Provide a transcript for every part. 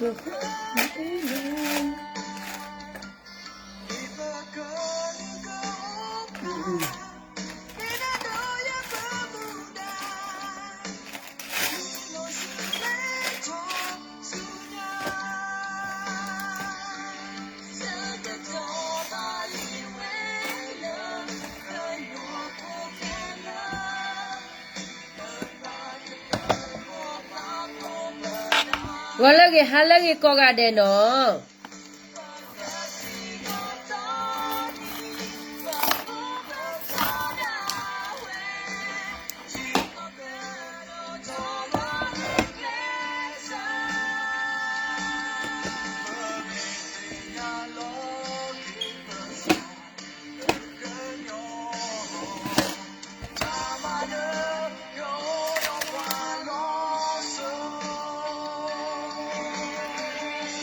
ဂီၤလၢအဂ့ၤ ဟါလၢအဂ့ၤ ကိးဂၤဒဲးနီၤ.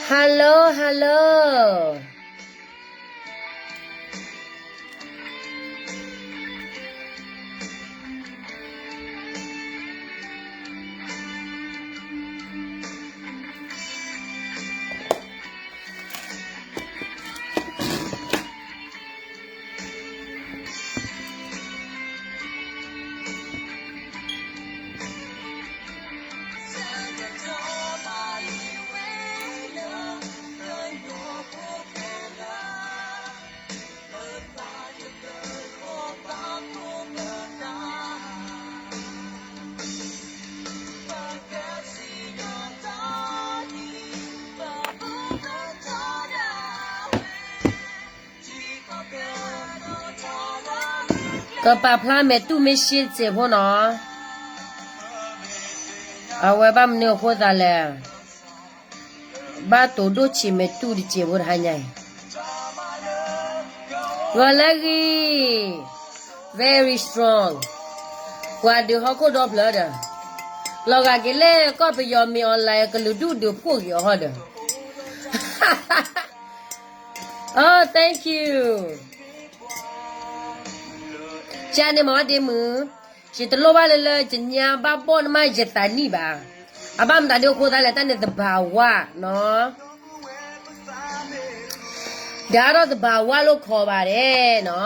Hello, hello. Ka pa phla me tu me shi tse pho no. Awe ba mne kho ta le. Ba to do chi me tu di che bo ha nya. Wa la gi. Very strong. Kwa de ho ko do pla da. Lo ga ke le ko pe yo mi online ka lu du du pho yo ho da. Oh, thank you. ယၤန့ၣ်မ့ၢ်ဒ့မုၢ်, ယတလိၣ်ဘၣ်လၢလၢ ယညါဘၣ်ဘီၣ်နမ့ၢ်ယသးနံၣ်ဘၣ်. အဘၣ်မတၤဒ်အဃိသတးလဲၣ် တၢ်န့ၣ်သဘာဝနီၤ. ဒါတော့သဘာဝလို့ခေါ်ပါတယ်နီ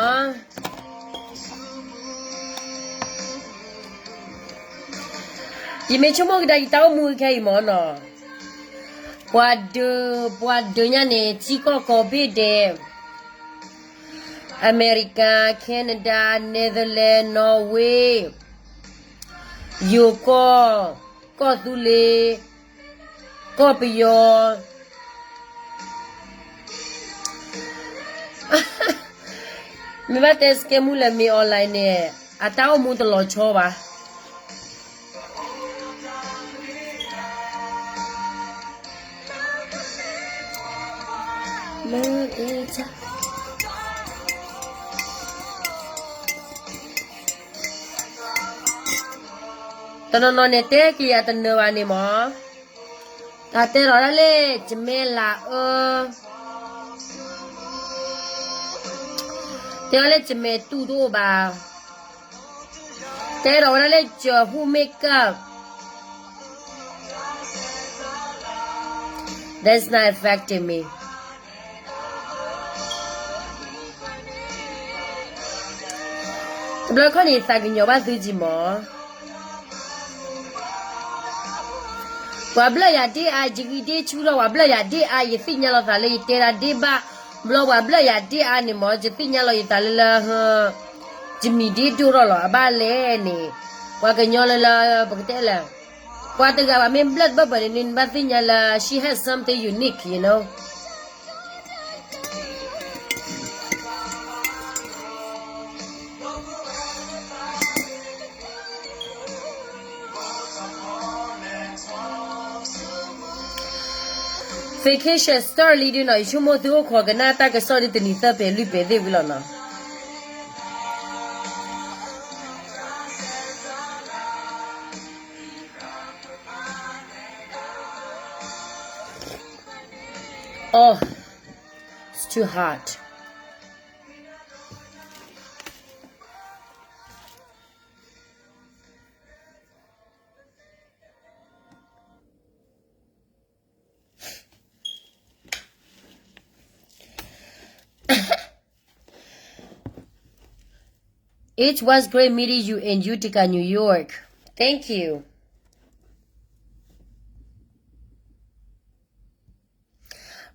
ၤ. ယမ့ၢ်ဆိကမိၣ်ကဒါယတၢ်အိၣ်မူခဲအံၤမ့ၢ်နီၤ, ပှၤဒုး, ပှၤဒုးညါန့ၣ် ထံကီၢ်ကိးဘ့ၣ်ဒဲး, America, Canada, Netherlands, Norway, ယိၤကီၢ်, ကီၢ်သူလ့ၤ, ကီၢ်ပယီၤ, မ့ၢ်ဘၣ်တဲစကဲမူလၢမ့ၢ် online န့ၣ် အတၢ်အိၣ်မူတလီၤဆီဘၣ်. တနီၤနီၤန့ၣ်တဲက့ၤယၤတနၢၤဘၣ်န့ၣ်မ့ၢ်, တၢ်တဲလီၤဒၣ်လၢ ယမဲာ်လၤအၢ, တဲလီၤလၢယမဲာ်တူၢ်တအိၣ်ဘၣ်, တဲလီၤဝဲဒၣ်လၢယဟူး makeup, that's not affecting me. တဘျီခီန့ၣ် သးကညီၤဘၣ်သုကံမး, ပှၤဘျၢၣ်ယၤဒ့အါ ယဂံၢ်ဒ့ဆူၣ်ထီၣ် ပှၤဘျၢၣ်ယၤဒ့အါ ယသ့ၣ်ညါလီၤသးလၢယတဲဒၣ်ဒ့ဘၣ်, ဘျီပှၤဘျၢၣ်ယၤဒ့အါန့ၣ်မး ယသ့ၣ်ညါလီၤယသးလၢလၢ ယမံၤဒ့ဒိၣ်ထီၣ်လီၤ အဘၣ်လဲၣ်န့ၣ်, ပှၤကညီလၢလၢ ပကတဲလဲၣ်, ပှၤတဂၤဘၣ်မ့ၢ်ဘျၢၣ်တဘၢၣ်ဘၢၣ်န့ၣ် နဘၣ်သ့ၣ်ညါလၢ she has something unique, you know. Vacation start လံဒုနီၤ, ယဆိကမိၣ်သုအိၣ်ခိးကနၣ်တၢ်ကစီၣ်ဒ်တနံၤသၢပဲာ်လွံၢ်ပဲာ်သ့ၣ်ဝံၤလီၤနီၤ. Oh, it's too hot. It was great meeting you in Utica, New York. Thank you.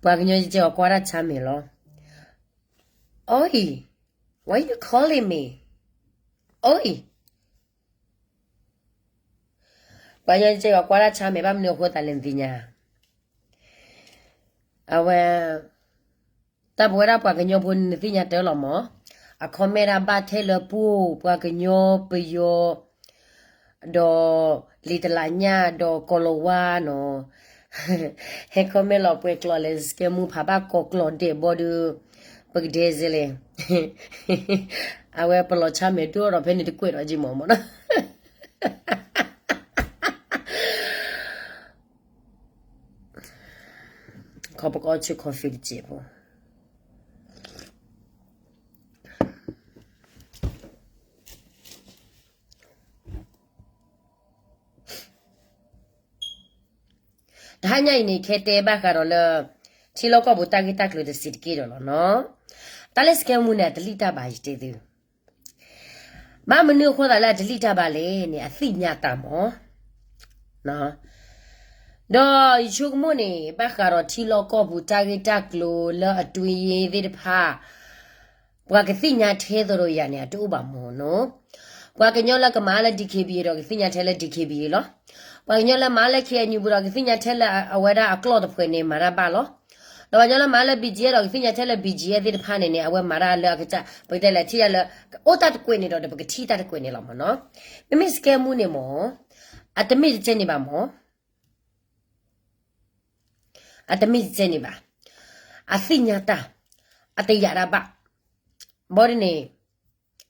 ပှၤကညီကဲအီၤကွၢ်တၢ်ဆါမဲာ်လီၤ. Oi, why you calling me? Oi. ပှၤကညီကဲအီၤကွၢ်တၢ်ဆါမဲာ် ဘၣ်မနုၤအဃိသးလဲၣ်နသ့ၣ်ညါ. အဝဲ တၢ်ပဝဲဒၣ်ပှၤကညီဖိန့ၣ် နသ့ၣ်ညါတၢ်လီၤမး, အ comment ဒၣ်ဘၣ်ထဲလၢပှိၢ် ပှၤကညီပယီၤ ဒီးလံာ်တလးညၣ် ဒီးကီၤလၤဝါနီၤ, ဟဲ comment လီၤပှဲၤကျိာ်လဲၣ် စကဲမူ ဖးဘၣ်ကီၤကျိာ်ဒဲးဘီဒီး ပကဒဲစ့လဲၣ်. အဝဲပလီၤဆါမဲာ်ဒိၣ်ဒီး ဖဲန့ၣ်တကွဲးဒီးက့ၤမးမးနီၤ. ခီပကအီၣ်ဆူၣ် coffee တစဲးဖိ တဟါညါအံၤန့ၣ် ခဲတဲဘၣ်ဃးဒီးလၢ ထံလီၢ်ကီၢ်ပူၤတၢ်ဂ့ၢ်တၢ်ကျိၤတစဲးတက့ၢ်ဒီးလီၤနီၤ. တၢ်လၢစကဲမူန့ၣ် အတလံၣ်တၢ်ဘၣ်ယတဲသု, ဘၣ်မနုၤအဃိသးလၢအတလံၣ်တၢ်ဘၣ်လဲၣ်န့ၣ် အသ့ၣ်ညါတၢ်မး ဒီးယဆိကမိၣ်န့ၣ် ဘၣ်ဃးဒီးထံလီၢ်ကီၢ်ပူၤတၢ်ဂ့ၢ်တၢ်ကျိၤလၢအတွင်းရေးသ့ၣ်တဖၣ် ပှၤကသ့ၣ်ညါထဲသိးဒီးယၤန့ၣ် အတအိၣ်ဘၣ်မးနီၤ. ပှၤကညီလၢကမၤလၢ DKBA ဒီးကသ့ၣ်ညါထဲလၢ DKBA လီၤ. ပှၤကညီလၢမၤလၢ KNU ပူၤဒီးကသ့ၣ်ညါထဲလၢအဝဲဒၣ်အကျီၢ်တဖှဲးန့ၣ် မၤတၢ်ဘၣ်လီၤ. ဒီးပှၤကညီလၢမၤလၢ BGF ဒီးကသ့ၣ်ညါထဲလၢ BGF သ့ၣ်တဖၣ်န့ၣ်န့ၣ် အဝဲမၤတၢ်လၢအကစၢ် ပကတဲလဲၣ်ထံၣ်တၢ်လၢ အိၣ်တၢ်တကွဲးန့ၣ်ဒီး ပကထံၣ်တၢ်တကွဲးန့ၣ်လီၤမးနီၤ. မ့မ့ၢ်စကဲမူန့ၣ်မး အတမ့ၢ်တကဲန့ၣ်ဘၣ်မး အတမ့ၢ်တကဲန့ၣ်ဘၣ်. အသ့ၣ်ညါတၢ်, အတယာ်တၢ်ဘၣ်. ဘီဒ်န့ၣ်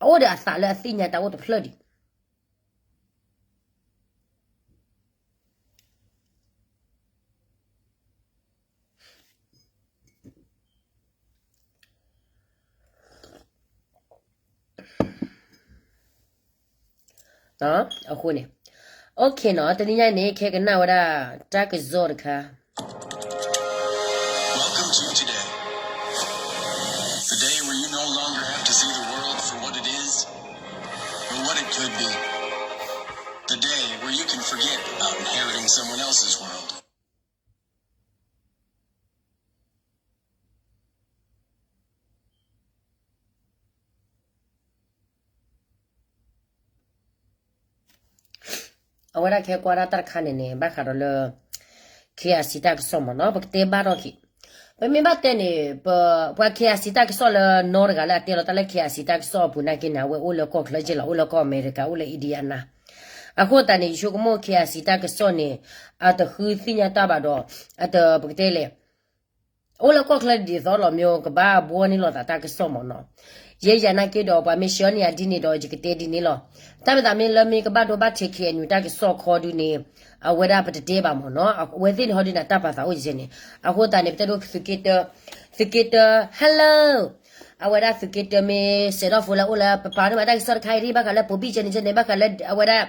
အအိၣ်ဒီးအသးလၢအသ့ၣ်ညါတၢ်အိၣ်တဖျၢၣ်ဒံး အဃိန့ၣ် okay နီၤ, တနံၤညါအံၤန့ၣ် ခဲကနၣ်ဝဲဒၣ် တၢ်ကစီၣ်တခါ Welcome to today. The day where you no longer have to see the world for what it is, but what it could be. The day where you can forget about inheriting someone else's world. အဝဲဒၣ်ခဲကွၢ်ဒၣ်တၢ်တခါန့ၣ်န့ၣ် ဘၣ်ဃးဒီးလၢ KIC တၢ်ကစီၣ်မ့ၢ်နီၤ, ပကတဲဘၣ်ထီၣ်က့ၤ, ပမ့ၢ်ဘၣ်တဲန့ၣ် ပှၤ KIC တၢ်ကစီၣ်လၢနီတဂၤလၢအတဲလီၤတၢ်လၢ KIC တၢ်ကစီၣ်အပူၤနာ်က့န့ၣ် အဝဲအိၣ်လၢကီၢ်ချၢက့လီၤ, အိၣ်လၢကီၢ်အမဲရကၤ, အိၣ်လၢ Indiana. အဃိသတးန့ၣ် ယဆိကမိၣ် KIC တၢ်ကစီၣ်န့ၣ် အတဃုသ့ၣ်ညါတၢ်ဘၣ်ဒီး အတပကတဲလဲၣ် အိၣ်လၢကီၢ်ချၢဒ်သိးလီၤ မ့ၢ်ကဘၣ်ဘှီန့ၢ်လိာ်သးတၢ်ကစီၣ်မ့ၢ်နီၤ. ယဲယၤနာ်က့ဒီး ပှၤမ့ၢ်ဆှၢန့ၢ်ယၤဒ်န့ၣ်ဒီး ယကတဲဒ်န့ၣ်လီၤ. တၢ်မၤသးမ့ၢ်လၢမ့ၢ်ကဘၣ်ဒိဘၣ်ထံး KNU တၢ်ကစီၣ်ခီဒုန့ၣ် အဝဲဒၣ်ပတတဲဘၣ်မ့ၢ်နီၤ. အဝဲသ့ၣ်န့ၣ်ဟီဒုန့ၣ် တၢ်ပာ်သးအိၣ်ယဲန့ၣ်. အဃိသတးန့ၣ် ပတဲဒိသုးက့တၢ သုးက့တၢ hello အဝဲဒၣ်သုးက့တၢမ့ၢ်စဲးထီၣ်ဖိလၢအိၣ်လၢ ပပာ်န့ၢ်ဘၣ်တၢ်ကစီၣ်တခါအံၤ ဘၣ်ဃးလၢပိာ်ဘံၣ်ကဲန့ၣ်ကဲန့ၣ် ဘၣ်ဃးလၢအဝဲဒၣ်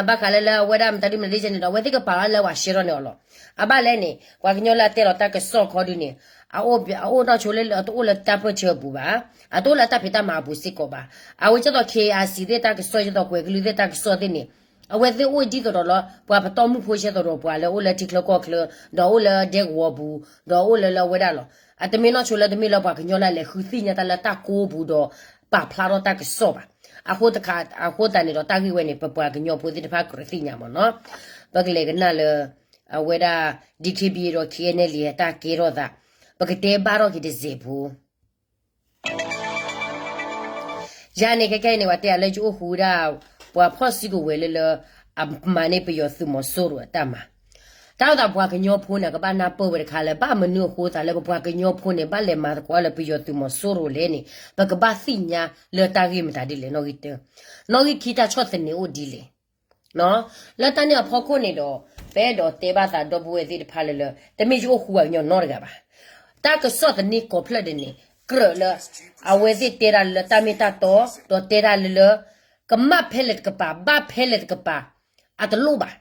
ဘၣ်ဃးလၢလၢအဝဲဒၣ်မတၤဒုမတၤဒ်ကဲန့ၣ်ဒီး အဝဲသ့ၣ်ကပာ်လီၤလၢဝဲရှဲထီၣ်န့ၣ်အီၤလီၤ. အဘၣ်လဲၣ်န့ၣ် ပှၤကညီလၢအတဲလီၤတၢ်ကစီၣ်ခီဒုန့ၣ် အအိၣ်နီၢ်ဆိလၢအတအိၣ်လၢတၢ်ပၢၢ်ဆၢအပူၤဘၣ်, အတအိၣ်လၢတၢ်ဖံးတၢ်မၤအပူၤစ့ၢ်ကီးဘၣ်. အဝဲကဲသိး KIC သ့ၣ်တၢ်ကစီၣ် ကဲသိးကွဲးကလုၢ်သ့ၣ်တၢ်ကစီၣ်သ့ၣ်န့ၣ် အဝဲသ့ၣ်အိၣ်ဒ်သိးဒီးလၢ ပှၤပတီၢ်မုၢ်ဖိကဲသိးဒီးပှၤလၢအိၣ်လၢထံချၢကီၢ်ချၢ ဒီးအိၣ်လၢဒဲကဝီၤပူၤ ဒီးအိၣ်လၢလၢအဝဲဒၣ်လီၤ. အတမ့ၢ်နီၢ်ဆိလၢတမ့ၢ်လၢပှၤကညီလၢအလဲၤဃုသ့ၣ်ညါတၢ်လၢတၢ်ကိးပူၤဒီး ပာ်ဖျါထီၣ်တၢ်ကစီၣ်ဘၣ်. အဃိတခါ အဃိသတးန့ၣ်ဒီး တၢ်ဂ့ၢ်ဝဲန့ၣ် ပပှၤကညီဖိသ့ၣ်တဖၣ်ကြၢးသ့ၣ်ညါမ့ၢ်နီၤ. ပကလဲၤကနၣ်လၢ အဝဲဒၣ် DKBA ဒီး KNLA တၢ်ကဲထီၣ်သး ပကတဲဘၣ်ထီၣ်က့ၤတစဲးဖိ ယၤန့ၣ် ခဲခဲအံၤန့ၣ် ပှၤတဲယၤလၢယအိၣ်ဃူဝဲဒၣ် ပှၤဖီၣ်စုကဝဲၤလၢလၢ အမၤန့ၢ်ပယီၤသုးမီၤစိရိၤအတၢ်မၤ. တၢ်အိၣ်သးပှၤကညီဖိန့ၣ် ကဘၣ်နၢ်ပၢၢ်ဝဲတခါလၢ ဘၣ်မနုၤအဃိသးလၢပပှၤကညီဖိန့ၣ် ဘၣ်လဲၤမၤသကိးလၢပယီၤသုးမီၤစိရိၤလဲၣ်န့ၣ် ပကဘၣ်သ့ၣ်ညါလၢတၢ်ဂ့ၢ်မတၤဒ်လဲၣ် နီၣ်ဂံၢ်တၢ. နီၣ်ဂံၢ်ခံတၢ်ဆီၣ်သနံးအိၣ်ဒ်လဲၣ် လၢတၢ်န့ၣ်အဖီခိၣ်န့ၣ်ဒီး ပအဲၣ်ဒိးတဲဘၣ်သးဒီပုၢ်ဝဲၢ်သ့ၣ်တဖၣ်လၢလၢ တမ့ၢ်ယအိၣ်ဃူပှၤကညီနီတဂၤဘၣ်. တၢ်ကစီၣ်သန့ကိးဖျၢၣ်ဒ်န့ၣ် ကြၢးလၢ အဝဲသ့ၣ်တဲဒၣ်လၢတၢ်မ့ၢ်တၢ်တီ ဒီးတဲဒၣ်လၢလၢ ကမၣ်ဖဲလဲၣ်တကပၤ ဘၣ်ဖဲလဲၣ်တကပၤ အတလိၣ်ဘၣ်.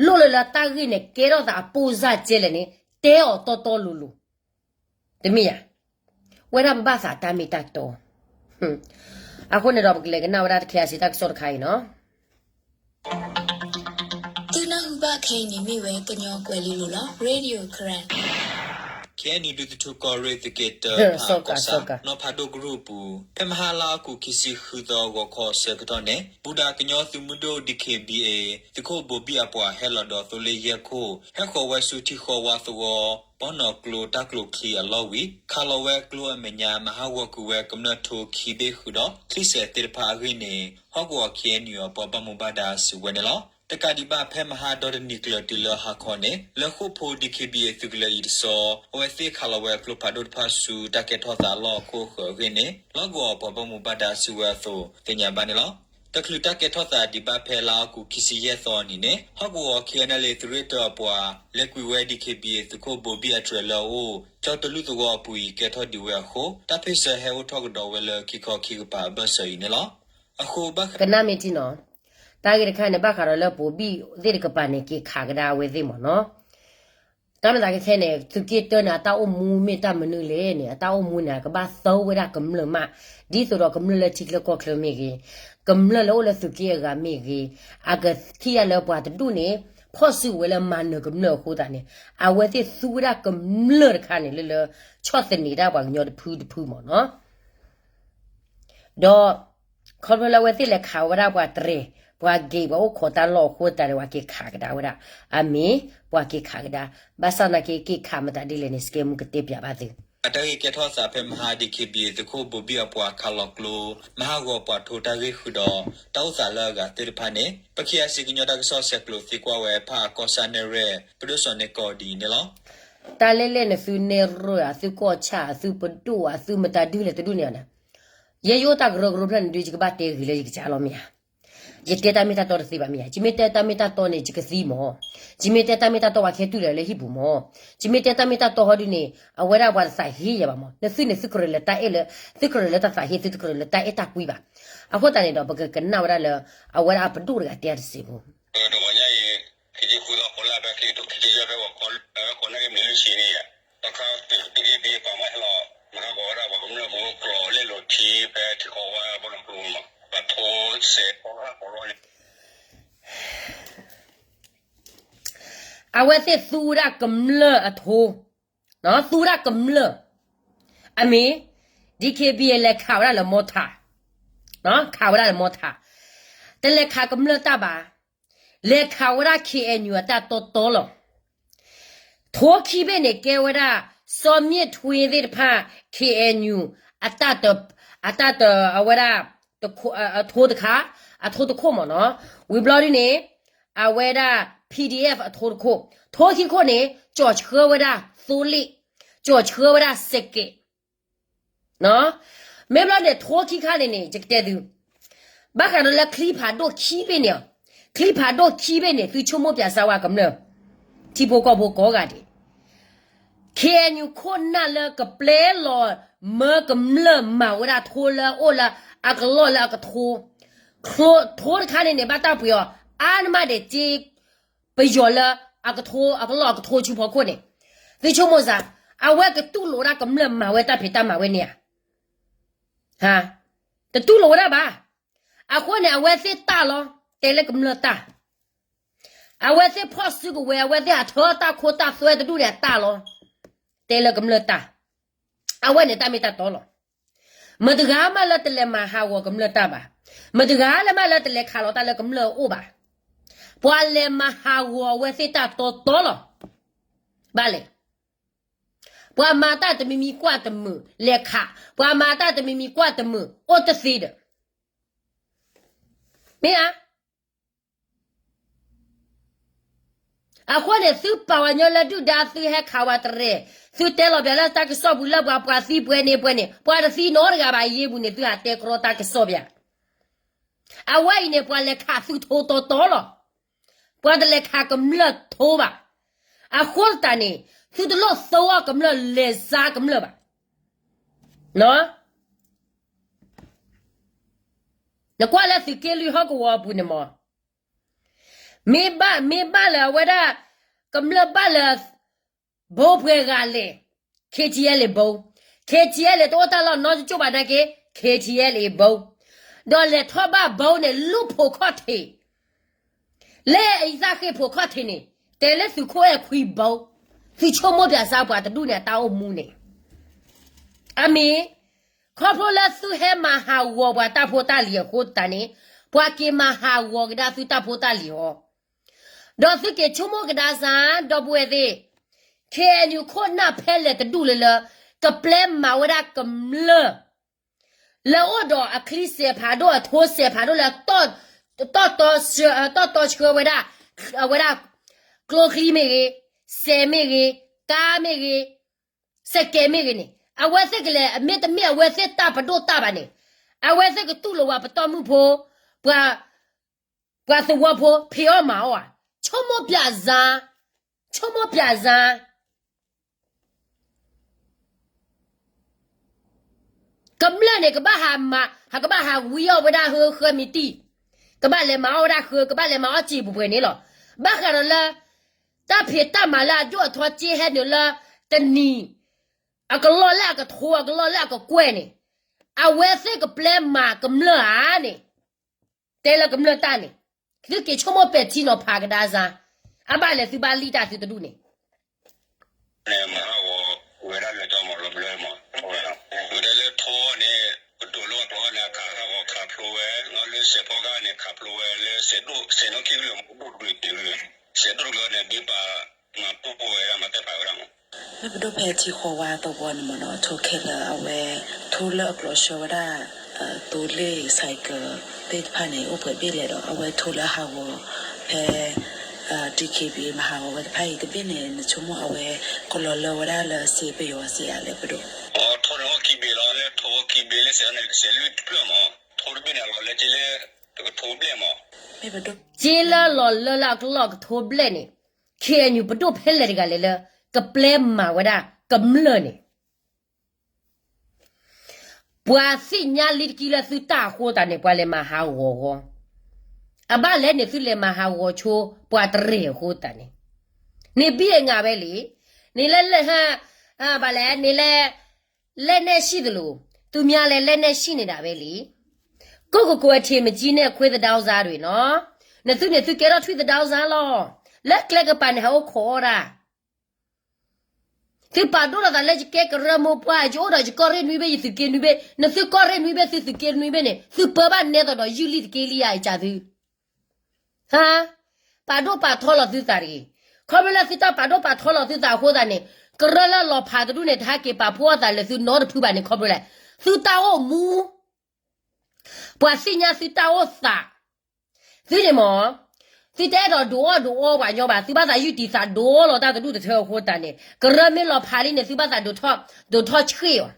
လိၣ်လၢလၢတၢ်ဂ့ၢ်န့ၣ် ကဲထီၣ်သးအပိၢ်စၢ်ကဲလဲၣ်န့ၣ် တဲအီၤတီတီလိၤလိၤ တမ့ၢ်ဧါ. ဝဲဒၣ်ပဘၣ်သးတၢ်မ့ၢ်တၢ်တီ အဃိန့ၣ်ဒီး ပကလဲၤကနၣ်ဝဲဒၣ်တခါအစံးတၢ်ကစီၣ်တခါအံၤနီၤ. သုနၢ်ဟူဘၣ်ခဲအံၤန့ၣ်မ့ၢ်ဝဲကညီကွဲၤလံလိၤလီၤ Radio Karen. KNU ဒူသထူကီၢ်ရ့ၣ်သုးက့တၢ ဖးကီၢ်ဆၣ် နီၢ်ဖးဒိၣ်ကရူၢ်အပူၤ ဖဲမဟါလါအီကူးခံဆံဃုသီ ဂီၤခီဆၢကတီၢ်န့ၣ် ဘူၣ်ဒၣ်ကညီသုးမုၢ်ဒိၣ် DKBA သုးခိၣ်ဘိၤဘံၣ်အပှၤဟဲလီၤဒီးသိလ့ၣ်ယဲၢ်ခိၣ် ဟဲဃီၤဝဲဆူထံဃီဝါသဝီ ဘီနီၣ်ကျိတၢ်ကျိၤချံအလီၢ်ဝံၤ ခးလီၤဝဲကျိအမဲာ်ညါ မၤဟးဂီၤကွံာ်ဝဲကမျၢၢ်ထိခံဘ့ၣ် ဃုာ်ဒီးချံစဲးသ့ၣ်တဖၣ်အဂ့ၢ်န့ၣ် ဟီၣ်ကဝီၤ KNU အပှၤဘၣ်မူဘၣ်ဒါစံးဝဲန့ၣ်လီၤ. တကးဒံးဘၣ် ဖဲမဟါဒီတနံၤကျၢၤတုၤလၢဟါခီန့ၣ် လၢဃိာ်ဖိ DKBA သုးကလၢၤအံၤတဆီ အဝဲသ့ၣ်ခးလီၤဝဲကျိဖးဒိၣ်တဖၣ်ဆူတၢ်ကဲထီၣ်သးအလီၢ်အခိၣ်အဃၢၤအဂ့ၢ်န့ၣ် လီၢ်ကဝီၤပှၤဘၣ်မူဘၣ်ဒါစံးဝဲအသိး သ့ၣ်ညါဘၣ်န့ၣ်လီၤ. တချုးတၢ်ကဲထီၣ်သးဒံးဘၣ်ဖဲလါအီကူးခံဆံယဲၢ်သီအနံၤန့ၣ် ဟီၣ်ကဝီၤ KNLA သုးရ့ၣ်တၢအပှၤ လဲၤကွံာ်ဝဲ DKBA သုးခိၣ်ဘိၤဘံၣ်အတြဲၤလၢအအိၣ် ကၠီတလူၢ်သဝီအပူၤအံၤ ကဲထီၣ်ဒံးဝဲအဃိ တၢ်ဖ့ၣ်ဆၢဟဲအိၣ်ထီၣ်ကဒီးဝဲလၢခံခီခံကပၤအဘၢၣ်စၢၤအံၤန့ၣ်လီၤ. အဃိဘၣ်ဃး ကနၣ်မ့ၢ်ထံနီၤ, တၢ်ဂ့ၢ်တခါန့ၣ် ဘၣ်ဃးဒီးလၢဘိၤဘံၣ်သ့ၣ်တကပၤန့ၣ် က့ၤခးကဒါအဝဲသ့ၣ်မ့ၢ်နီၤ. တၢ်မ့ၢ်သးခဲခဲန့ၣ် သုးက့တၢန့ၣ် အတၢ်အိၣ်မူမ့ၢ်တၢ်မနုၤလဲၣ်န့ၣ် အတၢ်အိၣ်မူန့ၣ် အကဘၣ်သၢဝဲဒၣ်ကမျၢၢ်မး, ဒ်သိးဒီးကမျၢၢ်လၢထံချၢကီၢ်ချၢမ့ၢ်ဂ့ၤ, ကမျၢၢ်လၢအိၣ်လၢသုးက့အဂၤမ့ၢ်ဂ့ၤ, အကထံၣ်ဒၣ်လၢပှၤတဒူၣ်န့ၣ် ဖီၣ်စုကဝဲၤလၢမၤနၢၤကမျၢၢ်အဃိသတးန့ၣ် အဝဲသ့ၣ်သူဝဲဒၣ်ကမျၢၢ်တခါန့ၣ် လၢလၢ ဆီၣ်သနံးတၢ်ပှၤကညီတဖုတဖုမ့ၢ်နီၤ. ဒီး ခီဖျိလၢအဝဲသ့ၣ်လဲၤခးဝဲဒၣ်ပှၤတြဲၤ, ပှၤက့ၤ ပှၤအိၣ်ခိးတၢ်လီၢ်အဃိသတးန့ၣ် ပှၤက့ၤခးကဒါဝဲဒၣ်. အမ့ၢ် ပှၤက့ၤခးကဒါ, ဘၣ်ဆၣ်သနာ်က့ က့ၤခးမတၤဒ်လဲၣ်န့ၣ် စကဲမူကတဲပၠးဘၣ်သု. အတၢ်ဂ့ၢ်ကဲထီၣ်သးဖဲမဟါ DKBA သုးခိၣ်ဘိၤဘံၣ်အပှၤခးလီၤကျိ မၤဟးဂီၤပှၤထိတၢ်ဂ့ၢ်ဃုာ်ဒီး တၢ်အိၣ်သးလၢအဂၤသ့ၣ်တဖၣ်န့ၣ် ပ KIC ကညီတၢ်ကစီၣ်ဆဲးကျိးသံကွၢ်ဝဲဖးကီၢ်ဆၣ်နဲၣ်ရွဲၣ် ပဒိၣ်စီၤန့ၢ်ကီၢ်ဒ်အံၤန့ၣ်လီၤ. တၢ်လဲၣ်လဲၣ်န့ၣ် သုနဲၣ်ရွဲၣ် သုကီၢ်ဆၣ် သုပဒိၣ် သုမတၤဒ်လဲၣ်တဒူၣ်န့ၣ် ယဲယအိၣ်တၢ်ကရၢကရိဖျၢၣ်န့ၣ်ဒုး ယကဘၣ်တဲဂ့ၤလၢယကစၢ်လီၤမ့ၢ်ဧါ. ယတဲတၢ်မ့ၢ်တၢ်တီတသ့ဘၣ်မ့ၢ်ဧါ. ယမ့ၢ်တဲတၢ်မ့ၢ်တၢ်တီန့ၣ် ယကသံမ့ၢ်, ယမ့ၢ်တဲတၢ်မ့ၢ်တၢ်တီ ပှၤကဟဲတုၤလၢလၢဟံၣ်ပူၤမ့ၢ်, ယမ့ၢ်တဲတၢ်မ့ၢ်တၢ်တီဟီဒုးန့ၣ် အဝဲဒၣ်ပှၤတသးဟ့ယၤဘၣ်မ့ၢ်. နသုန့ၣ် သုကြၢးလၢတၢ်အဲၣ်လၢ, သုကြၢးလၢတၢ်သးဟ့ သုတကြၢးလၢတၢ်အဲၣ်တၢ်ကွံဘၣ်. အဃိသတးန့ၣ်ဒီး ပကကနၣ်ဝဲဒၣ်လၢ အဝဲဒၣ်အပဒိၣ်တဂၤတဲအတစဲးဖိ တဝီညါအံၤ ခံဆံဃုသီ ကိးလၢဖဲခံကထိခံဆံယဲၢ်ဖဲ ပှၤကိးနာ်က့ မ့ၢ်လွံၢ်ဆံန့ၣ်ယါ, တခါ DKBA ပှၤမၤဟဲလီၤ မၤဟးဂီၤဝဲဒၣ်ပှၤကမျၢၢ်ဖိကျိာ်လဲလိာ်ထံ ဖဲထံဃီဝါဘီနီၣ်ကျိမး ပှၤထိစဲးဖီလၢဟးဂီၤလီၤန့ၣ် အဝဲသ့ၣ်သူဝဲဒၣ်ကမျၢၢ်အထိ, သူဝဲဒၣ်ကမျၢၢ်, အမ့ၢ် DKBA လဲၤခးဝဲဒၣ်လၢမီထး, ခးဝဲဒၣ်လၢမီထး, တလဲၤခးကမျၢၢ်တၢ်ဘၣ်, လဲၤခးဝဲဒၣ် KNU အတၢ်တီတီလီၤ. ထိခံဘ့ၣ်န့ၣ် ကဲဝဲဒၣ် စီၤမ့ၣ်ထွ့သ့ၣ်တဖၣ် KNU အတၢ်တ, အတၢ်တ, အဝဲဒၣ် အထိတခါ, အထိတခိၣ်မ့ၢ်နီၤ. ဝံၤဘျီဒ်န့ၣ် အဝဲဒၣ် PDF အထိတခိၣ်, ထိခံခိၣ်န့ၣ် ကၠီၣ်ဆှၢဝဲဒၣ်သိလ့ၣ်, ကၠီၣ်ဆှၢဝဲဒၣ်စဲးကဲး မ့ၢ်ဘျီန့ၣ် ထိခံခါန့ၣ်န့ၣ် ယကတဲသု, ဘၣ်ဃးဒီးလၢချံဖးဒိၣ်ခံဘ့ၣ်န့ၣ်, ချံဖးဒိၣ်ခံဘ့ၣ်န့ၣ် သုဆိကမိၣ်ပၠးစၢ်ဝဲကမျၢၢ်, ထံဖိကီၢ်ဖိကိးဂၤဒဲး, KNU ခိၣ်နၢ်လၢကပျဲလီၤမၢကမျၢၢ်မၤဝဲဒၣ်ထိလၢအအိၣ်လၢ အကလီၢ်လၢအကထိ, ထိတခါန့ၣ်န့ၣ် ဘၣ်တၢ်ပှ့ၤအီၤ အါနမးဒဲးက့ ပယီၤလၢအကထိ အကလီၢ်အကထိဆူဖီခိၣ်န့ၣ်, သုဆိကမိၣ်စ့ၢ်, အဝဲကတူၢ်လိာ်ဝဲဒၣ်ကမျၢၢ်မၤဝဲတၢ်ဖံးတၢ်မၤဝဲန့ၣ်ဧါ, တတူၢ်လိာ်ဝဲဒၣ်ဘၣ်. အဃိန့ၣ် အဝဲသ့ၣ်တၢ်လီၤ, တဲလၢကမျၢၢ်တၢ်, အဝဲသ့ၣ်ဖီၣ်စုကဝဲၤ အဝဲသ့ၣ်အထၢတၢ်ခိတၢ်သွဲတဒူၣ်န့ၣ် အတၢ်လီၤ, တဲလၢကမျၢၢ်တၢ်, အဝဲန့ၣ်တၢ်မ့ၢ်တၢ်တီလီၤ. မတၤတဂၤမးလၢတလဲၤမၤဟးဂီၤကမျၢၢ်တၢ်ဘၣ်, မတၤတဂၤလၢမးလၢတလဲၤခးလီၤတၢ်လၢကမျၢၢ်အအိၣ်ဘၣ်, ပှၤလဲၤမၤဟးဂီၤအဝဲသ့ၣ်တၢ်တီတီလီၤ. ဘၣ်လဲၣ်, ပှၤမၤတၢ်တမံၤမံၤကွၢ်တမုာ်လဲၤခး, ပှၤမၤတၢ်တမံၤမံၤကွၢ်တမုာ်အိၣ်တသ့ဒီး, မ့ၢ်ဧါ. အဃိန့ၣ် သုပာ်ဝဲညီလၢဒုၣ်ဒါ သုဟဲခးဝဲတရဲၣ်, သုတဲလီၤပၠးလၢတၢ်ကစီၣ်ပူၤလၢပှၤ ပှၤသံပှဲၤန့ၣ်ပှဲၤန့ၣ် ပှၤတသံနီတဂၤဘၣ် ယ့ပူၤန့ၣ် သုဟးတဲကြီတၢ်ကစီၣ်ပၠး. အဝဲအံၤန့ၣ် ပှၤလဲၤခးသုထိတီတီလီၤ. ပှၤတလဲၤခးကမျၢၢ်ထိဘၣ်. အဃိသတးန့ၣ် သုတလိၣ်သဝီကမျၢၢ်လဲၤစါကမျၢၢ်ဘၣ်. နကွၢ်လၢသုးက့လွံၢ်ဟီၣ်ကဝီၤအပူၤန့ၣ်မး မ့ၢ်ဘၣ်, မ့ၢ်ဘၣ်လၢအဝဲဒၣ် ကမျၢၢ်ဘၣ်လၢ ဘိပှဲၤဂၤလဲၣ်, KTLA ဘိ, KTLA တအိၣ်တၢ်လီၢ်နီတကၠိၢ်ဘၣ်နာ်က့ KTLA ဘိ, ဒီးလဲၤထီၣ်ဘၣ်ဘီန့ၣ် လူၢ်ဖိးခီၣ်ထံး, လၢအံသၣ်ဃ့ၢ်ဖိးခီၣ်ထံးန့ၣ် တဲလၢသုးခိၣ်အဲၣ်ခွံဘီ, သုဆိကမိၣ်ပၠးစၢ်ပှၤတဒူၣ်န့ၣ်အတၢ်အိၣ်မူန့ၣ်, အမ့ၢ် ခီဖျိလၢသုဟဲမၤဟးဂီၤပှၤတၢ်ဖိတၢ်လံၤအဃိသတးန့ၣ်, ပှၤက့ၤမၤဟးဂီၤကဒါသုတၢ်ဖိတၢ်လံၤအီၤ, ဒီးသုက့ၤဆိကမိၣ်ကဒါစၢ် ဒီပုၢ်ဝဲၢ်သ့ၣ်, ခ့ၣ်အဲၣ်ယူၣ်ခိၣ်နၢ်ဖဲလဲၣ်တဒူၣ်လၢလၢ ကပျဲမၤဝဲဒၣ်ကမျၢၢ် လၢအိၣ်ဒီးအချံစဲးဖးဒိၣ် အထိစဲးဖးဒိၣ်လၢ တီၢ်တီဆှၢဝဲဒၣ်, အဝဲဒၣ် ကျိချံမ့ၢ်ဂ့ၤ, စဲးမ့ၢ်ဂ့ၤ, ကါမ့ၢ်ဂ့ၤ, စဲးကဲးမ့ၢ်ဂ့ၤန့ၣ် အဝဲသ့ၣ်ကလဲၤ မ့တမ့ၢ်အဝဲသ့ၣ်တၢ်ပဒိၣ်တၢ်ဘၣ်န့ၣ်, အဝဲသ့ၣ်ကတူၢ်လိာ်ဝဲပတီၢ်မုၢ်ဖိ, ပှၤ ပှၤသဝီဖိဖံးအီၣ်မၤအီၣ်ဧါ, ဆိကမိၣ်ပၠးစၢ်, ဆိကမိၣ်ပၠးစၢ် ကမျၢၢ်န့ၣ် ကဘၣ်ဟးမၤ ကဘၣ်ဟးဝံအီၣ်ဝဲဒၣ်ဃၢ ဃၢမံၤတံၢ်, ကဘၣ်လဲၤမၤအီၣ်ဝဲဒၣ်ဃၢ ကဘၣ်လဲၤမၤအီၣ်စံာ်ပှဲၤပှဲၤန့ၣ်လီၤ. ဘၣ်ဃးဒီးလၢ တၢ်ဖံးတၢ်မၤလၢအဒိၣ်အထီက့ဟဲနုာ်လၢ တနံၤ အကလီၢ်လၢအကထိ အကလီၢ်လၢအကကွဲၢ်န့ၣ်, အဝဲသ့ၣ်ကပျဲမၤကမျၢၢ်ဧါန့ၣ်, တဲလၢကမျၢၢ်တၢ်န့ၣ်, သုက့ၤဆိကမိၣ်ပဲာ်ထံနီၤဖးကဒါစၢ်, အဘၣ်လဲၤသုဘၣ်လံၣ်တၢ်သုတဒူၣ်န့ၣ် န့ၣ် မၤဟးဂီၤဝဲဒၣ်လၢကၠီမီၤလီၤဘျၢမး, ဝဲဒၣ်လၢထိန့ၣ် ပဒိၣ်လၢအကျိၤန့ၣ် အခးဟးဂီၤခးဖျိဝဲ, လၢစဲးဖီကါန့ၣ် ခးဖျိဝဲလၢစဲးဒိၣ် စဲးနီၢ်ခံကလုာ် ဒိၣ်တကလုာ် စဲးဒိၣ်တကလုာ်န့ၣ် ဒုးပာ်မၤပိၢ်ဝဲဒၣ် မၤတဲဖးဝဲဒၣ်မး လၢပဒိၣ်ဖဲထံဃီဝါသဝီန့ၣ်မ့ၢ်နီၤ ထိခဲလၢာ်အဝဲ ထိလၢအကျိၤဆှၢဝဲဒၣ် သိလ့ၣ် ဆိုင်ကယ် သ့ၣ်တဖၣ်န့ၣ် အိၣ်ပှဲၤဘ့ၣ်လဲၣ်ဒီး အဝဲထိလၢဟးဂီၤဖဲ DKBA မၤဟးဂီၤဝဲတဖၣ်အံၤတဘ့ၣ်န့ၣ် နဆိကမိၣ်အဝဲ ကလီၤလၢဝဲဒၣ်လၢစ့ပယီၤစ့ဧါလၢပဒိၣ် ထိန့ၣ်အိၣ်ခံဘ့ၣ်လီၤ လၢထိအိၣ်ခံဘ့ၣ်လၢစဲးန့ၣ် စဲးလွံၢ်တဖျၢၣ်မး ထိတဘ့ၣ်န့ၣ် လီၤလၢက့လၢ တကထိဘျဲၣ်မး က့လၢလီၤလၢလၢအကလီၢ်ကထိဘျဲၣ်န့ၣ် KNU ပဒိၣ်ဖဲလဲၣ်တဂၤလဲၣ်လၢ ကပျဲမၤဝဲဒၣ်ကမျၢၢ်န့ၣ် ပှၤသ့ၣ်ညါလံတကံလၢသုတၢ်အဃိသတးန့ၣ် ပှၤလဲၤမၤဟးဂီၤဂီၤ, အဘၣ်လဲၣ်န့ၣ် သုလဲၤမၤဟးဂီၤဆိပှၤတရံးအဃိသတးန့ၣ်, န့ၣ်ဘံၣ်အငါဝဲလံ, န့ၣ်လၢ ဘၣ်လဲၣ် န့ၣ်လၢ လဲၣ်နဲၣ်ဆံၣ်သလိၤ, သုမါလဲၣ် လဲၣ်နဲၣ်ဆံၣ်န့ၣ်ဒၣ်ဝဲလံ, ကိၣ်ကကိးအထံးမကံန့ၣ် ခွ့သဒၢစါဒ်နီၤ, နသုန့ၣ်သုကဲထီၣ်ထွံၣ်သဒၢစါလီၤ, လၢကျဲကပၤန့ၣ် ဟဲအိၣ်ခိးအီၣ်ဒၣ် သုပာ်ဒိၣ်ထီၣ်သးလၢယကဲကရၢမိၢ်ပှၢ် ယအိၣ်ဒီးယကီၢ်ရ့ၣ်နွံဘ့ၣ် ယသုးက့နွံဘ့ၣ် နသုကီၢ်ရ့ၣ်နွံဘ့ၣ် သုသုးက့နွံဘ့ၣ်န့ၣ် သုပၢဘၣ်နဲသိးဒီးယုၢ်လံၣ်တက့လံဧါ ယကးသု, ဟါ, ပာ်ဒိၣ်ပာ်ထီလီၤသုသးတဂ့ၤ, ခီဖျိလၢသုတၢ်ပာ်ဒိၣ်ပာ်ထီလီၤသုသးအဃိသတးန့ၣ် ကရၢလၢလီၤဖးတဒူၣ်န့ၣ် တဟဲက့ၤပာ်ဖှိၣ်အသးလၢသုနီတဖုဘၣ်န့ၣ် ခီဖျိလဲၣ်, သုတၢ်အိၣ်မူ ပှၤသ့ၣ်ညါသုတၢ်အိၣ်သး, သုန့ၣ်မ့ၢ်, သုတအဲၣ်ဒိးဒုးအီၣ်ဒုးအီပှၤညီဘၣ် သုဘၣ်သးယုၢ်တံာ်သးဒိလီၤတၢ်တဒူၣ်တထၢအဃိသတးန့ၣ် ကရၢမ့ၢ်လီၤဖးလံန့ၣ် သုဘၣ်သးဒိးထီၣ်ဆှ့ၣ်အီၤ,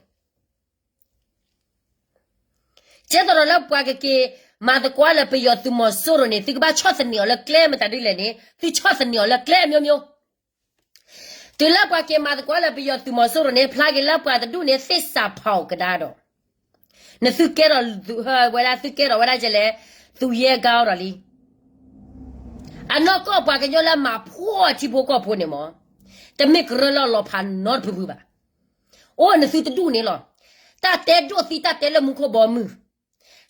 ကဲသိးဒီးလၢပှၤကက့ၤမၤသကိးလၢပယီၤသုးမီၤစိရိၤန့ၣ် သုကဘၣ်ဆီၣ်သနံးအီၤလၢကျဲမတၤဒ်လဲၣ်န့ၣ် သုဆီၣ်သနံးအီၤလၢကျဲအမျိုးမျိုး တုၤလၢပှၤက့ၤမၤသကိးလၢပယီၤသုးမီၤစိရိၤန့ၣ် ဖျါက့ၤလၢပှၤတဒူၣ်န့ၣ် သ့ၣ်စးဖီးကဒါဒီး နသုကဲထီၣ် ဝဲဒၣ်သုကဲထီၣ်ဝဲဒၣ်ကလဲၣ် သုးယဲၢ်ကါအီၤဒီးလံ. အနီၢ်ကီၢ်ပှၤကညီလၢမၤဖှီၣ်ထံဖိကီၢ်ဖိန့ၣ်မ့ၢ် တမ့ၢ်ကရၢလၢအလီၤဖးနီတဖုဖုဘၣ်. အိၣ်နသုတဒူၣ်န့ၣ်လီၤ. တၢ်တဲဒိၣ်သံတၢ်တဲလၢမူခိၣ်ဘီမုၢ်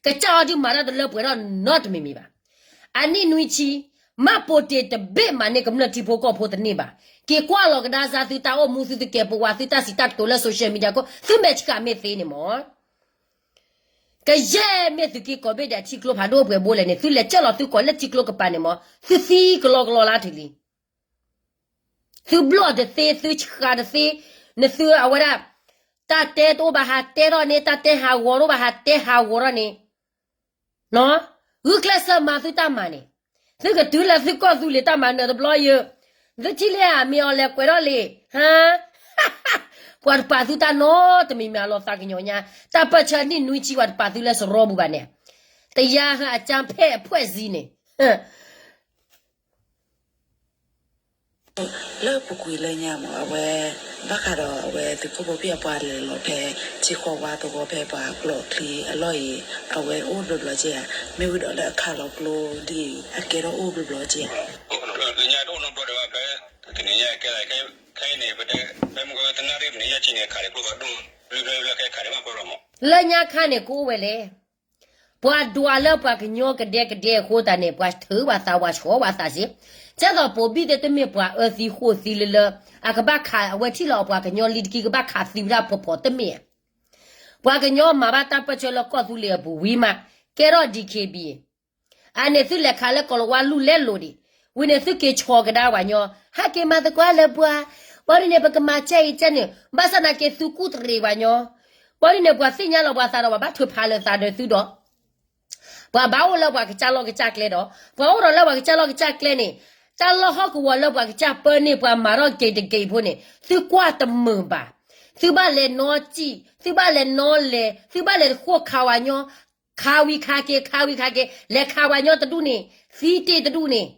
ကစၢ်အီၤဒုးမၤတၢ်တလၢပှဲၤထီၣ်နီတမံၤမံၤဘၣ်. အနံၣ်နွံဆံ မ့ၢ်ပိာ်တ့ၢ်တဘ့ၣ်မးန့ၢ်ကမျၢၢ်ထံဖိကီၢ်ဖိတန့ၢ်ဘၣ်. က့ၤကွၢ်လီၤကဒါစၢ်သုတၢ်အိၣ်မူ သုတကဲးပဝး သုတၢ်စံးတၢ်ကတိၤလၢ social media ခိၣ် သုမဲာ်ဆှးမ့ၢ်သ့န့ၣ်မ့ၢ် ကယဲၢ်မ့ၢ်သုးက့ကိးဘ့ၣ်ဒဲးထံကျိဖးဒိၣ်ပှဲၤဘိလဲၣ်န့ၣ် သုလဲၤကၢၢ်လီၤသုကိးလၢထံကျိကပၤန့ၣ်မ့ၢ် သုသံကလီကလီလါထုးလံ. သုဘျီၣ်တသ့ သုဆှးတသ့, နသုအဝဲဒၣ် တၢ်တဲတအိၣ်ဘၣ်ဟးတဲထီၣ်န့ၣ် တၢ်တဲဟးဂီၤတအိၣ်ဘၣ်ဟးတဲဟးဂီၤထီၣ်န့ၣ် ဂုာ်ကျဲးစၢးမၤသုတၢ်မၤန့ၣ် သုကတုၤလၢသုကီၢ်သူလ့ၤတၢ်မၤနၢၤတဘျီယၢ်, သုထံၣ်လၢအမ့ၢ်အီၤလဲၤကွဲးထီၣ်လံ, ဟါ, ပှၤတပာ်သုတၢ်နီတမံၤမံၤအလီၤသးကညီၤညါ, တၢ်ပၢၢ်ဆၢနံၣ်နွံဆံပှၤတပာ်သုလၢစရီပူၤဘၣ်န့ၣ်, တယၤဟၢအကၠၢဖဲၣ်အဖှဲၣ်စံန့ၣ် လၢပူၤကွံာ်လၢညါမ့ၢ် အဝဲ ဘၣ်ဃးဒီးအဝဲသုးခိၣ်ဖိဖံၣ်အပှၤလဲၤလီၤဖဲ ထံဃီဝါသဝီဖဲပှၤကျိးချံအလီၢ်အံၤ အဝဲအိၣ်ဘျီဘျီက့ဧါ, မ့ၢ်ဝံၤဒီးလၢအခးလီၤကျိဒ်အံၤ အကဲထီၣ်အိၣ်ဘျီဘျီက့ဧါ. လၢညါတအိၣ်နီတဘျီဒီးဘၣ်ဖဲ တနံၤညါကဲ ခဲအံၤန့ၣ် ပတဲ ဖဲမုၢ်ကတနၣ်ရံၣ်မနုၤညါဆံန့ၣ် ခးလံကျိဖးဒိၣ် ဘျီဘျီလၢခဲခးလံမးပၢၢ်လီၤမး. လၢညါခါန့ၣ် ကအိၣ်ဝဲလဲၣ်. ပှၤဒွးလၢပှၤကညီကဒဲကဒဲအဃိသတးန့ၣ် ပှၤထုးပှၤသး ပှၤဆှီပှၤသးစ့ၢ်, ဒ်သိးပိာ်ဘံၣ်သ့ၣ်တမ့ၢ်ပှၤအၢသံဃိၣ်သံလၢလၢ အကဘၣ်ခး အဝဲထံၣ်လီၤအပှၤကညီလံၤတက့ၢ် ကဘၣ်ခးသံဝဲဒၣ်ဖီဖီတမ့ၢ်ဧါ. ပှၤကညီမၤဘၣ်တၢ်ပၢၢ်ဆၢလၢကီၢ်သူလ့ၤအပူၤဝံၤမး ကဲထီၣ် ဒီး ခ့ဘံၣ် အန့ၣ်သုလဲၤခးလၢကီၤလၤဝါလူၢ်လဲလိာ်ဒံး, ဝံၤန့ၣ်သုက့ၤဆီကဒါပှၤညီ, ဟဲက့ၤမၤသကိးလၢပှၤ, ဘၣ်ဒ်န့ၣ် ပကမၤကဲအံၤကဲန့ၣ် ဘၣ်ဆၣ်သနာ်က့သုကူၣ်တရံးပှၤညီ, ဘၣ်ဒ်န့ၣ် ပှၤသ့ၣ်ညါလီၤပှၤသးဒီး ပှၤဘၣ်ထုးဖးလၢသးဒီးသုဒီး ပှၤဘၣ်အိၣ်လၢပှၤကစၢ်လီၢ်ကစၢ်ကျဲဒီး ပှၤအိၣ်ဒီးလၢပှၤကစၢ်လီၢ်ကစၢ်ကျဲန့ၣ်, တၢ်လီၢ်ဟီၣ်ကဝီၤလၢပှၤကစၢ်ပၢန့ၢ်ပှၤမၤထီၣ်က့ၤတက့ၢ်ဖိန့ၣ် သုကွၢ်တမုာ်ဘၣ်. သုဘၣ်လဲၤနီစံၣ်, သုဘၣ်လဲၤနီလဲၤ, သုဘၣ်လဲၤဃိၣ်ခးဝဲညီ, ခးဝံၤခးက့ၤ ခးဝံၤခးက့ၤ လဲၤခးဝဲညီတဒူၣ်န့ၣ်, သံတ့ၢ်တဒူၣ်န့ၣ်,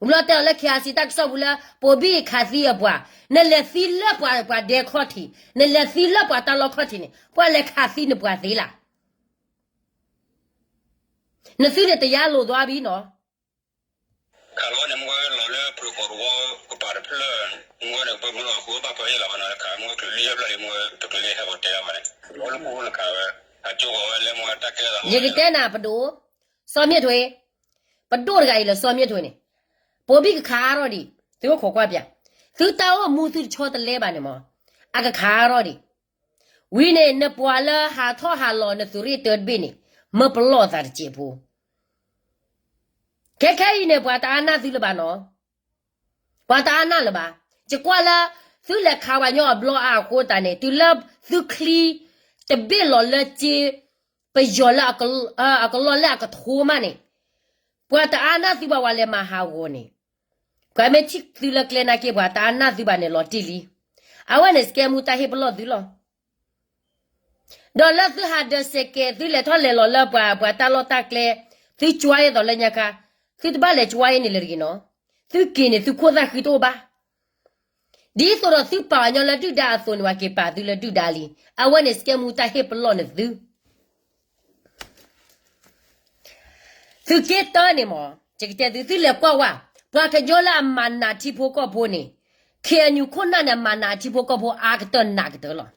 ဝံၤလီၤတဲအီၤလၢ ခ့အစံ တၢ်ကစီၣ်ပူၤလၢ ပိာ်ဘံၣ်ခးသံအပှၤ, နလဲၤသံလၢပှၤပှၤဒဲခီၣ်ထံး, နလဲၤသံလၢပှၤတၢ်လီၢ်ခီၣ်ထံးန့ၣ် ပှၤလဲၤခးသံနပှၤသ့လၢ် နသုန့ၣ်တယါလိာ်သွါဘံနီၤ. ခးလီၤန့ၣ် မ့ၢ်လီၤလၢပှၤကီၢ်တဝီကပၤတဖျၢၣ်, မ့ၢ်န့ၣ် ပမ့ၢ်လီၤဃုဘၣ်ပှၤယဲၢ်လီၤဘၣ်နီၤ ခးမ့ၢ်ချုးလံယဲၢ်ဖျၢၣ်လံ မ့ၢ်တချုးလံဟဲကီးတဲဒၣ်ဘၣ်န့ၣ် လီၤလၢပှၤနခးဝဲ, အကၠိကီးဝဲလဲၣ်မ့ၢ်တၢ်ကဲသး ယကတဲနၤပဒိၣ်, စီၤမ့ၢ်ထွ့, ပဒိၣ်တဂၤအံၤလၢစီၤမ့ၢ်ထွ့န့ၣ်, ပိာ်ဘံၣ်ကခးထီၣ်ဒံး, သုအိၣ်ခိးကွၢ်ပၠး, သုတၢ်အိၣ်မူသုတဆီတလဲဘၣ်န့ၣ်မး, အကခးထီၣ်ဒံး ဝံၤန့ၣ် နပှၤလၢဟးထီၣ်ဟးလီၤနသုးရ့ၣ်တၢတဘ့ၣ်န့ၣ် မၢပလီၢ်သးတစဲးဖိ, ခဲခဲအံၤန့ၣ် ပှၤတအါနၢ်သုလၢၤဘၣ်နီၤ, ပှၤတအါနၢ်လၢၤဘၣ်. ယကွၢ်လၢ သုလဲၤခးပှၤညီအဘျီအါအဃိသတးန့ၣ် တုၤလၢသုချံတဘ့ၣ်လီၤလၢက့ ပယီၤလၢ အကလီၢ်လၢအကထိမးန့ၣ်, ပှၤတအါနၢ်သုဘၣ်ဝဲလဲၤမၤဟးဂီၤန့ၣ်, ပှၤမ့ၢ်ထံၣ်သုလၢကျဲနာ်က့ ပှၤတအါနၢ်သုဘၣ်န့ၣ်လီၤတံၢ်လံ. အဝဲန့ၣ် စကဲမူတၢ်ဟ့ၣ်ပလီၢ်သုလီၤ. ဒီးလၢသုဟးဒၢးစဲးကဲး သုလဲၤထီၣ်လဲၤလီၤလၢပှၤ ပှၤတၢ်လီၢ်တၢ်ကျဲ, သုကွၢ်အသိးလၢညါခါ, သုတဘၣ်လဲၤကွၢ်အန့ၣ်လၢၤတဂ့ၤနီၤ. သုက့ၤန့ၣ် သုခိၣ်သၣ်ဃံတအိၣ်ဘၣ်. ဒ်သိးဒီးသုပာ်အီၤညီလၢဒုၣ်ဒါအသိးန့ၣ် ပှၤက့ၤပာ်သုလၢဒုၣ်ဒါလံ. အဝဲန့ၣ် စကဲမူတၢ်ဟ့ၣ်ပလီၢ်န့ၣ်သု သုးက့တၢန့ၣ်မး, ယကတဲသု သုလဲၤကွၢ်ဝဲ, ပှၤကညီလၢအမၤနးထံဖိကီၢ်ဖိန့ၣ်, ခ့ၣ်အဲၣ်ယူၣ်ခိၣ်နၢ်န့ၣ် အမၤနးထံဖိကီၢ်ဖိအါကတၢၢ်နးကတၢၢ်လီၤ.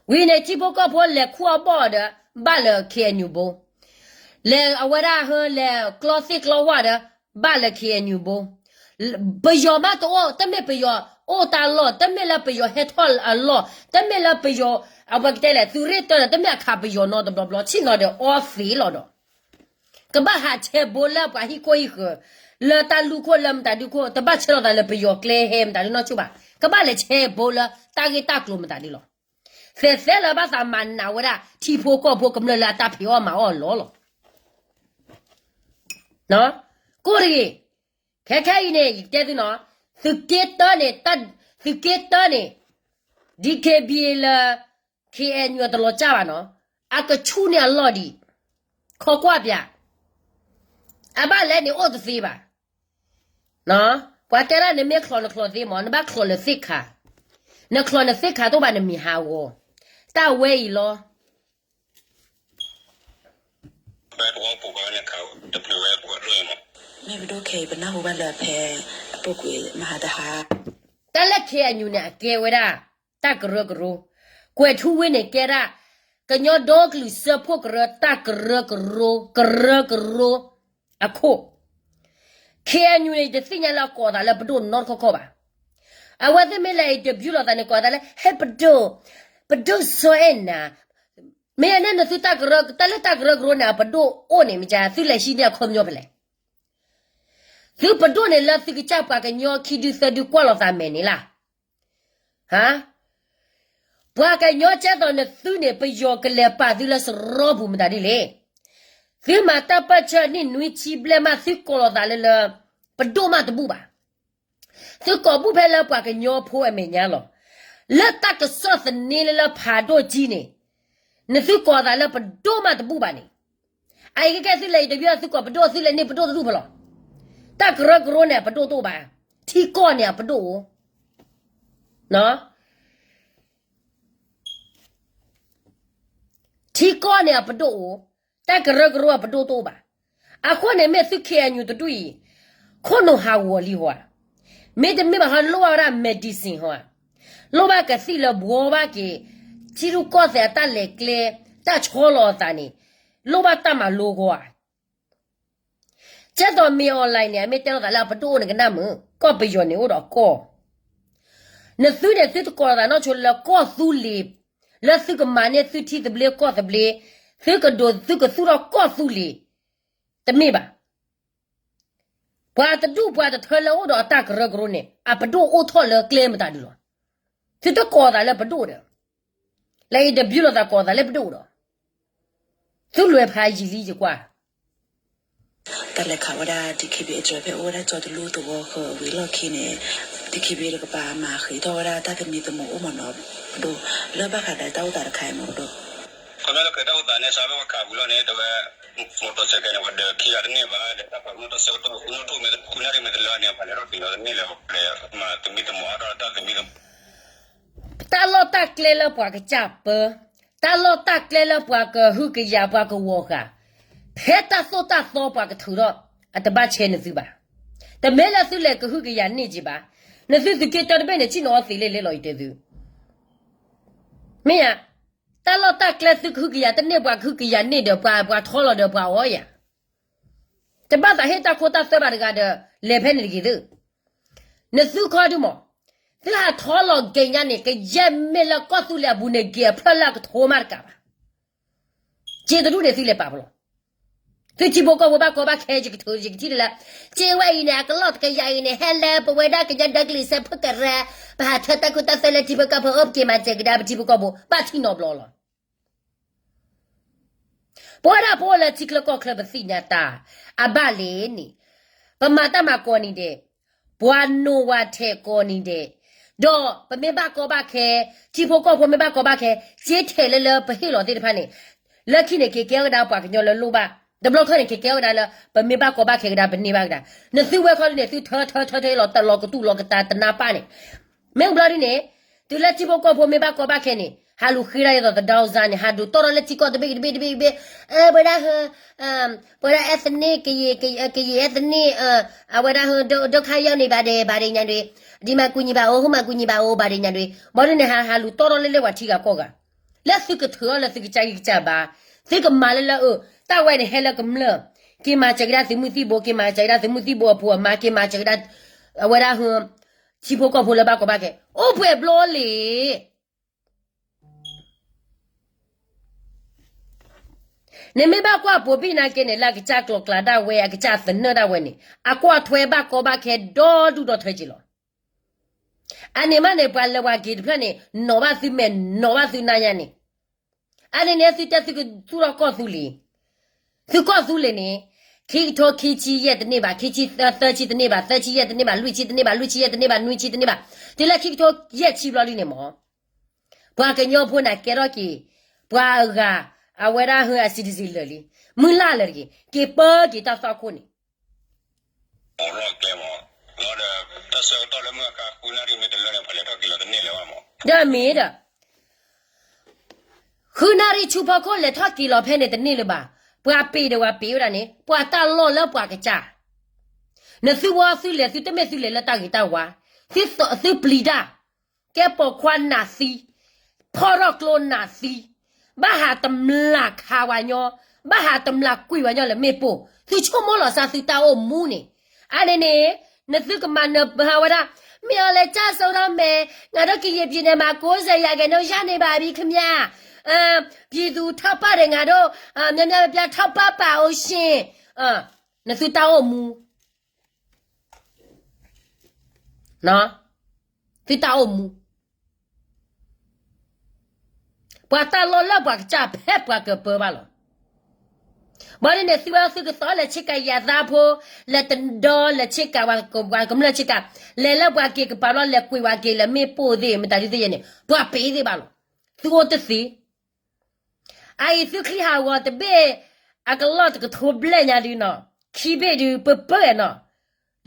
ဝံၤန့ၣ် ထံဖိကီၢ်ဖိလဲၤခူၣ်အဘီၣ်ဒီး ဘၣ်လၢ ခ့ၣ်အဲၣ်ယူၣ် ဘိ, လဲၤအဝဲဒၣ်ဟၢ လဲၤကျီသ့ၣ်ကျီဝၣ်ဒီး ဘၣ်လၢ ခ့ၣ်အဲၣ်ယူၣ် ဘိ ပယီၤမးတအိၣ်, တမ့ၢ်ပယီၤအိၣ်တၢ်လီၢ်, တမ့ၢ်လၢပယီၤဟဲထီၣ်အလီၢ်, တမ့ၢ်လၢပယီၤ, အဝဲကတဲလဲၣ် သုးရ့ၣ်တၢန့ၣ် တမ့ၢ်အခးပယီၤနီတဘျီဘျီ, ဆ့ၣ်နီၤဒီးအီသံးလီၤဒီး, ကဘၣ်ဟးဆဲးဘိလၢပှၤဟံၣ်ခိၣ်ဟံၣ်ဃၢၤ, လၢတၢ်လူၢ်ခိၣ်လၢမတၤဒုခိၣ်, တဘၣ်ဆဲးလီၤသးလၢပယီၤကျဲဟဲမတၤဒုနီတဆူၣ်ဘၣ်, ကဘၣ်လဲၤဆဲးဘိလၢတၢ်ဂ့ၢ်တၢ်ကျိၤမတၤဒုလီၤ. သဲးသဲလၢဘၣ်သးမၤနးဝဲဒၣ် ထံဖိကီၢ်ဖိကမျၢၢ်လၢအတၢ်ဖံးအီၣ်မၤအီၣ်အလီၢ်လီၤ. ကိၣ်တဂ့ၤ, ခဲခဲအံၤန့ၣ် ယကတဲသုနီၤ, သုးက့တၢန့ၣ်, သုးက့တၢန့ၣ်, ဒ် ခ့ဘံၣ် လၢ ခ့ၣ်အဲၣ်ယူၣ် အတလီၤစၢ်ဘၣ်နီၤ, အကဆူၣ်န့ၢ်အလီၢ်ဒံး, ခိးကွၢ်ပၠး, အဘၣ်လဲၣ်န့ၣ်အိၣ်တသ့ဘၣ်. ပှၤတဲဒၣ်နမ့ၢ်ချီၣ်နချီၣ်သ့မး, နဘၣ်ချီၣ်လၢသ့ၣ်ခါ, နချီၣ်နသ့ၣ်ခါတအိၣ်ဘၣ်နမံၤဟးဂီၤ, တၢ်ဝဲအံၤလီၤ. မ့ၢ်ပဒိၣ်ခဲအံၤ ပနၢ်ဟူဘၣ်လၢအဖဲ အပူၤကွံာ်မဟါတဟါ, တၢ်လၢ ခ့ၣ်အဲၣ်ယူၣ် န့ၣ် အကဲဝဲဒၣ် တၢ်ကရၢကရိ, ကွဲၤထူဝ့န့ၣ်ကဲဒၣ် ကညီဒီကလုာ်စၢဖှိၣ်ကရၢတၢ်ကရၢကရိ, ကရၢကရိအခိၣ်, ခ့ၣ်အဲၣ်ယူၣ် န့ၣ် ယတသ့ၣ်ညါလၢအကိးသးလၢပဒိၣ်နီတခီခီဘၣ်. အဝဲသ့ၣ်မ့ၢ်လဲၤ interview လိာ်သးန့ၣ် ကိးသးလၢ ဟဲပဒိၣ်, ပဒိၣ်စီၤအဲၣ်နၤ, မ့ၢ်န့ၣ်နသုတၢ်ကရၢ, တၢ်လၢတၢ်ကရၢကရိန့ၣ် အပဒိၣ်အိၣ်န့ၣ် မ့ၢ်က သုလဲၤဟံးန့ၢ်အခီပညီဖဲလဲၣ်. သုပဒိၣ်န့ၣ်လၢသုကစၢ်ပှၤကညီခံဒုသၢဒုကွၢ်လိာ်သးမဲာ်န့ၣ်လၢ် ဟါ, ပှၤကညီကဲသိးနသုန့ၣ် ပယီၤကလဲၤပာ်သုလၢစရီပူၤမတၤဒ်လဲၣ်. သုမၤတၢ်ပၢၢ်ဆၢနံၣ်နွံဆံဘျဲၣ်မး သုကိးလိာ်သးလၢလၢ ပဒိၣ်မးတဘူၣ်ဘၣ်. သုကိးဘူၣ်ဖဲလၢပှၤကညီဖိအမဲာ်ညါလီၤ. လၢတၢ်ကစီၣ်သန့လၢလၢဖးဒိၣ်ကံန့ၣ် နသုကိးသးလၢပဒိၣ်မးတဘူၣ်ဘၣ်န့ၣ် အအံၤကဲကဲသုလဲၤ interview သုကိးပဒိၣ် သုလဲၤန့ၢ်ပဒိၣ်တဒူၣ်ဖဲလီၤ. တၢ်ကရၢကရိန့ၣ် အပဒိၣ်တအိၣ်ဘၣ်. ထံကီၢ်န့ၣ်အပဒိၣ်အိၣ်, ထံကီၢ်န့ၣ်အပဒိၣ်အိၣ်, တၢ်ကရၢကရိအပဒိၣ်တအိၣ်ဘၣ်. အဃိန့ၣ်မ့ၢ်သု ခ့ၣ်အဲၣ်ယူၣ် တဒူၣ်အံၤ ခိၣ်နူာ်ဟးဂီၤလံဟီဧါ. မ့တမ့ၢ်ဘၣ်ဟီ လိၣ်ဘၣ်ဝဲဒၣ် medicine ဟီဧါ. လိၣ်ဘၣ်ကသံၣ်လၢဘှီဘၣ်က့ၤ ထံရူၢ်ကီၢ်သဲးအတၢ်လဲၤကျဲ တၢ်ဆီလီၤအသးန့ၣ် လိၣ်ဘၣ်တၢ်မၤလိဂီၤဧါ. ကဲသိးမ့ၢ် online န့ၣ် အမ့ၢ်တဲလိာ်သးလၢအပဒိၣ်အိၣ်န့ၣ်ကနၣ်မုာ်, ကီၢ်ပယီၤန့ၣ်အိၣ်ဒီးကီၢ်, နသုန့ၣ် သုတကိးသးနီၢ်ဆိလၢကီၢ်သူလ့ၤ, လၢသုကမၤန့ၢ်သုထံသဘျ့ကီၢ်သဘျ့, သုကဒိးသုကသူၣ်ထီၣ်ကီၢ်သူလ့ၤ, တမ့ၢ်ဘၣ်. ပှၤတဒူၣ်ပှၤတထၢလၢအိၣ်ဒီးအတၢ်ကရၢကရိန့ၣ် အပဒိၣ်အိၣ်ထီၣ်လၢကျဲမတၤဒုလီၤ. သုတကိးသးလၢပဒိၣ်ဒီး, လၢအံၤတဘျုးလိာ်သးကိးသးလၢပဒိၣ်ဒီး, သုလွဲၤဖးယံာ်လံယကွၢ် တၢ်လဲၤခးဝဲဒၣ် DKBA အတြဲၤဖဲအိၣ်ဝဲဒၣ်ကၠီတလူသဝီဃၢၤဝံၤအလီၢ်ခံန့ၣ် DKBA တကပၤမၤဃံးထီၣ်ဝဲဒၣ်တၢ်သမံသမိးအိၣ်မးနီၤ, ပဒိၣ်, လၢဘၣ်ဃးဒီးတၢ်အိၣ်သးတခါအံၤမးပဒိၣ်, ခီဖျိလၢဃဲၤတၢ်အိၣ်သးန့ၣ် စးဖဲပှၤခးဝံၤလီၤန့ၣ် တဲဝဲ မိၢ်တီဆဲးကဲန့ၣ် ပှၤဒၢးခံဂၤတန့ၢ်ဘၣ် ဒီးတၢ်ပာ်မုၢ်တီဆဲးကတီၢ် ဃုနၣ်ရံၣ်မ့ၢ်တလၢန့ၣ် ပှၤလဲၤထီၣ်က့ၤလီၤတန့ၢ်လၢၤ ပှၤလဲၤမၤသမံသမိးအါထီၣ်တၢ်သမံသမိး တၢ်လီၢ်တၢ်ကျဲလၢပှၤကစၢ်ပၢ, တၢ်လီၢ်တၢ်ကျဲလၢပှၤကဟုကယာ်ပှၤကဝီၤဃာ်, ဖဲတၢ်သိၣ်တၢ်သီပှၤကထုးထီၣ်, အတဘၣ်ဆဲးနသုဘၣ်. တမ့ၢ်လၢသုလဲၤကဟုကယာ်န့ၢ်က့ၤဘၣ်. နသုသုးက့တၢတဘ့ၣ်န့ၣ် ဆ့ၣ်နီၤအီသံးလ့လ့လီၤ ယတဲသု မ့ၢ်ဧါ, တၢ်လီၢ်တၢ်ကျဲသုကဟုကယာ်တန့ၢ် ပှၤကဟုကယာ်န့ၢ်ဒီး ပှၤပှၤထီလီၤဒီးပှၤအီယၤ တဘၣ်သးဟ့ၣ်တၢ်ခိတၢ်သွဲဘၣ်တဂၤဒီး လဲၤဖဲန့ၣ်တဂ့ၤသု. နသုခီဒုမး, သုဟးထီလီၤက့ၤညါန့ၣ် ကယဲၢ်မ့ၢ်လၢကီၢ်သူလ့ၤအပူၤန့ၣ် က့ၤအဖျၢၣ်လၢအကထိမးတကးဘၣ်. က့ၤတဒူၣ်န့ၣ်သုလဲၤပာ်ပလီၢ်. သုထံဖိကီၢ်ဖိဘၣ်ကီဘၣ်ခဲ ယကထိယကထံၣ်လၢ က့ၤဝဲအံၤန့ၣ် အကလီၢ်တကယၤအံၤန့ၣ် ဟဲလၢပဝဲဒၣ်ကညီဒီကလုာ်စၢဖှိၣ်ကရၢ, ပဟးထၢတၢ်ခိတၢ်သွဲလၢထံဖိကီၢ်ဖိ အိၣ်ပက့ၤမၤစၢၤကဒါပထံဖိကီၢ်ဖိ ဘၣ်ထံၣ်နီတဘျီလီၤ. ပဝဲဒၣ်ပအိၣ်လၢထံချၢကီၢ်ချၢပသ့ၣ်ညါတၢ်, အဘၣ်လံန့ၣ်, ပမၤတၢ်မၤကိးနံၤဒဲး, ပှၤနိးဝဲထဲးကိးနံၤဒဲး, ဒီးပမ့ၢ်ဘၣ်ကီဘၣ်ခဲ, ထံဖိကီၢ်ဖိမ့ၢ်ဘၣ်ကီဘၣ်ခဲ, က့ထဲးလၢလၢပဟ့ၣ်လီၤသ့ၣ်တဖၣ်န့ၣ်, လၢခံန့ၣ် က့ၤကဲဝဲဒၣ်ပှၤကညီလၢလိၣ်ဘၣ်, တဘျီခီန့ၣ် က့ၤကဲဝဲဒၣ်လၢ ပမ့ၢ်ဘၣ်ကီဘၣ်ခဲကဒါ ပန့ၢ်ဘၣ်ကဒါ, နသုဝဲခီဒုန့ၣ် သုထၢထၢထၢထၢလီၤတၢ်လီၤကတူၢ်လီၤကတၢ်တနါပၢ်န့ၣ်, မ့ၢ်ဘျီဒုန့ၣ်, တုၤလၢထံဖိကီၢ်ဖိမ့ၢ်ဘၣ်ကီဘၣ်ခဲန့ၣ် ဟးလူၤဃ့ဒၣ်ဒ်သိးသဒၢစါန့ၣ် ဟးဒုးတီၢ်ထီၣ်လၢထံကီၢ်တဘ့ၣ်တဘ့ၣ်တဘ့ၣ်တဘ့ၣ်, ပဝဲဒၣ်ဟၢ, ပဝဲဒၣ် ethnic ကယံာ် ကယံာ် ethnic, အဝဲဒၣ်ဟၢ ဒုက္ခရောက်နေပါတယ် ဘာတွေညာတွေ, ဒီမှာကူညီပါဦး ဟိုမှာကူညီပါဦး ဘာတွေညာတွေ, ဘျီဒုန့ၣ် ဟးဟးလူၤတီၢ်ထီၣ်လၢလၢပှၤထံဂၤကီၢ်ဂၤ, လၢသုကထုးထီၣ်လၢသုကစၢ်ဂံၢ်ကစၢ်ဘါ, သုကမၤလၢလၢအ, တၢ်ဝဲန့ၣ်ဟဲလၢကမျၢၢ်, က့ၤမၤစၢၤကဒါသုးမုၢ်သံၣ်ဘိ, က့ၤမၤစၢၤကဒါသုးမုၢ်သံၣ်ဘိအဖိအမါ, က့ၤမၤစၢၤကဒါ, အဝဲဒၣ်ဟၢ, ထံဖိကီၢ်ဖိလၢဘၣ်ကီဘၣ်ခဲ, အိၣ်ပှဲၤဘျီလံ နမ့ၢ်ဘၣ်ကွၢ်ပိာ်ဘံၣ်နာ်က့န့ၣ် လၢအကစၢ်ကျိၤကျါဒၣ်ဝဲ အကစၢ်သနၢၣ်ဒၣ်ဝဲန့ၣ် အကွၢ်ထွဲဘၣ်ကီဘၣ်ခဲဒီဒူၣ်ဒီထၢက့ၤလီၤ. အန့ၣ်မးန့ၣ် ပှၤလဲၤပှၤက့ၤတဖျၢၣ်န့ၣ် နီၢ်ဘၣ်သုမဲာ် နီၢ်ဘၣ်သုနါညါန့ၣ်, အန့ၣ်န့ၣ် သုတဲသုကသူၣ်ထီၣ်ကီၢ်သူလ့ၤ, သုကီၢ်သူလ့ၤန့ၣ်, ခံကထိခံဆံယဲၢ်တန့ၢ်ဘၣ်, ခံဆံသၢဆံတန့ၢ်ဘၣ်, သၢဆံယဲၢ်တန့ၢ်ဘၣ်, လွံၢ်ဆံတန့ၢ်ဘၣ်, လွံၢ်ဆံယဲၢ်တန့ၢ်ဘၣ်, နွံဆံတန့ၢ်ဘၣ်, တုၤလၢခံကထိယဲၢ်ဆံဘျီဒုန့ၣ်မး ပှၤကညီဖိန့ၣ်ကဲထီၣ်က့ၤ, ပှၤအဂၤ, အဝဲဒၣ်ဟၢအ citizen လၢာ်လံ, မုၢ်လၢ်လၢာ်တဂ့ၤ, က့ၤပၢက့ၤတၢ်သွၣ်ခိၣ်န့ၣ်, လီၤဒီး, တၢ်ဆၢကတီၢ်လၢမုၢ်အခါ ဃုနၣ်ရံၣ်မ့ၢ်တလၢန့ၣ် ပှၤလဲၤထီၣ်က့ၤလီၤတန့ၢ်လၢၤဘၣ်မး, ဒီးမ့ၢ်ဒီး ဃုနၣ်ရံၣ်ဆူဖီခိၣ်လဲၤထီၣ်က့ၤလီၤဖဲန့ၣ် တန့ၢ်လၢၤဘၣ်. ပှၤပ့ၤဒီးပှၤပ့ၤဝဲဒၣ်န့ၣ် ပှၤတၢ်လီၢ်လၢပှၤကစၢ်, နသုဝဲသုလဲၤ သုတမ့ၢ်သုလဲၤလၢတၢ်ဂ့ၤတၢ်ဝါ, သုပျံၤတၢ်, ကဲပိာ်ခွါနးသံ, ဖီၣ်ထီၣ်ကျိနးသံ, ဘၣ်ဟးတမျးခးပှၤညီ, ဘၣ်ဟးတမျးကွံာ်ပှၤညီလၢမ့ၣ်ပိၢ်, သုဆိကမိၣ်လီၤစၢ်သုတၢ်အိၣ်မူန့ၣ်, အန့ၣ်န့ၣ် နသုကမၤနၢၤဟးဝဲဒၣ်, မ့ၢ်အီၤလဲၤကၢ်စိထီၣ်မဲာ်, ငါတို့ကရင်ပြည်နယ်မှာ ကိုးဆယ်ရာခိုင်နှုန်းရနေပါပြီခင်ဗျာ, ပြည်သူထောက်ပံ့တယ် ငါတို့, များများပြားထောက်ပံ့ပါဦးရှင်, နသုတၢ်အိၣ်မူ, သုတၢ်အိၣ်မူ ပှၤတၢ်လီၢ်လၢပှၤကစၢ်ဖဲပှၤကပၢဘၣ်လီၤ. ဘၣ်ဒ်န့ၣ် သုဝဲသုကသီလဲၤဆ့ကၤယၤသးဖိ, လဲၤတဒီ လဲၤဆ့ကၤပှၤကမျၢၢ်ဆ့ကၤ, လဲၤလၢပှၤက့ၤကပၤဘျီ လဲၤကွံာ်ပှၤက့ၤလၢမ့ၣ်ပိၢ်သ့ၣ် မတၤဒုသ့ၣ်ယဲန့ၣ် ပှၤပ့ၤသ့ၣ်ဘၣ်လီၤ. သုအိၣ်တသ့ အအံၤသုချံဟးဂီၤတဘ့ၣ်, အကလီၢ်တကထိဘျဲၣ်ညါဒုနီၤ, ခံဘ့ၣ်ဒု ပပၢၢ်နီၤ,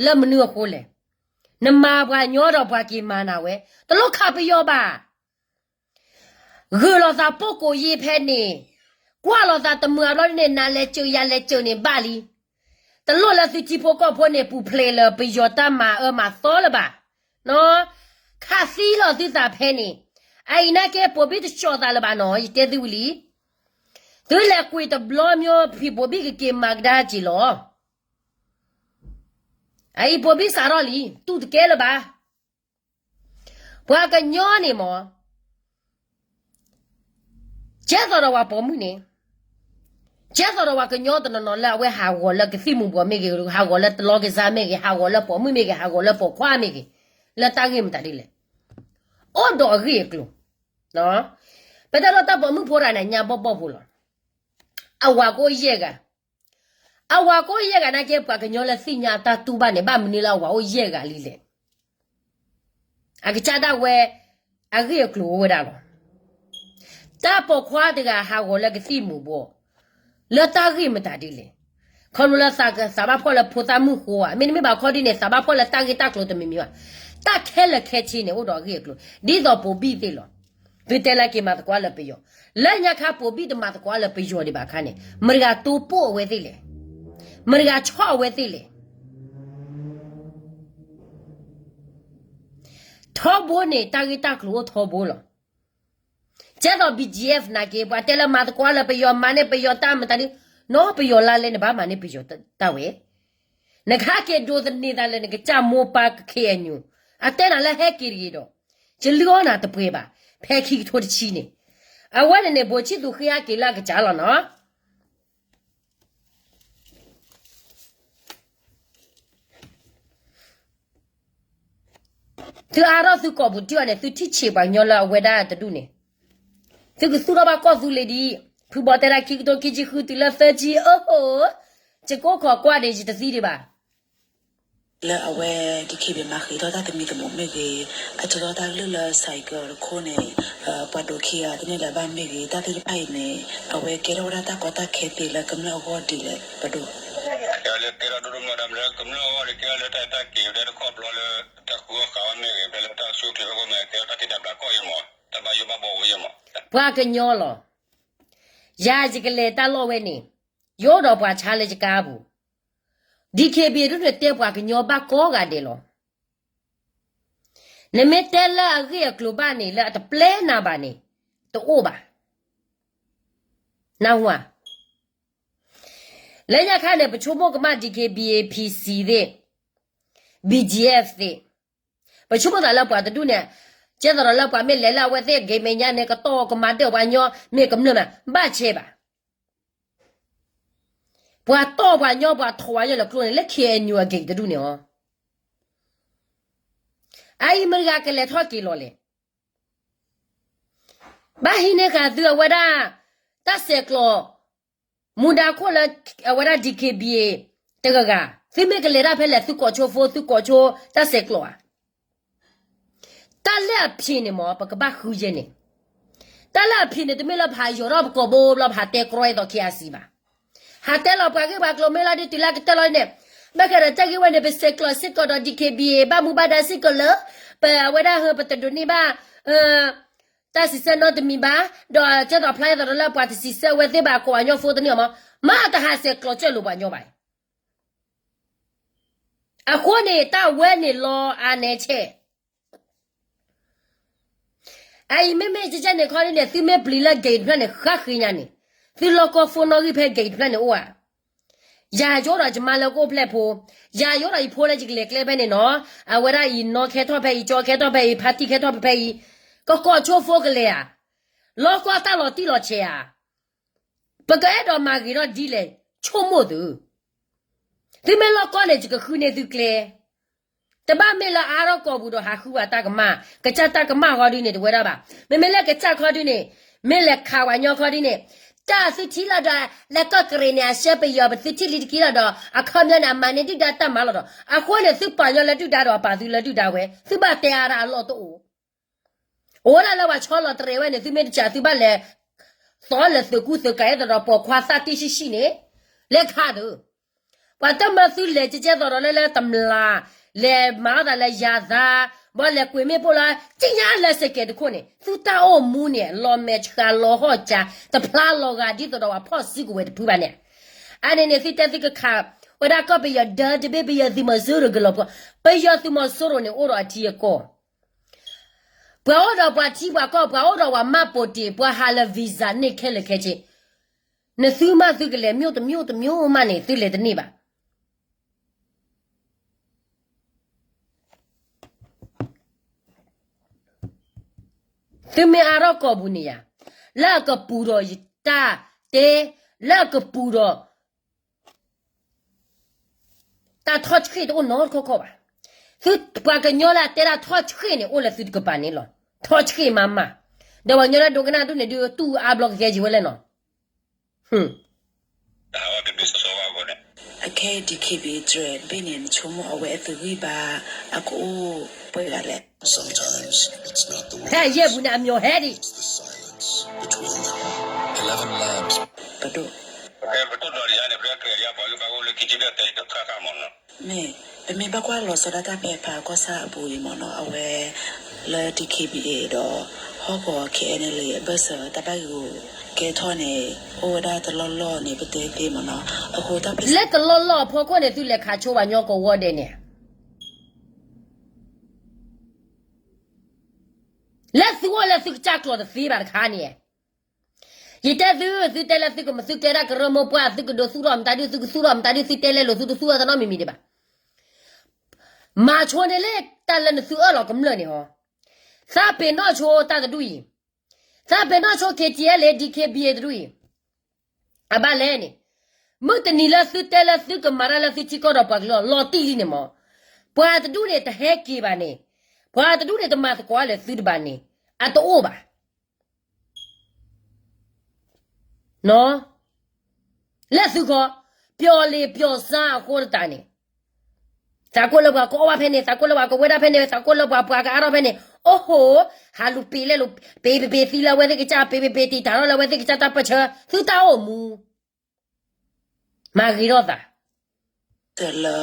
လၢမနုၤအဃိလဲၣ်. နမၤပှၤညီဒီးပှၤက့ၤမၤနၤဝဲ, တလိၣ်ခးပယီၤဘၣ်. ဂုာ်လိာ်သးပိာ်ကိးယ့ၢ်ဖဲန့ၣ်, ကွၢ်လိာ်သးတမုာ်အဘျီန့ၣ် နၤလဲၤစၢၤယၤလဲၤစၢၤန့ၣ်ဘၣ်လံ. တလိၣ်လၢသုထံဖိကီၢ်ဖိန့ၣ် ပူၤဖျဲးလၢပယီၤတၢ်မၤအၢမၤသီလၢၤဘၣ်. ခးသံလီၤသုသးဖဲန့ၣ်, အအံၤနာ်က့ ပိာ်ဘံၣ်တကၠီၤသးလၢၤဘၣ်နီၤ, ယတဲသုဝံၤလံ. သုလဲၤကွံာ်တဘျီမ့ၢ် ဖံဘိၣ်ဘံၣ်ကက့ၤမၤကဒါက့ၤလီၤ. အအံၤဘိၣ်ဘံၣ်စးထီၣ်လံ တူၢ်တကဲလၢၤဘၣ်. ပှၤကညီန့ၣ်မ့ၢ် ကဲသိးဒီးပှၤပိာ်မုၣ်န့ၣ်, ကဲသိးဒီးပှၤကညီတနီၤနီၤလၢအဝဲဟးဂီၤလၢကသံၣ်မူၤဘှီးမ့ၢ်ဂ့ၤ, ဟးဂီၤလၢတလီကစၢ်မ့ၢ်ဂ့ၤ, ဟးဂီၤလၢပိာ်မုၣ်မ့ၢ်ဂ့ၤ, ဟးဂီၤလၢပိာ်ခွါမ့ၢ်ဂ့ၤ, လၢတၢ်ဂ့ၢ်မတၤဒ်လဲၣ်, အိၣ်ဒီးအဂ့ၢ်အကျိၤ, ပတဲလီၤတၢ်ပိာ်မုၣ်ဖိတဂၤန့ၣ် ညါဘီၣ်ဘီၣ်ဖိလီၤ. အဝၤကအိၣ်ယဲၢ်ဂၤ, အဝၤကအိၣ်ယဲၢ်ဂၤနာ်က့ ပှၤကညီလၢသ့ၣ်ညါအတၢ်တူၢ်ဘၣ်န့ၣ် ဘၣ်မနုၤလၢအဝၤအိၣ်ယဲၢ်ဂၤလံလဲၣ်. အကစၢ်ဒၣ်ဝဲ အဂ့ၢ်အကျိၤအိၣ်ဝဲဒၣ်လီၤ. တၢ်ပိာ်ခွါတဂၤဟးဂီၤလၢကသံၣ်မူၤဘှီး လၢတၢ်ဂ့ၢ်မတၤဒ်လဲၣ်. ခီဖျိလၢသးဘၣ်ဖှီၣ်လၢဖိသၣ်မုၣ်ဃိဧါ, မ့တမ့ၢ်ဘၣ်ခီဒ်န့ၣ် သးဘၣ်ဖှီၣ်လၢတၢ်ဂ့ၢ်တၢ်ကျိၤတမံၤမံၤဘၣ်. တၢ်ခဲလၢာ်ခဲဆ့န့ၣ် အိၣ်ဒီးအဂ့ၢ်အကျိၤ ဒ်သိးပိာ်ဘံၣ်သ့ၣ်လီၤ. သုတဲလၢက့ၤမၤသကိးလၢပယီၤ, လၢညါခါပိာ်ဘံၣ်တမၤသကိးလၢပယီၤဒံးဘၣ်အခါန့ၣ် မတၤတဂၤတိပိၢ်အဝဲသ့ၣ်လဲၣ်, မတၤတဂၤဆီၣ်အဝဲသ့ၣ်လဲၣ်. ထီဘိန့ၣ် တၢ်ဂ့ၢ်တၢ်ကျိၤအိၣ်ထီဘိလီၤ. ကဲသိး BGF နာ်က့ ပှၤတဲလၢမၤသကိးလၢပယီၤ မၤန့ၢ်ပယီၤတၢ်မတၤဒ်, နီၢ်ပယီၤလါလဲန့ၣ် ဘၣ်မၤန့ၢ်ပယီၤတၢ်ဝဲ, နကဟဲက့ၤဒိးသန့ၤသးလၢနကစၢ်မိၢ်ပၢ်က KNU, အတဲနၤလၢဟဲက့ၤတဂ့ၤဒီး ယလုၢ်အီၣ်နၤတပှဲၤဘၣ်, ဖဲခံကထိတဆံန့ၣ်, အဝဲန့ၣ်န့ၣ် ဘိးဆံၣ်သူဃ့ဟဲက့ၤလၢအကစၢ်လီၤနီၤ. သုအါထီၣ်သုကိာ်ပူၤတံၢ်အီၤန့ၣ် သုထံၣ်ဆံးပှၤကညီလၢအဝဲဒၣ်တဒူၣ်န့ၣ်, သုကသူၣ်ထီၣ်ဘၣ်ကီၢ်သူလ့ၤဒံး, ဖုဘီတဲဒၣ်ခံကထိခံဆံဃုတုၤလၢသၢဆံ, အိၣ်ဟိ, ယကိးခီကွၢ်ဒံး ယတသံဒံးဘၣ်. လၢအဝဲ DKBA မၤဃံးထီၣ်တၢ်သမံသမိးမ့ၢ်ဂ့ၤ, အဆၢထီၣ်တၢ်ကလုၢ်လၢ ဆိုင်ကယ် တခိၣ်န့ၣ်, ပှၤဒိးခံဂၤတန့ၢ်လၢၤဘၣ်မ့ၢ်ဂ့ၤ, တၢ်သ့ၣ်တဖၣ်အံၤန့ၣ်, အဝဲကဲထီၣ်ဝဲဒၣ်တၢ်ကီတၢ်ခဲသ့လၢကမျၢၢ်အဂီၢ်ဒ်လဲၣ် ပဒိၣ်. ကဲလၢကဲထီၣ်ဒိၣ်ဒိၣ်မုၢ်ဒီး လၢကမျၢၢ်အဂီၢ်ဒီး ကဲထီၣ်လၢတၢ်အဲၣ်တၢ်က့ၤဝဲဒၣ်တခီဘျီလၢ တၢ်ဃုအီၣ်ဃုအီမ့ၢ်ဂ့ၤ, ဖဲလၢတၢ်ကဆူၣ်ချ့ဖဲခိၣ်မ့ၢ် ကဲထီၣ်တၢ်ထံၣ်တၢ်ဘျးကီၢ်အံၤမး, တၢ်ဘၣ်ယိၣ်ဘၣ်ဘှီဝဲအံၤမး. ပှၤကညီလီၤ. ယၤယကလဲၤတၢ်လီၢ်ဝဲန့ၣ်, ယအိၣ်ဒီးပှၤဆါလၢယကါပူၤ, DKBA ဒ်န့ၣ်တဲပှၤကညီဘၣ်ကိးဂၤဒဲးလီၤ. နမ့ၢ်တဲလၢအဂ့ၢ်အကျိၤဘၣ်န့ၣ် လၢအတပျဲနၤဘၣ်န့ၣ်, တအိၣ်ဘၣ်. နၢ်ဟူဧါ. လၢညါခါန့ၣ် ပဆိကမိၣ်ကမၣ် DKBA PC သ့ၣ်, BGF သ့ၣ်, ပဆိကမိၣ်သးလၢပှၤတဒူၣ်န့ၣ်, ကဲသိးဒီးလၢပှၤမ့ၢ်လဲၤလၢအဝဲသ့ၣ်အဂ့ၤမဲာ်ညါန့ၣ် ကတီၢ်ကမၤဒၢၣ်ပှၤညီ မ့ၢ်ကမျၢၢ်မး ဘၣ်ဆဲးဘၣ်. ပှၤတီၢ်ပှၤညီ ပှၤထိးပှၤညီလၢကျိန့ၣ် လၢ KNU အဂ့ၤတဒူၣ်န့ၣ်အီၤ. အအံၤမတၤတဂၤကလဲၤထီၣ်က့ၤလီၤလဲၣ်. ဘၣ်ဟံးန့ၢ်ဃာ်သုအဝဲဒၣ် တၢ်ဆဲးကျိး မူဒါခိၣ်လၢ အဝဲဒၣ် DKBA တဂၤဂၤ, သုမ့ၢ်ကလဲၤတၢ်ဖဲလဲၣ် သုကိးဆိဖိ သုကိးဆိတၢ်ဆဲးကျိးဧါ. တၢ်လၢအဖံးန့ၣ်မ့ၢ် ပကဘၣ်ဃုယဲန့ၣ်, တၢ်လၢအဖံးန့ၣ် တမ့ၢ်လၢပဟးယိးထီၣ်ပကိာ်ဘိဘျီ ပဟးတဲကြီအသး KIC ဘၣ်. ဟးတဲလီၤပှၤဂ့ၢ်ပှၤကျိၤ မ့ၢ်လီၤဒ်တုၤလၢအကတၢၢ်လီၤန့ၣ်, ဘၣ်ဃးဒီးတၢ်ဂ့ၢ်ဝဲန့ၣ် ပဆဲးကျိးစ့ၢ်ကီးဒီး DKBA ဘၣ်မူဘၣ်ဒါစ့ၢ်ကီးလၢ ပဝဲဒၣ်ဟၢ ပတဒိးန့ၢ်ဘၣ် တၢ်စံးဆၢနီတမံၤဘၣ်, ဒီးကဲသိးဖျါအသးဒီးလၢပှၤတစံးဆၢဝဲသ့ၣ်ဘၣ် ကိးပှၤကညီဖိတန့ၢ်အီၤမး, မ့ၢ်တဟးဆဲးကျိးကၢၢ်လိာ်ပှၤကညီဘၣ်. အဃိန့ၣ် တၢ်ဝဲန့ၣ်လီၤအါနဲဆဲး အအံၤမ့မ့ၢ်ကဲကဲန့ၣ်ခီဒ်န့ၣ် သုမ့ၢ်ပျံၤလၢ gate တဖျၢၣ်န့ၣ် ဃၣ်ဃ့ညါန့ၣ်, သုလီၢ်ကီၢ်ဖိနီၣ်ဂံၢ်ဖဲ gate တဖျၢၣ်န့ၣ်အိၣ်ဧါ. ယၤယအိၣ်ဒီးယမါလၢကအိၣ်ဖျဲၣ်ဖိ, ယၤယအိၣ်ဒီးယဖိလၢယကလဲၤကျဲဖဲန့ၣ်နီၤ, အဝဲဒၣ်အံၤနီၢ်ခဲထီၣ်ဖဲအံၤ ကၠီခဲထီၣ်ဖဲအံၤ ဖါတံၢ်ခဲထီၣ်ဖဲအံၤ, ကကိးဆိဖိကလဲၤဧါ. လီၢ်ကီၢ်တၢ်လီၤတံၢ်လီၤဆဲးဧါ. ပကအဲၣ်ဒိးမၤဂ့ၤထီၣ်ဒ်လဲၣ် ဆိကမိၣ်သု သုမ့ၢ်လီၢ်ကီၢ်န့ၣ် ယကဃုန့ၢ်သုကျဲ, တဘၣ်မ့ၢ်လၢအါထီၣ်ကိာ်ပူၤဒီးဟးဃုဝဲတၢ်ကမၣ်, ကစၢ်တၢ်ကမၣ်ခီဒ်န့ၣ် တဝဲဒၣ်ဘၣ်. မ့မ့ၢ်လၢကစၢ်ခီဒ်န့ၣ်, မ့ၢ်လဲၤခးဝဲညီခီဒ်န့ၣ်, တၢ်သုထံၣ်လီၤဒီး လၢကီၢ်ကရ့ၣ်န့ၣ် အဆှၢပယီၤ ပသုထံၣ်လံတက့ၢ်လီၤဒီး အခီပညီန့ၣ် အမၤန့ၢ်ဒုၣ်ဒါတၢ်မၤလီၤဒီး အဃိန့ၣ် သုပာ်ညီလၢဒုၣ်ဒါဒီး အပာ်သုလၢဒုၣ်ဒါဝဲ, သုဘၣ်တဲအါဒၣ်အလီၢ်တအိၣ် အိၣ်ဒၣ်လၢပှၤဆီလီၤတရံးဝဲန့ၣ် သုမ့ၢ်တစၢ်သုဘၣ်လဲၤ သီလၢသုးကူသုးကၤအဲၣ်သိးဒီးပိာ်ခွါသၣ်တံၢ်ဆံးဆံးန့ၣ်, လဲၤခးသု, ပှၤတမၢသုလဲၤကဲကဲသိးဒီးလၢလၢတမျၢ်, လဲၤမၤအီၣ်သးလၢယၤသး, ဘၣ်လဲၤကွံာ်မ့ၣ်ပိၢ်လၢ ကညါလၢစဲးကဲးတခိၣ်န့ၣ် သုတၢ်အိၣ်မူန့ၣ် လီၤမဲာ်ဆှးလီၤဟီၣ်စၢ် တဖျါလီၤဂာ်ဒ်သိးဒီးပှၤဖီၣ်စုကဝဲၤတဖုဘၣ်န့ၣ်, အန့ၣ်န့ၣ် သုတဲသုကခး, ဝဲဒၣ်ကီၢ်ပယီၤဒၢတဘ့ၣ်ပယီၤသုးမီၤစိရိၤကလီၤပှီၢ်, ပယီၤသုးမီၤစိရိၤန့ၣ် အိၣ်ဒီးအထံအကီၢ် ပှၤအိၣ်ဒီးပှၤထံပှၤကီၢ် ပှၤအိၣ်ဒီးပှၤမှတ်ပုံတင် ပှၤဟးလၢ visa န့ၣ်ခဲလၢာ်ခဲဆ့, နသုမးသုကလဲၤ မျိုးတမျိုးတမျိုးမးန့ၣ် သုလဲၤတန့ၢ်ဘၣ်. သုမ့ၢ်အါထီၣ်ကီၢ်ပူၤန့ၣ်ယၤ, လၢအကပူၤဒီးယတၢ်တဲ, လၢအကပူၤဒီး တၢ်ထီၣ်ဆှ့ၣ်တအိၣ်နီတခီခီဘၣ်. သုပှၤကညီလၢအတဲတၢ်ထီၣ်ဆှ့ၣ်န့ၣ် အိၣ်လၢသုတကပၤန့ၣ်လီၤ. ထီၣ်ဆှ့ၣ်မးမး, ဒီးပှၤကညီလၢဒိကနၣ်ဒိၣ်န့ၣ်ဒုး တူၢ်အါဘျီကကဲယံၤဝဲလဲၣ်နီၤ. အခဲအံၤ ဒီး ခီဘ့ၣ်န့ၣ် နဆိကမိၣ်အဝဲအသုးဂံၢ်ဘါ အကအိၣ်ပှဲၤဂၤလဲၣ်. ဖဲယဲၢ်ပူၤန့ၣ် အမျိာ်ဟဲဒံး ပဒိၣ် မ့ၢ် ပမ့ၢ်ဘၣ်ကွၢ်လီၤဆီဒၣ်တၢ်ဖဲဖးကီၢ်ဆၣ်အပူၤအံၤမ့ၢ်နီၤ အဝဲ လၢ DKBA ဒီး ဟီၣ်ကဝီၤ KNLA အဘၢၣ်စၢၤ တၢ်ဘၣ်ဂ့ၢ်ဂူာ်ကဲထီၣ်န့ၣ် အိၣ်ဝဲဒၣ်တလီၢ်လီၢ်န့ၣ် ပတဲသ့မ့ၢ်နီၤ အဃိတၢ်ဖဲ လၢတလီၢ်လီၢ်အဖီခိၣ်န့ၣ် သုလဲၤခးဆိဘၣ်ညီကဝီၤဒဲးန့ၣ် လၢသုအိၣ်လၢသုကစၢ်ကျိာ်တသ့ဘၣ်တခါန့ၣ် ယတဲသု သုတဲလၢသုကမၤသုကဲဒၣ်ကရၢမိၢ်ပှၢ် သုကဒိးသူၣ်ထီၣ်မတၤဒု သုကသူၣ်ထီၣ်မတၤဒု သုတဲလဲလိာ် သုတသူၣ်ထီၣ်သနီတမံၤမံၤဒံးဘၣ်. မၤဆိန့ၣ်လၢတၢ်လၢနသုအၢၣ်လီၤကမျၢၢ်န့ၣ်ဟီ, သးပ့ၤနီၣ်ဆိတၢ်တဒူၣ်အံၤ, သးပ့ၤနီၣ်ဆိ KTLA DKBA တဒူၣ်အံၤ, အဘၣ်လဲၣ်န့ၣ်, မုၢ်တနံၤလၢသုတဲလၢသုကမၤတၢ်လၢသုထံကီၢ်ဒီးပှၤကလုာ်လီၤတံၢ်လံန့ၣ်မ့ၢ်, ပှၤတဒူၣ်န့ၣ်တဟဲက့ၤဘၣ်န့ၣ်, ပှၤတဒူၣ်န့ၣ်တမၤသကိးလၢသုတဘၣ်န့ၣ်, အတအိၣ်ဘၣ် လၢသုခီ, ပျီလံၤပျီစါအဃိတတးန့ၣ်, သးကိၣ်လၢပှၤကအီၣ်ဘၣ်ဖဲန့ၣ်, သးကိၣ်လၢပှၤကဝဲဒၣ်ဖဲန့ၣ်, သးကိၣ်လၢပှၤပှၤကအါထီၣ်ဖဲန့ၣ်, အိၣ်ဟိ, ဟးလူၤပ့ၤလဲၣ်လူၤ, ပ့ၤပ့ၤပ့ၤသံလၢအဝဲသ့ၣ်ကစၢ်, ပ့ၤပ့ၤပ့ၤတံာ်တာ်ထီၣ်လၢအဝဲသ့ၣ်ကစၢ်တၢ်ပၢၢ်ဆၢ, သုတၢ်အိၣ်မူ မၤဂ့ၤထီၣ်သး တၢ်လၢ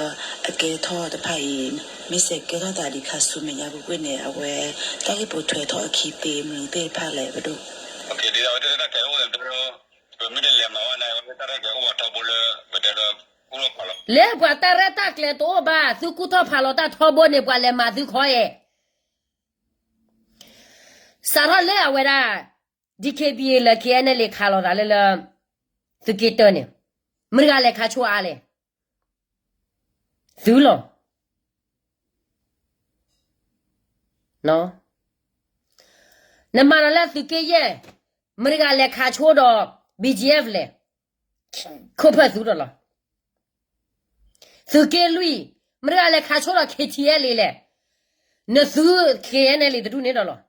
အကဲထီၣ်တဖၣ်အံၤ, မ့ၢ်စဲးကဲထီၣ်သးဒံးခါဆူမဲာ်ညါကွ့ၢ်ကွ့ၢ်န့ၣ် အဝဲ တၢ်ဂ့ၢ်ပိာ်ထွဲထီၣ်အခံသ့မနုၤသ့ၣ်တဖၣ်လဲၣ် ပဒိၣ်. လၢပှၤတၢ်ရဲၣ်တၢ်ကျဲၤတအိၣ်ဘၣ် သုကူၣ်ထီၣ်ဖးလီၤတၢ်ထီဘိန့ၣ် ပှၤလဲၤမၤသုခီအဲၣ် စးထီၣ်လၢအဝဲဒၣ် DKBA လၢ KNLA ခးလိာ်သးလၢလၢ သုးက့တၢန့ၣ်, မတၤတဂၤလဲၤခးဆိအါလဲၣ်, သုလီၤ. နမၤတၢ်လၢသုးက့ယဲၢ်, မတၤတဂၤလဲၤခးဆိဒီး BGF လဲၣ်, ခိၣ်ဖၢၣ်သုဒီးလီၤ. သုးက့လွံၢ်, မတၤတဂၤလဲၤခးဆိဒီး KTLA လဲၣ်, နသု KNLA တဒူၣ်န့ၣ်ဒီးလီၤ.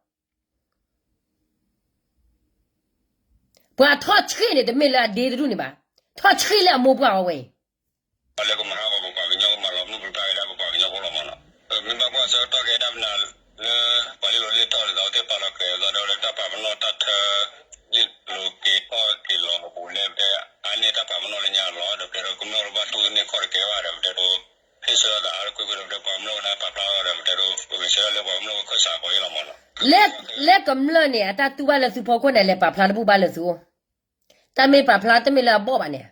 ပှၤထီၣ်ဆှ့ၣ်န့ၣ် တမ့ၢ်လၢအဒ့တဒူၣ်န့ၣ်ဘၣ်, ထီၣ်ဆှ့ၣ်လၢအမိၢ်ပှၢ်အီၤဝဲအံၤ ပှၤလၢကမၤဟးဂီၤပပှၤကညီ ကမၤလီၤမုၢ်ကပၢ်ဝဲဒၣ်ပပှၤကညီဖိလီၤမ့ၢ်နီၤ. မ့ၢ်ဘၣ်ကွၢ်ဆၢကတီၢ်ခဲအံၤတၢ်မနုၤလၢ ပှၤလ့လိာ်လ့ထီၣ်လၢသးအိၣ်သ့ၣ်ပာ်လီၤကဲၤအသးဒီးလၢတၢ်ပာ်ပနီၣ်တၢ်ထၢ လ့လိာ်က့ၤထီၣ်က့ၤလီၤအပူၤလၢပတဲအါန့ၢ်တၢ်ပာ်ပနီၣ်လၢညါလီၤ ဒီးပတဲဒိးကမျၢၢ်လၢဘၣ်တူၢ်သန့ၢ်ခီၣ်တကဲဘၣ်ဒီးပတဲဒိး ဟ့ၣ်ဆၢလီၤသးအါတကွ့ၢ်ကွ့ၢ်ဒီးပတဲပှၤကမျၢၢ်ဝဲဒၣ်ပာ်ဖျါထီၣ်ဒီးပတဲဒိး ပဂဲၤဆၢထၢၣ်လၢပှၤကမျၢၢ်ဝဲခၢၣ်စးအဃိအံၤလီၤမ့ၢ်နီၤ. လၢကမျၢၢ်န့ၣ် အတၢ်တူၢ်ဘၣ်လၢသုဖီခိၣ်န့ၣ် လဲၤပာ်ဖျါတဘူၣ်ဘၣ်လၢသုအိၣ် တၢ်မ့ၢ်ပာ်ဖျါတမ့ၢ်လၢအဘီၣ်ဘၣ်န့ၣ်,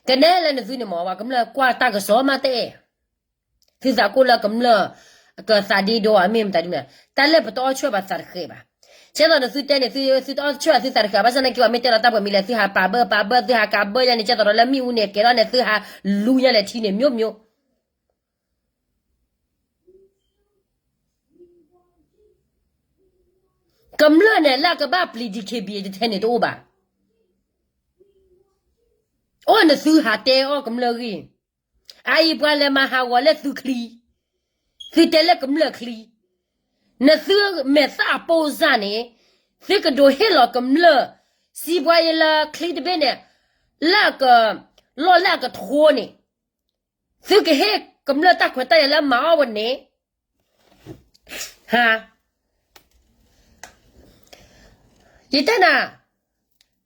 ကနဲလၢနသုန့ၣ်မ့ၢ် ပှၤကမျၢၢ်ကွၢ်တၢ်ကစီၣ်မးတအဲၣ်, သုသးကိၣ်လၢကမျၢၢ် ကသးဒ့ဒီအမ့ၢ်မတၤဒ်မ့ၢ်, တၢ်လၢပတအီၣ်ဆၢၣ်ဘၣ်သးတဃဲးဘၣ်. ကဲသိးနသုတဲန့ၣ် သုတအီၣ်ဆၢၣ်သုသးတဃဲး ဘၣ်ဆၣ်သနာ်က့ ပှၤမ့ၢ်တဲလီၤတၢ်ပှဲၤမံၤလဲၣ် သုဟးပာ်ဘၢပာ်ဘၢ သုဟးကးဘၢယါန့ၣ် ကဲသိးဒီးလၢမ့ၣ်အူန့ၣ် ကဲထီၣ်န့ၣ် သုဟးလူညါလဲၣ်ထံန့ၣ် မျိုးမျိုး ကမျၢၢ်န့ၣ် လၢကဘၣ်ပျံၤ DKBA တထဲန့ၣ်တအိၣ်ဘၣ်. အိၣ်နသုဟးတဲအီၣ်ကမျၢၢ်ဂ့ၢ်, အအံၤပှၤလဲၤမၤဟးဂီၤလၢသုချံ, သုတဲလၢကမျၢၢ်ချံ, နသုမဲာ်သၣ်အပိၢ်စၢ်န့ၣ်, သုကဒိးဟ့ၣ်လီၤကမျၢၢ် စံးပှၤယဲလၢချံတဘ့ၣ်န့ၣ်, လၢအက, လီၢ်လၢအကထိန့ၣ်, သုကဟ့ၣ်ကမျၢၢ်တၢ်ခွဲးတၢ်ယာ်လၢမၤအီၣ်ဝဲန့ၣ်, ဟါ, ယတဲနၤ,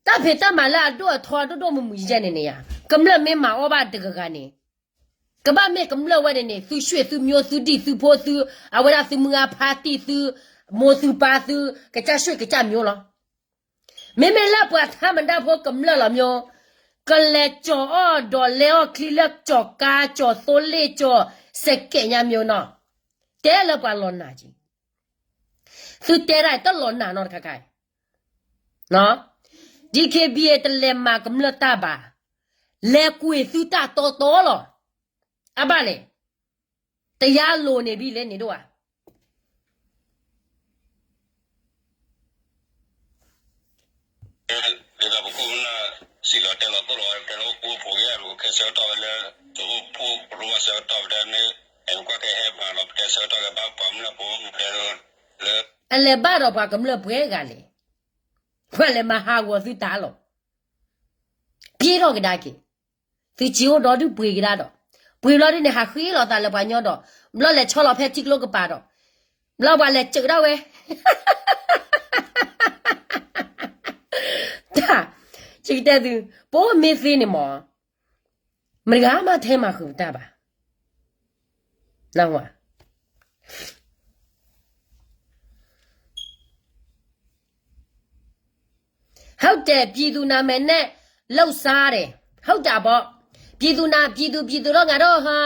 တၢ်ဖံးတၢ်မၤလၢအဒိၣ်အထီဒိၣ်ဒိၣ်မုၢ်မုၢ်ယဲၢ်န့ၣ်န့ၣ်ယါ, ကမျၢၢ်မ့ၢ်မၤအီၣ်ဘၣ်တဂၤဂၤန့ၣ်, ကဘၣ်မ့ၢ်ကမျၢၢ်ဝဲန့ၣ်န့ၣ် သုရွှေ့သုမျိုး သုဒံၣ်သုဖိသု, အဝဲဒၣ်သုမုၢ်အါဖါတံၢ်သု, မိၢ်သုပၢ်သု, ကစၢ်ရွှေ့ကစၢ်မျိုးလီၤ. မ့မ့ၢ်လၢပှၤထါမတၤဖိကမျၢၢ်လီၤမျိုး, ကလဲၤကၠီၤအီၣ်ဒီးလဲၤအီၣ်ချံလၢကၠီၤကါ ကၠီၤသိလ့ၣ် ကၠီၤစဲးကဲးညါမျိုးနီၤ, တဲလၢပှၤလီၤနာ်က့ၤ, သုတဲဒၣ်တလီၤနာ်နီတခါခါ, န DKBA တလဲၤမၤကမျၢၢ်တၢ်ဘၣ်, လဲၤကွံာ်သုတၢ်တီတီလီၤ. အဘၣ်လဲၣ်, တယါလိၤန့ၣ်ဘံၣ်လဲၣ်န့ၣ်ဒိၣ်ဧါ. ဒ်သိးပခိၣ်ပနၢ်စံးလီၤတဲလီၤသိၣ်လီၤ တဲလၢအိၣ်ကိၣ်ဖိးယဲၢ် ပကခဲဆၢကတီၢ်ဝဲလၢ တအိၣ်ဖှိၣ်ပရိဝဲဆၢကတီၢ်ပတဲမ့ၢ် အဲၣ်ကွၢ်ကဟဲမၤလီၤ ပတဲဆၢကတီၢ်ကဘၣ်ပှၤကမျၢၢ်ဖိ တဲလၢ အလဲၤဘၣ်ဒီးပှၤကမျၢၢ်ပှဲၤဂၤလဲၣ်, ပှၤလဲၤမၤဟးဂီၤသုတၢ်လီၤ. ပျ့ၤထီၣ်ကဒါက့ၤ, သုစ့အိၣ်ဒီဒုၣ်ပှ့ၤကဒါဒီး, ပှ့ၤဘျီဒုၣ်န့ၣ် ဟးဃ့လီၤသးလၢပှၤညီဒီး, ဘျီလဲၤဆီလီၤဖဲထံကျိကပၤဒီး, ဘျီပှၤလဲၤစၢးဒၣ်ဝဲ တၢ်, ယကတဲသု, ပအိၣ်မ့ၢ်သ့န့ၣ်မး, မတဂၤမးထဲမၤဃုာ်ပတၢ်ဘၣ်. နဝၤ ဟုတ်တယ်, ပြည်သူနာမည်နဲ့ လုပ်စားတယ်, ဟုတ်တာပေါ့, ပြည်သူနာ, ပြည်သူ, ပြည်သူတော့ ငါတို့ ဟာ,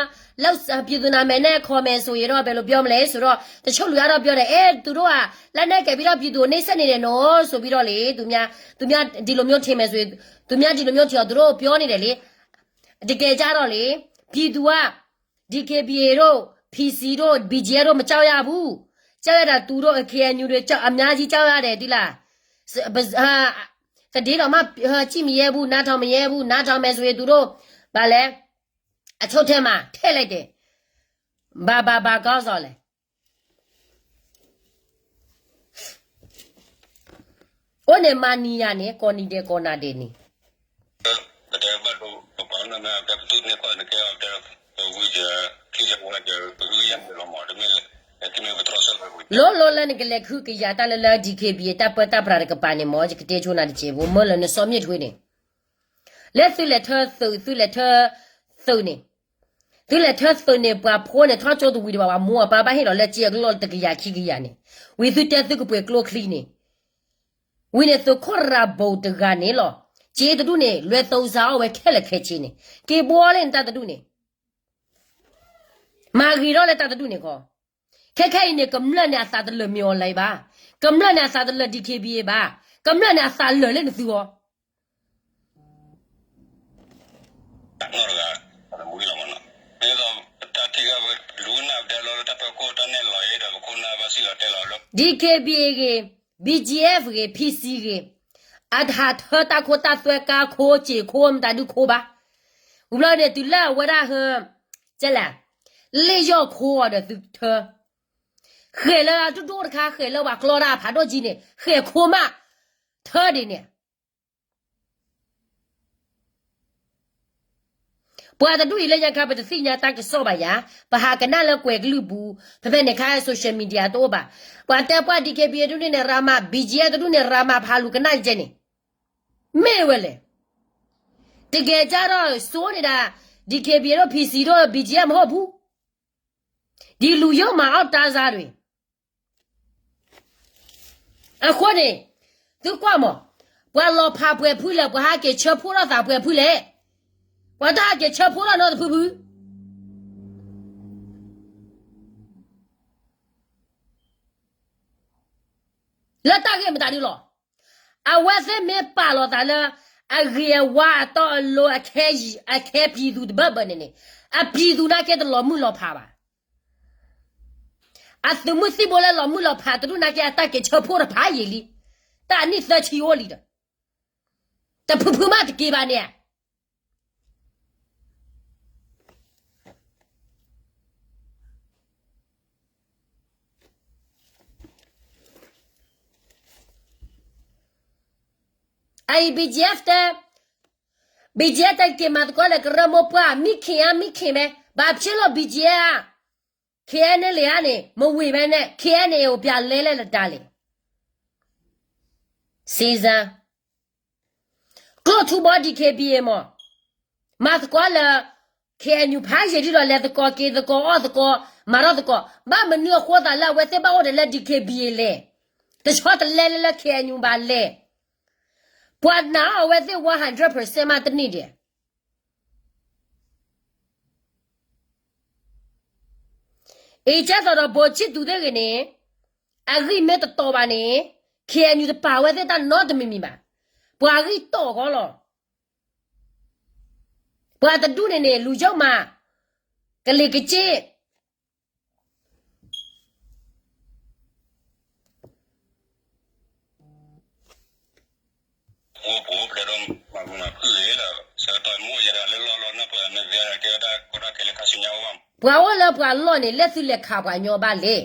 လုပ်စား, ပြည်သူနာမည်နဲ့ ခေါ်မယ်ဆိုရင်တော့ ဘယ်လိုပြောမလဲဆိုတော့ တချို့လူကတော့ ပြောတယ်, အဲ, သူတို့က လက်နက်ကိုင်ပြီးတော့ ပြည်သူကို နှိပ်စက်နေတယ်နော် ဆိုပြီးတော့လေ, သူများ, သူများ ဒီလိုမျိုး ထင်မယ်ဆိုရင်, သူများ ဒီလိုမျိုး ထင်အောင် သူတို့ ပြောနေတယ်လေ. တကယ်ကြတော့လေ, ပြည်သူက DKBA တို့, PC တို့, BGF တို့ မကြောက်ရဘူး. ကြောက်ရတာ သူတို့ KNU တွေ ကြောက်, အများကြီး ကြောက်ရတယ် သိလား. စ-, ပစ-, ဟာ, သတင်းတောင်မှ ကြည့်မရဲဘူး, နားထောင်မရဲဘူး, နားထောင်မယ်ဆိုရင် သူတို့ ဘာလဲ, အချုပ်ထဲမှာ ထည့်လိုက်တယ်. ဘာ, ဘာ, ဘာခေါင်းဆောင်လဲ. အိၣ်န့ၣ်မၤနံၤယၤန့ၣ် ကိးနံၤဒဲးကိးနၤဒဲးန့ၣ် လိၤလိၤလၢနကလဲၤခုကယၤတၢ်လၢလၢ DKBA တၢ်ပၢတၢ်ပြးတကပၤန့ၣ်မ့ၢ် ယကတဲဆိနၤတစဲးဖိ မၢလၢနစီၤမ့ၣ်ထွ့န့ၣ် လၢသုလဲၤထၢသုး, သုလဲၤထၢသုးန့ၣ်, သုလဲၤထၢသုးန့ၣ် ပှၤဖိန့ၣ် ထီၣ်ကၠိတဝံၤတဘၣ် ပှၤမိၢ်အပၢ်ဘၣ်ဟ့ၣ်လီၤလၢကၠ့အကလီၢ်တကယၤခံကယၤန့ၣ်, ဝံၤသုတဲသုကပှဲၤကျိချံန့ၣ်, ဝံၤန့ၣ်သုးခိၣ်ရၤဘိတဂၤန့ၣ်လီၤ, ကၠ့တဒူၣ်န့ၣ် လွဲသုးစါအီၣ်ဝဲခဲလၢာ်ခဲဆ့န့ၣ်, က့ၤဘှီလၢနတၢ်တဒူၣ်န့ၣ် မၤဂ့ၤထီၣ်လၢတၢ်တဒူၣ်န့ၣ်ခီ, ခဲခဲအံၤန့ၣ် ကမျၢၢ်န့ၣ်အသးတလၢာ်မ့ၢ်အီၤလၢၤဘၣ်, ကမျၢၢ်န့ၣ်အသးတလၢာ် DKBA ဘၣ်, ကမျၢၢ်န့ၣ်အသးလၢာ်လၢနသုဂီၢ် DKBA ဂ့ၤ, BGF ဂ့ၤ, PC ဂ့ၤ, အတဟးထၢတၢ်ခိတၢ်သွဲကါခိစ့ၢ်ခိမတၤဒုခိဘၣ်. ဝံၤဘျီန့ၣ် တုၤလၢအဝဲဒၣ်ဟၢ, ကဲလဲၣ်, လ့ၣ်ယီၢ်ခိအီၤဒီးသုထၢ, ဃဲၤလၢဒိၣ်ဒိၣ်တခါ ဃဲၤလၢပှၤကျီတၢ်ဖးဒိၣ်ကံန့ၣ် ဃဲၤခိမး, ထၢဒ်န့ၣ် ပှၤတဒူၣ်အံၤလၢညါခါ ပတသ့ၣ်ညါတၢ်ကစီၣ်ဘၣ်ယၤ, ပဟးကနၣ်လၢကွဲၤကလုၢ်ပူၤ, ဖဲဖဲန့ၣ်ခါ social media တအိၣ်ဘၣ်. ပှၤတဲပှၤ DKBA တဒူၣ်န့ၣ်ရၤမး, BGF တဒူၣ်န့ၣ်ရၤမး ဖးလူၤကနၣ်ကဲန့ၣ်, မ့ၢ်ဝဲလဲၣ်. တကယ်ကြတော့ ဆိုးနေတာ DKBA တို့ PC တို့ BGF မဟုတ်ဘူး. ဒီလူယုံးမၤအီၣ်တၢ်စါတွေ အဃိန့ၣ် သုကွၢ်မး, ပှၤလီၤဖးပှဲၤဖုလဲၣ်, ပှၤဟးက့ၤဆၢဖှိၣ်ထီၣ်သးပှဲၤဖုလဲၣ်, ပှၤတဟးက့ၤဆၢဖှိၣ်ထီၣ်နီတဖုဖု လၢတၢ်ဂ့ၢ်မတၤဒုလီၤ. အဝဲသ့ၣ်မ့ၢ်ပာ်လီၤသးလၢ အဂ့ၤအဝါအတီအလိၤ အခဲယံၤ အခဲပံၤသူတဘၢဘၢန့ၣ်န့ၣ် အပံၤသူနာ်က့တလီၤမုၢ်လီၤဖးဘၣ်. အသုးမုၢ်သံၣ်ဘိလၢလီၤမုၢ်လီၤဖးတဒူၣ်နာ်က့ အတၢ်က့ၤဆၢဖှိၣ်တဖးယံာ်လံ, တၢ်အနံၣ်သၢဆံအိၣ်လံဒီး တဖုဖုမးတက့ၤဘၣ်န့ၣ် အအံၤ BGF တဲ, BGF တဲက့ၤမၤသကိးလၢကရၢမိၢ်ပှၢ် မံခ့ၣ်ဧါ မံခ့ၣ်မဲ, ဘာဖြစ်လို့ BGF က KNLA န့ၣ် မဝံၤဘဲန့ၣ် KNA ကို ပြန်လဲလဲၣ်လၢတၢ်လဲၣ်. စံစမ်း, ကျိၣ်ထူဘီ DKBA မး, မၤသကိးလၢ KNU ဖးယံာ်ဒ်ဒီး လဲၤသကိးက့ၤသကိးအီၣ်သကိး မၤထီၣ်သကိး ဘၣ်မနုၤအဃိသးလၢ အဝဲသ့ၣ်ဘၣ်အိၣ်ဒီးလၢ DKBA လဲၣ်, တဆီတလဲလၢလၢ KNU ဘၣ်လဲၣ်. ပှၤနာ်အီၤအဝဲသ့ၣ် one hundred percent မးတန့ၢ်ဒံး အံၤကဲသိးဒီး ဗိုလ်ချစ်သူသ့ၣ်ဂ့ၤန့ၣ် အဂံၢ်မ့ၢ်တတီၤဘၣ်န့ၣ် KNU တပာ်ဝဲသ့ၣ်တၢ်နီတမံၤမံၤဘၣ်. ပှၤဂံၢ်တီၢ်ဂီၢ်လီၤ. ပှၤတဒူၣ်န့ၣ်န့ၣ် လူယုံမး, ကလံၤကစ့ၣ် ပှၤအိၣ်လၢပှၤလီၢ်န့ၣ် လၢသုလဲၤခးပှၤညီဘၣ်လဲၣ်.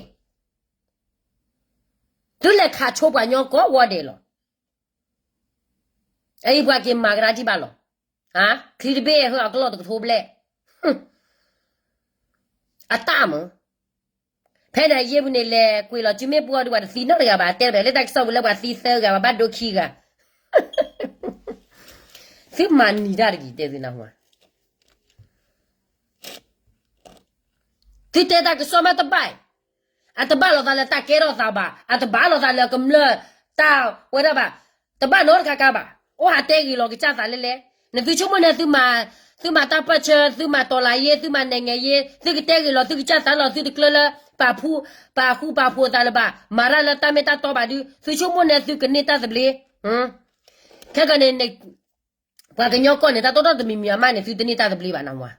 သုလဲၤခးဆိပှၤညီကိးဝီဒဲးလီၤ. အအံၤပှၤက့ၤမၤကဒါထံၣ်ဘၣ်လီၤ. ချံတဘ့ၣ်ဟၢအကလီၢ်တကထိဘျဲၣ်. အတၢ်မုာ်. ဖဲန့ၣ်ယ့ၢ်ပူၤန့ၣ်လဲၤကွံာ်လီၤစုမ့ၣ်ပှီၢ်ဒုး ပှၤတသံနီတဂၤဘၣ် တဲဝဲလၢတၢ်ကစီၣ်ပူၤလၢပှၤသံသၢဂၤဘၣ် ဘၣ်ဒိခံဂၤ. သုမၤနံၤတၢ်တဂ့ၤ တဲသုနၢ်ဟူဧါ. သုတဲတၢ်ကစီၣ်မးတဘၣ်, အတဘၣ်လိာ်သးလၢတၢ်ကဲထီၣ်သးဘၣ်, အတဘၣ်လိာ်သးလၢကမျၢၢ်တၢ်ဝဲဒၣ်ဘၣ်, တဘၣ်နီတခါခါဘၣ်, အိၣ်ဟးတဲဂ့ၤလီၤကစၢ်သးလဲၣ်လဲၣ်. နသုဆိကမိၣ်န့ၣ် သုမၤတၢ်ပၢၢ်ဆၢ, သုမၤတီၤလၤယ့, သုမၤနဲၣ်ငဲၤယ့, သုကတဲဂ့ၤလီၤသုကစၢ်သးလီၤ, သုတကျၢလၢပာ်ဖှိၣ်, ပာ်ဃူပာ်ဖိးသးလၢၤဘၣ်, မၤတၢ်လၢတၢ်မ့ၢ်တၢ်တီဘၣ်ဒုး, သုဆိကမိၣ်န့ၣ်သုကန့ၢ်တၢ်သဘျ့. ခဲကနံၣ်န့ၣ် ပှၤကညီကီၢ်န့ၣ် တၢ်တီတီတမံၤမံၤအမးန့ၣ် သုတန့ၢ်တၢ်သဘျ့ဘၣ်နမါ. မ့ၢ်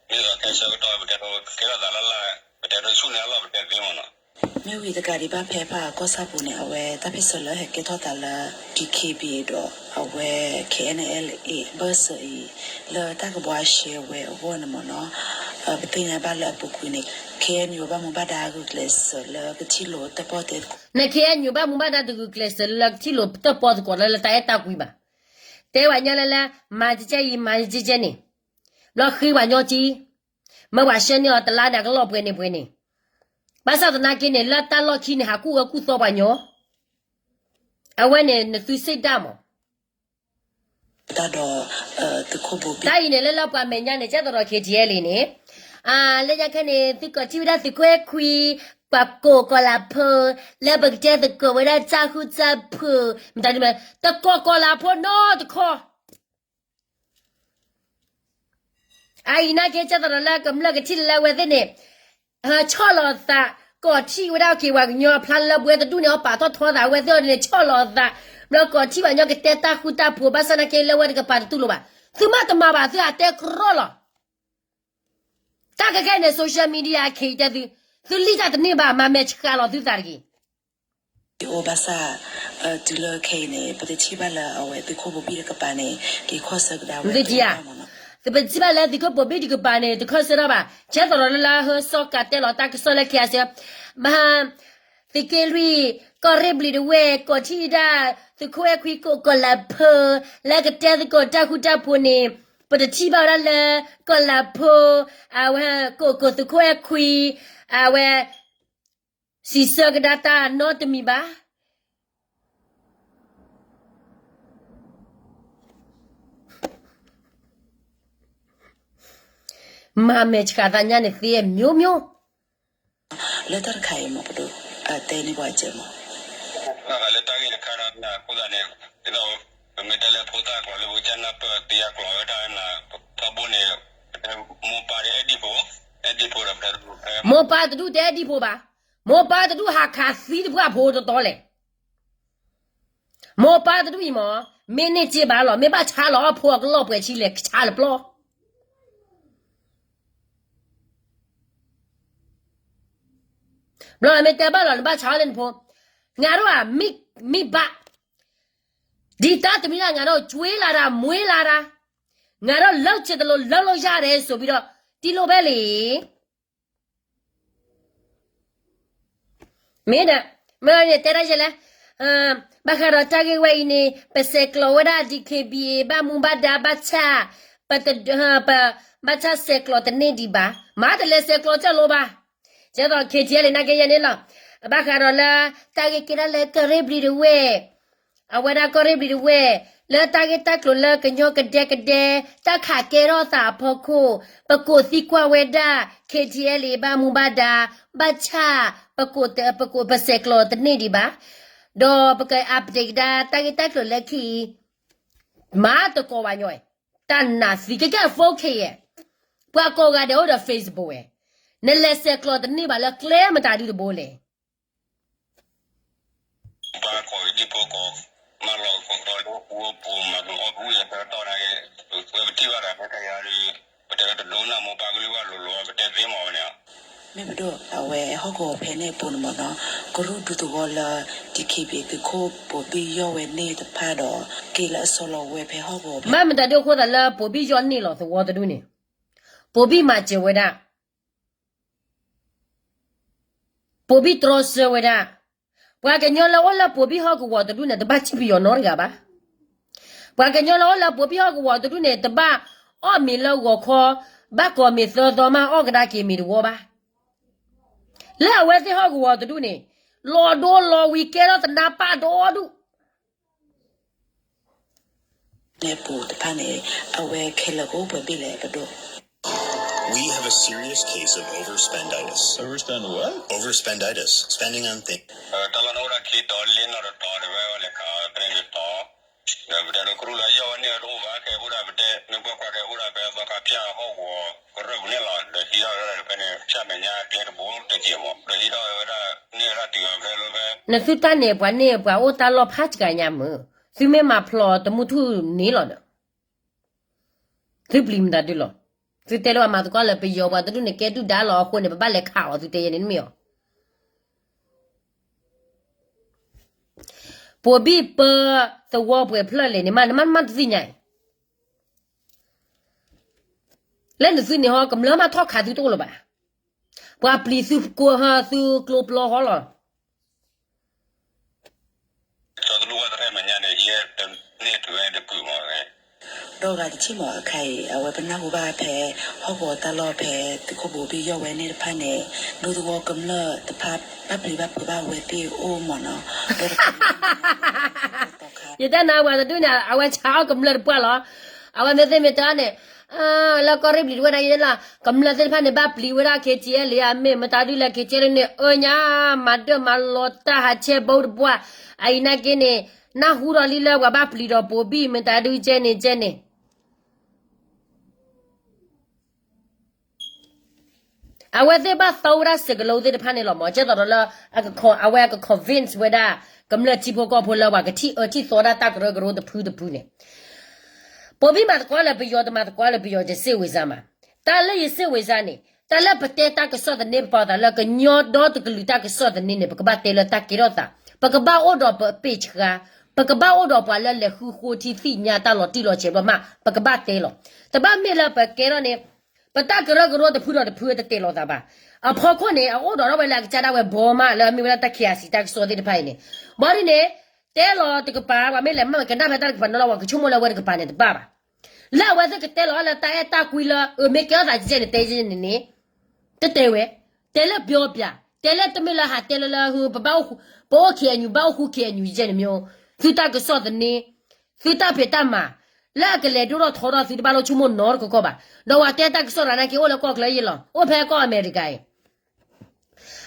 ဒီးခဲဆၢကတီၢ် ပတဲဒိးကဲထီၣ်သးလၢ်လၢ်, ပတဲဒိးဆူၣ်န့ၢ်အလီၢ်ပတဲသ့မ့ၢ်နီၤ. မ့ၢ်ဝံၤတကးဒံးဘၣ်ဖဲပှၤကီၢ်ဆၣ်ပူၤန့ၣ် အဝဲတၢ်ဖ့ၣ်ဆၢလၢဟဲကဲထီၣ်သးလၢ DKBA ဒီး အဝဲ KNLA ဘၢၣ်စၢၤအံၤ လၢတၢ်ကဘှါရှဲဝဲအဂီၢ်န့ၣ်မ့ၢ်နီၤ, ပသ့ၣ်ညါဘၣ်လၢအပူၤကွံာ်န့ၣ် KNU ဘၣ်မူဘၣ်ဒါဂုာ်ကျဲးစၢးလၢကထံၣ်လိာ်တၢၣ်ပီၣ်တဲသကိး, န KNU ဘၣ်မူဘၣ်ဒါတဂုာ်ကျဲးစၢးလၢကထံၣ်လိာ်တၢၣ်ပီၣ်သကိးလၢတၢ်အဲၣ်တၢ်ကွံဘၣ်. တဲဝဲညီလၢလၢ မၤကဲကဲအံၤ မၤကဲကဲန့ၣ်, ဘျီဃ့ပှၤညီကံ, မ့ၢ်ပှၤရှဲန့ၢ်အီၤတလါန့ၣ် အကလီၢ်ပှဲၤန့ၣ်ပှဲၤန့ၣ်, ဘၣ်ဆၣ်သနာ်က့န့ၣ် လၢတၢ်လီၢ်ခံန့ၣ် ဟးကူၣ်အၢကူၣ်သီပှၤညီ, အဝဲန့ၣ် နသုစ့ၣ်ဒၣ်မး. တၢ်ဒီး တၢ်အံၤန့ၣ် လၢလၢပှၤမဲာ်ညါန့ၣ် ကဲသရီး KTLA န့ၣ်, လၢညါခဲန့ၣ် သုကီၢ်ထံၣ်ဝဲဒၣ်သုးခိၣ်အဲၣ်ခွံ, ပှၤကိးကီၤလၤဖိ, လၢပကတဲသကိးဝဲဒၣ်တၢ်ဃူတၢ်ဖိး, မတၤဒ်မး တကိးကီၤလၤဖိနီတခီ အအံၤနာ်က့ ကဲသရီးလၢကမျၢၢ်ကထံၣ်လၢလၢအဝဲသ့ၣ်န့ၣ်, ဆီၣ်လီၤသး, ကီၢ်ထံၣ်ဝဲဒၣ်က့ၤပှၤကညီအဖျါလၢပဝဲတဒူၣ်န့ၣ် အီၣ်ပာ်ထီၣ်ထီသးအဝဲသ့ၣ်အီၤန့ၣ် ဆီၣ်လီၤသး, ဘျီကီၢ်ထံၣ်ပှၤကညီကတဲတၢ်ဃူတၢ်ဖိး ဘၣ်ဆၣ်နာ်က့လၢဝဲတကပၤတတူၢ်လိာ်ဘၣ်, သုမ့ၢ်တမၤဘၣ် သုဟးတဲကရီလီၤ. တၢ်ခဲခဲအံၤန့ၣ် social media ခဲအံၤတဲသု, သုလံၣ်တၢ်တန့ၢ်ဘၣ် မၤမဲာ်ဆှးလီၤသုသးတဂ့ၤ. အိၣ်ဘၣ်ဆၣ်, တုၤလၢခဲအံၤန့ၣ် ပတထံၣ်ဘၣ်လၢအဝဲသုးခိၣ်ဘိဘံၣ်တကပၤန့ၣ် က့ၤခီၣ်ဆၢကဒါဝဲ, ပတထံၣ်ဘၣ်လၢသုးခိၣ်ဘိဘံၣ်တကပၤန့ၣ် တခီၣ်ဆၢထီၣ်ဘၣ်, ကဲသရီးလၢလၢဟၢစီၤကၤတဲလီၤတၢ်ကစီၣ်လၢ ခဲအံၤစ့ၢ်, မဟါ သုးက့လွံၢ်, ကီၢ်ရ့ၣ်ဘျံၤတဝဲၢ်, ကီၢ်ထံၣ်ဒၣ်, သုးခိၣ်အဲၣ်ခွံကိးကီၤလၤဖိ, လၢကတဲသကိးတၢ်ဃူတၢ်ဖိးန့ၣ်, ပတထံၣ်ဘၣ်ဝဲဒၣ်လၢ ကီၤလၤဖိ, အဝဲကိးကိးသုးခိၣ်အဲၣ်ခွံ, အဝဲ စံးဆၢကဒါတၢ်နီတမံၤဘၣ်. မၤမဲာ်ဆှးသးညါန့ၣ်သ့အမျိုးမျိုး. လၢတၢ်တခါအံၤမ့ၢ်ပဒိၣ်, တဲန့ၢ်ပှၤစဲးမး, လၢတၢ်ဂ့ၢ်တခါဒီးအဃိသတးန့ၣ်, ဒ်သိးပမ့ၢ်တဲလၢဖိသၣ်ကျိာ်လၢပကစၢ်နၢ်ပၢၢ်သ့အကျိာ်ဝဲဒၣ်န့ၣ်, ထီဘိန့ၣ်, မိၢ်ပၢ်ဒီးအဲၣ်ဒံဖိ, အဲၣ်ဒံဖိဒီးပတဲ, မိၢ်ပၢ်တဒူၣ်တအဲၣ်ဒံဖိဘၣ်, မိၢ်ပၢ်တဒူၣ်ဟးခးသံတပှၢ်ဖိတတီလဲၣ်. မိၢ်ပၢ်တဒူၣ်အံၤမ့ၢ်, မ့ၢ်န့ၢ်စ့ဘၣ်လီၤ, မ့ၢ်ဘၣ်ဆါလီၤအီၣ်ဖိအကလီၢ်ပှဲၤဆံလဲၣ် ဆါလၢပျီ. ဘျီမ့ၢ်တဲဘၣ်လီၤ နဘၣ်ဆါအီၣ်လၢနဖိ, ငါတို့က မိဘ, ဒီတၢ်တမံၤလၢ ငါတို့ ကျွေးလာတာ မွေးလာတာ, ငါတို့ လုပ်ချင်သလို လုပ်လို့ရတယ်ဆိုပြီးတော့ တီးလို့ပဲလေ. မ့ၢ်ဒီး, မ့ၢ်န့ၣ်တဲဒၣ်ယဲလဲၣ်, ဘၣ်ဃးဒီးတၢ်ဂ့ၢ်ဝဲအံၤန့ၣ် ပဆဲးကျိးဝဲဒၣ် DKBA ဘၣ်မူဘၣ်ဒါ ဘၣ်ဆၣ်, ပ, ဘၣ်ဆၣ်ဆဲးကျိးတန့ၢ်ဒံးဘၣ်, မၤတလဲၤဆဲးကျိးတၢ်လိၤဘၣ်. ကဲသိး KTLA န့ၣ်ကဲယဲန့ၣ်လီၤ. ဘၣ်ဃးဒီးလၢ တၢ်ဂ့ၢ်ကဲဒၣ်လၢကီၢ်ရ့ၣ်ဘျံၤတဝဲၢ် အဝဲဒၣ်ကီၢ်ရ့ၣ်ဘျံၤတဝဲၢ် လၢတၢ်ဂ့ၢ်တၢ်ကျိၤလၢကညီကဒဲကဒဲ တၢ်ခးကဲထီၣ်သးအဖီခိၣ် ပကိးသံကွၢ်ဝဲဒၣ် KTLA ဘၣ်မူဘၣ်ဒါ ဘၣ်ဆၣ် ပကိး ပဆဲးကျိးတန့ၢ်ဒံးဘၣ်. ဒီးပက update ကဒါတၢ်ဂ့ၢ်တၢ်ကျိၤလၢခံအံၤ မၤသကိးဘၣ်ညီ, တၢ်နာ်သံကဲကဲအ phone ခဲအံၤ, ပှၤကိးဂၤဒဲးအိၣ်ဒီး Facebook ဝဲ, နလဲၤဆဲးကျိးတန့ၢ်ဘၣ်လၢကျဲမတၤဒုတဘိလဲၣ်. ပှၤကိးဒံဖိကိး, မၤလီၤကီၢ်ကီၢ်လၢပူအပူၤ မၤကီၢ်အီၣ်ပူအံၤ အသၢတီၢ်နာ်က့ ဝဲပထံၣ်ဘၣ်ဒီး ဖဲခါယၤဒီး ပတဲလၢတဒိကနၣ်မိၢ်ပၢ်ကလုၢ်ဘၣ်လိၤလိၤ ပတဲသ့မးဝဲန့ၣ်. မ့ၢ်ပဒိၣ်အဝဲဟီၣ်ကဝီၤဖဲန့ၣ်အပူၤန့ၣ်မ့ၢ်နီၤ ကရူၢ်ဒူသဝီလၢ DKBA သုးခိၣ်ဘိၤဘံၣ်ယီၢ်ဝဲန့ၣ်တဖၣ်ဒီး က့ၤလၢအဆီလီၤဝဲဖဲဟီၣ်ကဝီၤဖဲ မ့ၢ်မတၤဒုးအဃိသးလၢဘိၤဘံၣ်ယီၢ်န့ၣ်လီၤသဝီတဒူၣ်န့ၣ် ဘိၤဘံၣ်မၤစၢၤဝဲဒၣ် ဘိၤဘံၣ်တြီဆၢဝဲဒၣ် ပှၤကညီလၢအိၣ်လၢဘိၤဘံၣ်ဟီၣ်ကဝီၤတဒူၣ်န့ၣ် တဘၣ်စံၣ်ပယီၤနီတဂၤဘၣ်. ပှၤကညီလၢအိၣ်လၢဘိၤဘံၣ်ဟီၣ်ကဝီၤတဒူၣ်န့ၣ် တဘၣ်အီၣ်မ့ၤလၢဂီၤခီ ဘၣ်ကိးမ့ၤသၢသီမး အီၣ်ကဒါက့ၤမ့ၤတဝီဘၣ်. လၢအဝဲသ့ၣ်ဟီၣ်ကဝီၤတဒူၣ်န့ၣ် လီၤဒိလီၤဝံၤကဲထီၣ်သနါပၢ်ဒီဒူၣ် န့ၣ်ပူၤတဖၣ်န့ၣ် အဝဲခဲလၢာ်ကအိၣ်ပှဲၤဘ့ၣ်လဲၣ်ပဒိၣ်. We have a serious case of overspenditis. Overspend what? Overspenditis. Spending on things. တၢ်လီၢ်န့ၣ်အိၣ်ဒၣ်ခံတီၤလ့နီၤတတီၤဒီး ဝဲလဲၤခးအီၤဖဲန့ၣ်တတီၤ ဒီးပတဲဒီးကရူၢ်လၢယီၢ်ဝဲန့ၣ်တအိၣ်ဘၣ် ကဲအိၣ်ဒၣ်ပတဲ မ့ၢ်ကွၢ်ကွၢ်ကဲအိၣ်ဒၣ်ဖဲသီခါဖၠၣ်ဟီၣ်ကဝီၤကရၢၢ်ပူၤန့ၣ်လီၤ. ဒီးဟံးထီၣ်ဝဲဒၣ်ဖဲန့ၣ် ဖၠၣ်မဲာ်ညါကျဲတဘိတက့ၢ်မး ဒီးဟံးထီၣ်ဝဲဒၣ်န့ၢ်ဝဲဒၣ်တုၤအီၤဖဲလၢဖဲ နသုတၢ်န့ၣ် ပှၤန့ၢ်ပှၤအိၣ်တၢ်လီၢ်ဖးစှၤညါမုၢ်, သုမ့ၢ်မၤဖျိးတမူထူၣ်န့ၣ်လီၤဒီး သုပျံၤမတၤဒုလီၤ. သုတဲလၢပှၤမၤသကိးလၢပယီၤ ပှၤတဒူၣ်န့ၣ်ကဲဒုၣ်ဒါလီၤအဃိန့ၣ် ပဘၣ်လဲၤခးအီၤ သုတဲယဲန့ၣ်မ့ၢ်အီၤ ဘိၤဘံၣ်ပၢသဝီပှဲၤဖျၢၣ်လဲၣ်န့ၣ် မ့ၢ်နမ့ၢ်တသ့ၣ်ညါအံၤ လၢနသုန့ၣ်ဟီ ကမျၢၢ်မ့ၢ်ထီၣ်ခးသုတအိၣ်လၢၤဘၣ်. ပှၤပျံၤသုကိဟီ သုကျိပျီဟီလီၤ. ဒီးဂၤတထံၣ်မးအခါအံၤ အဝဲပနၢ်ဟူဘၣ်ဖဲ ဟီၣ်ကဝီၤတၢ်လီၢ်ဖဲ သုးခိၣ်ဘိၤဘံၣ်ယီၢ်ဝဲန့ၣ်တဖၣ်န့ၣ် ဒူသဝီကမျၢၢ်တဖၣ် ဘၣ်ပျံၤဘၣ်ဖုးဘၣ်ဝဲသ့ၣ်အိၣ်မးနီၤ ဒီး ယတဲနၤပှၤတဒူၣ်န့ၣ် အဝဲဆါအီၣ်ကမျၢၢ်တပှၢ်လီၤ. အဝဲမ့ၢ်သ့ၣ်မ့ၢ်တၢ်န့ၣ် လၢကီၢ်ရ့ၣ်ပျံၤတဝဲဒၣ်ယဲလီၤ ကမျၢၢ်သ့ၣ်တဖၣ်န့ၣ် ဘၣ်ပျံၤဝဲဒၣ် KTLA အမ့ၢ်မတၤဒုလၢ KTLA န့ၣ် အၢညါ မၤဒၢၣ်မၤလီၤတၢ်ဟးဆဲဘိတပှၢ် အအံၤနာ်က့န့ၣ် နၢ်ဟူဒီးလံလၢပှၤဘၣ်ပျံၤဒီးဘိၤဘံၣ် မတၤဒုကဲန့ၣ်ကဲန့ၣ် အဝဲသ့ၣ်ဘၣ်သီဝဲဒၣ်စဲးကလိသ့ၣ်တဖၣ်န့ၣ်လီၤမး ကဲသိးဒီးလၢ အဝဲအက convince ဝဲဒၣ် ကမျၢၢ်ထံဖိကီၢ်ဖိလၢ ပှၤကထံၣ်အၢထံၣ်သီဒၣ်တၢ်ကရၢကရိတဖုတဖုန့ၣ် ဘိၤဘံၣ်မၤသကိးလၢပယီၤ တမၤသကိးလၢပယီၤ ယစ့ၣ်ဝံၤစါမး တၢ်လၢယစ့ၣ်ဝံၤစါန့ၣ် တၢ်လၢပတဲတၢ်ကစီၣ်သန့ ပပာ်သးလၢ ကညီဒီတကလုာ်တၢ်ကစီၣ်သန့န့ၣ် ပကဘၣ်တဲလၢတၢ်ကဲထီၣ်သး ပကဘၣ်အိၣ်ဒီးပ page ဃါ ပကဘၣ်အိၣ်ဒီးပှၤလၢလဲၤဃုဃိထံသ့ၣ်ညါတၢ်လီၤတံၢ်လီၤဆဲးဘျီမး ပကဘၣ်တဲလီၤ. တဘၣ်မ့ၢ်လၢပကဲထီၣ်န့ၣ် ပတၢ်ကရၢကရိတဖုဒီးတဖုတတဲာ်လီၤသးဘၣ်. အဖီခိၣ်န့ၣ် အအိၣ်ဒီးထီၣ်ဝဲလၢအကစၢ်ဒၣ်ဝဲဘီမး လၢအမ့ၢ်ဝဲဒၣ်တၢ် KIC တၢ်ကစီၣ်သ့ၣ်တဖၣ်အံၤန့ၣ် ဘၣ်ဒ်န့ၣ် တဲလီၤတကပၤ ပှၤမ့ၢ်လဲၤမၤကနၣ်ဖဲတၢ်တကပၤန့ၣ်လီၤ ပှၤကဆိကမိၣ်လၢအဝဲတကပၤန့ၣ်တဘၣ်ဘၣ်. လၢအဝဲသ့ၣ်ကတဲလီၤလၢတၢ်အဲၣ်တၢ်ကွံလၢ အမ့ၢ်ကဲထီၣ်သးကဲန့ၣ် တဲန့ၣ်န့ၣ် တတဲဝဲ တဲလၢပျီပျး တဲလၢတမ့ၢ်လၢဟးတဲလၢလၢ ပဘၣ်အိၣ် ပအိၣ် KNU ဘၣ်အိၣ်ဃူ KNU ယဲန့ၣ်မ့ၢ် သုတၢ်ကစီၣ်သန့ သုတၢ်ဖံးတၢ်မၤ လၢအကလဲၤဒိၣ်ထီၣ်ထီထီၣ်သုတဘၣ်လိၣ်ဆိကမိၣ်နီတကီၢ်ဘၣ်. ဒီးပှၤတဲတၢ်ကစီၣ်ရၤနာ်က့အိၣ်လၢကီၢ်ချၢယဲလီၤ အိၣ်ဖဲကီၢ်အမဲရကၤအံၤ ပဟး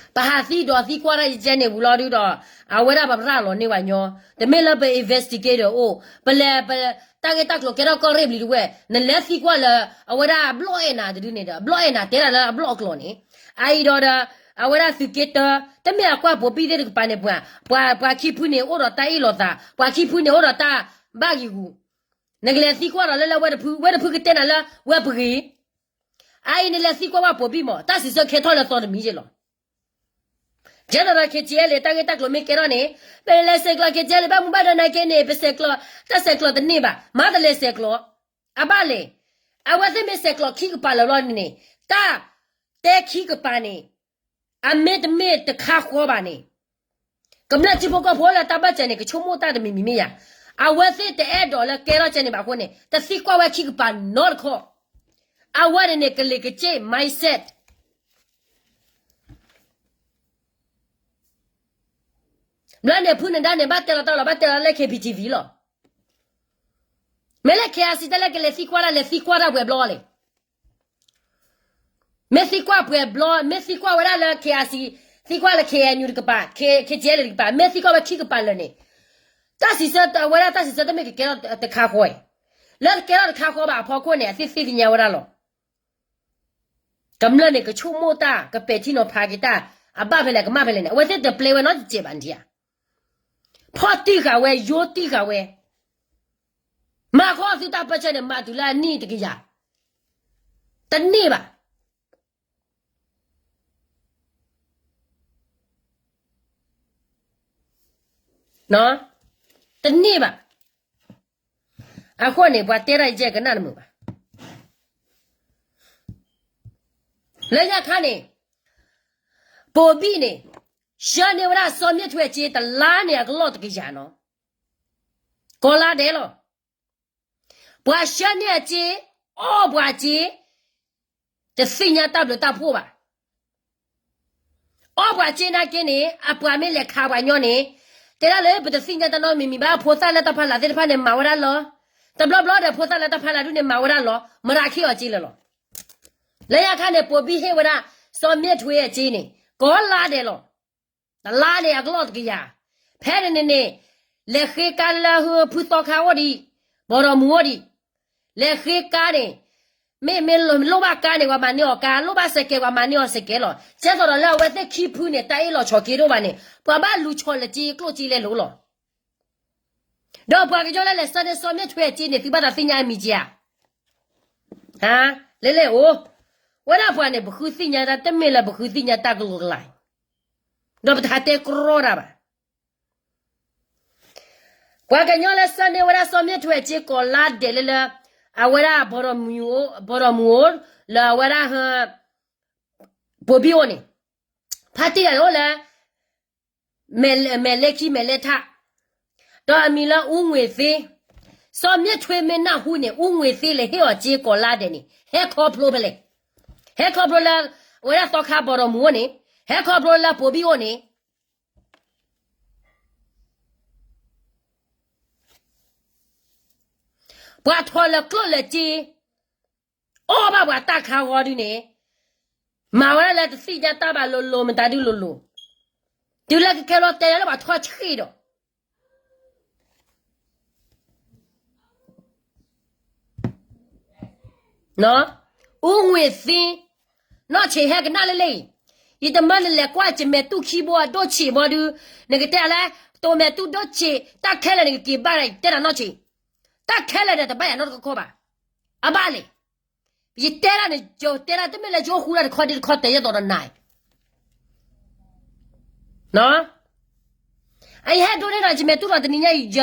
သံဒီးသံကွၢ်တၢ်ယဲန့ၣ်ဝံၤလီၤဒုဒီး အဝဲဒၣ်ပှၤပရၢလီၤန့ၢ်ပှၤညီ တမ့ၢ်လၢပ investigator အိၣ် ပလဲၤ တၢ်ဂ့ၢ်တၢ်ကျိၤကဲထီၣ်ကီၢ်ရ့ၣ်ဘျံၤတဝဲ နလဲၤသံကွၢ်လၢ အဝဲဒၣ်အဘျီၣ်အဲၣ်နၤတဒုန့ၣ်ဒီး အဘျီၣ်အဲၣ်နၤတဲဒၣ်လၢအဘျီၣ်အကျိၤန့ၣ် အအံၤဒီးဒီး အဝဲဒၣ်သုးက့တၢ တမ့ၢ်အကွၢ်ဘိၤဘံၣ်သ့ၣ်တကပၤန့ၣ်ပှၤ ပှၤ ပှၤခံဖုန့ၣ်အိၣ်ဒီးတၢ်အ့ၣ်လိာ်သး ပှၤခံဖုန့ၣ်အိၣ်ဒီးတၢ်ဘၣ်ဂံာ်ဂူာ် နကလဲၤသံကွၢ်ဒီးလၢလၢဝဲတဖု ဝဲတဖုကတဲနၤလၢ ဝဲပဂ့ၤ အအံၤနလဲၤသံကွၢ်ဝဲဘိၤဘံၣ်မး တၢ်စံးဆၢခဲထီၣ်လၢသီတမံၤယဲလီၤ. ကဲသိးဒီး KTLA တၢ်ဂ့ၢ်တၢ်ကျိၤမ့ၢ်ကဲထီၣ်န့ၣ် ပလဲၤဆဲးကျိး KTLA ဘၣ်မူဘၣ်ဒါနာ်က့န့ၣ် ပဆဲးကျိး တၢ်ဆဲးကျိးတန့ၢ်ဘၣ် မၤတလဲၤဆဲးကျိး အဘၣ်လဲၣ်. အဝဲသ့ၣ်မ့ၢ်ဆဲးကျိးခံကပၤလၢာ်ဘျီန့ၣ် တၢ်တဲခံကပၤန့ၣ် အမ့ၢ်တမ့ၢ်တခါဃီဘၣ်န့ၣ် ကမျၢၢ်ထံဖိကီၢ်ဖိလၢတၢ်ဘၣ်စဲးန့ၣ် ကဆိကမိၣ်တၢ်တမံၤမံၤမ့ၢ်ယါ. အဝဲသ့ၣ်တအဲၣ်ဒိးလၢကဲထီၣ်ကဲန့ၣ်ဘၣ်အဃိန့ၣ် တသံကွၢ်ဝဲခံကပၤနီတခီၣ်. အဝဲန့ၣ်န့ၣ် ကလံၤကစ့ၣ် mindset ဘျီန့ၣ် ဖုနဒါန့ၣ် ဘၣ်တဲလီၤတၢ်လီၤ ဘၣ်တဲလီၤလၢ KBTV လီၤ. မ့ၢ်လၢ KIC တၢ်လၢကလဲၤသံကွၢ်တၢ် လဲၤသံကွၢ်တၢ်ပှဲၤဘျီလဲၣ်. မ့ၢ်သံကွၢ်ပှဲၤဘျီ မ့ၢ်သံကွၢ်ဝဲဒၣ်လၢ KIC သံကွၢ်လၢ KNU တကပၤ KTLA တကပၤ မ့ၢ်သံကွၢ်ဝဲခံကပၤလၢာ်န့ၣ် တၢ်စံးဆၢဝဲဒၣ်တၢ်စံးဆၢတမ့ၢ်ကကဲထီၣ်တခါဃီအံၤ လၢကကဲထီၣ်တခါဃီဘၣ်အဖီခိၣ်န့ၣ် အသ့ၣ်သ့ၣ်ညါဝဲဒၣ်လီၤ. ကမျၢၢ်န့ၣ် ကဆိကမိၣ်တၢ် ကပဲာ်ထံနီၤဖးက့ၤတၢ် အဘၣ်ဖဲလဲၣ် ကမၣ်ဖဲလဲၣ်န့ၣ် အဝဲသ့ၣ်တပျဲဝဲနီတစဲးဘၣ်နထံၣ်ဧါ. ဖီၣ်တံၢ်ဃာ်ဝဲ ယိတံၢ်ဃာ်ဝဲ, မၤခီသုတၢ်ပၢၢ်ဆၢန့ၣ် မၤတုၤလၢအနံၣ်တကယၤ, တန့ၢ်ဘၣ်. တန့ၢ်ဘၣ်. အဃိန့ၣ် ပှၤတဲတၢ်ယဲၢ်ကနၣ်တမုာ်ဘၣ်. လၢညါခါန့ၣ် ပိာ်ဘံၣ်န့ၣ် ဆှၢန့ၢ်ဝဲဒၣ်စီၤမ့ၣ်ထွဲက့ တလါန့ၣ်အကလီၢ်တကယၤနီၤ, ကီၤလါဒဲးလီၤ. ပှၤဆှၢန့ၢ်အက့, အီၣ်ပှၤက့, တသ့ၣ်ညါတၢ်ဘျုးတၢ်ဖှိၣ်ဘၣ်. အီၣ်ပှၤက့နာ်က့န့ၣ် အပှၤမ့ၢ်လဲၤခးပှၤညီန့ၣ်, တဲဒၣ်လၢပတသ့ၣ်ညါတၢ်နီတမံၤမံၤဘၣ်, ဖိသၣ်လၢတၢ်ဖီလာ်သ့ၣ်တဖၣ်န့ၣ် မၤဝဲဒၣ်လီၤ. တဘျီဘျီဒီး ဖိသၣ်လၢတၢ်ဖီလာ်ဒုန့ၣ် မၤဝဲဒၣ်လီၤ, မၤရၤခံအီၤက့လၢာ်လီၤ. လၢညါခါန့ၣ် ပိာ်ဘံၣ်ဟ့ၣ်ဝဲဒၣ် စီၤမ့ၣ်ထွဲအက့န့ၣ် ကီၤလါဒဲးလီၤ. တလါန့ၣ်အကလီၢ်တကယၤ. ဖဲန့ၣ်န့ၣ်န့ၣ် လဲၤဃ့ကါလၢဟၢဖုသီခါအိၣ်ဒံး, ဘီဒီးမူအိၣ်ဒံး, လဲၤဃ့ကါန့ၣ်, မ့မ့ၢ်လိၣ်ဘၣ်ကါန့ၣ် ပှၤမၤန့ၢ်အီၤကါ, လိၣ်ဘၣ်စဲးကဲး ပှၤမၤန့ၢ်အီၤစဲးကဲးလီၤ. ကဲသိးဒီးလၢအဝဲသ့ၣ်ခံဖုန့ၣ် တၢ်အ့ၣ်လိာ်ဆိးက့တအိၣ်ဘၣ်န့ၣ် ပှၤဘၣ်လူၤဆိးလၢက့ကျိၣ်က့လဲလိၤလီၤ. ဒီးပှၤကညီလၢလဲၤဆှၢန့ၢ်စီၤမ့ၣ်ထွဲအက့န့ၣ် သုဘၣ်သးသ့ၣ်ညါအမံၤက့ဧါ. လဲၤလဲၤအိၣ်, ဝဲဒၣ်ပှၤန့ၣ် ပဃုသ့ၣ်ညါတၢ် တမ့ၢ်လၢပဃုသ့ၣ်ညါတၢ်ကလိၤကလာ်, ဒီးပတဟးတဲကြီတၢ်ဘၣ်. ပှၤကညီလၢဆှၢန့ၢ်ဝဲဒၣ်စီၤမ့ၣ်ထွဲအက့ကီၤလါဒဲးလၢလၢ, အဝဲဒၣ် ဘီဒီးမူအိၣ်, လၢအဝဲဒၣ်ဟၢ ပိာ်ဘံၣ်အိၣ်န့ၣ်, ဖါတံၢ်ဂၤန့ၣ်အိၣ်လၢ မဲာ်လဲၤခံမဲာ်လဲၤထး, ဒီးအမံၤလၢအူငွေသ့, စီၤမ့ၣ်ထွဲမ့ၢ်နၢ်ဟူန့ၣ် အူငွေသ့လဲၤဟ့ၣ်အီၤက့ကီၤလါဒဲးန့ၣ် ဟဲခီဖျိဖဲလဲၣ်. ဟဲခီဖျိလၢ အဝဲဒၣ်သီခါဘီဒီးမူအိၣ်န့ၣ်, ဟဲခီဖျိလၢပိာ်ဘံၣ်အိၣ်န့ၣ် ပှၤထီၣ်လၢကျိၣ်လၢစ့, အီၣ်ဘၣ်ပှၤတၢ်ခါဂီၤဒုန့ၣ်, မၤဝဲဒၣ်လၢတသ့ၣ်ညါတၢ်ဘၣ်လိၤလိၤ မတၤဒုလိၤလိၤ, တုၤလၢကကဲလီၤတဲာ်လၢပှၤထီၣ်ဆှံဒီး အူငွေသ့, နီၢ်ဆံးဟဲကနၣ်လၢလၢအံၤ, ယတမၢနလဲၤကွၢ်ကမဲာ်တူၢ်ခံဘိအဒိၣ်ဆံးဘီဒု, နကတဲလၢ တိၤမဲာ်တူၢ်ဒိၣ်ဆံး တၢ်ခဲလၢာ်န့ၣ်ကက့ၤဘၣ်ဒၣ် ယတဲတၢ်နီၢ်ဆံး, တၢ်ခဲလၢာ်ဒီးတဘၣ်ယၤနီတခီခီဘၣ်, အဘၣ်လဲၣ်. ယတဲဒၣ်န့ၣ် ယတဲဒၣ်တမ့ၢ်လၢယအိၣ်ဃူတၢ်တခီဒ့တခီတဲာ် ယသိးဒီးနၤ အံၤဟဲဒိၣ်န့ၢ်ဒီး ယမဲာ်တူၢ်ဒီးတနံၤညါအံၤ,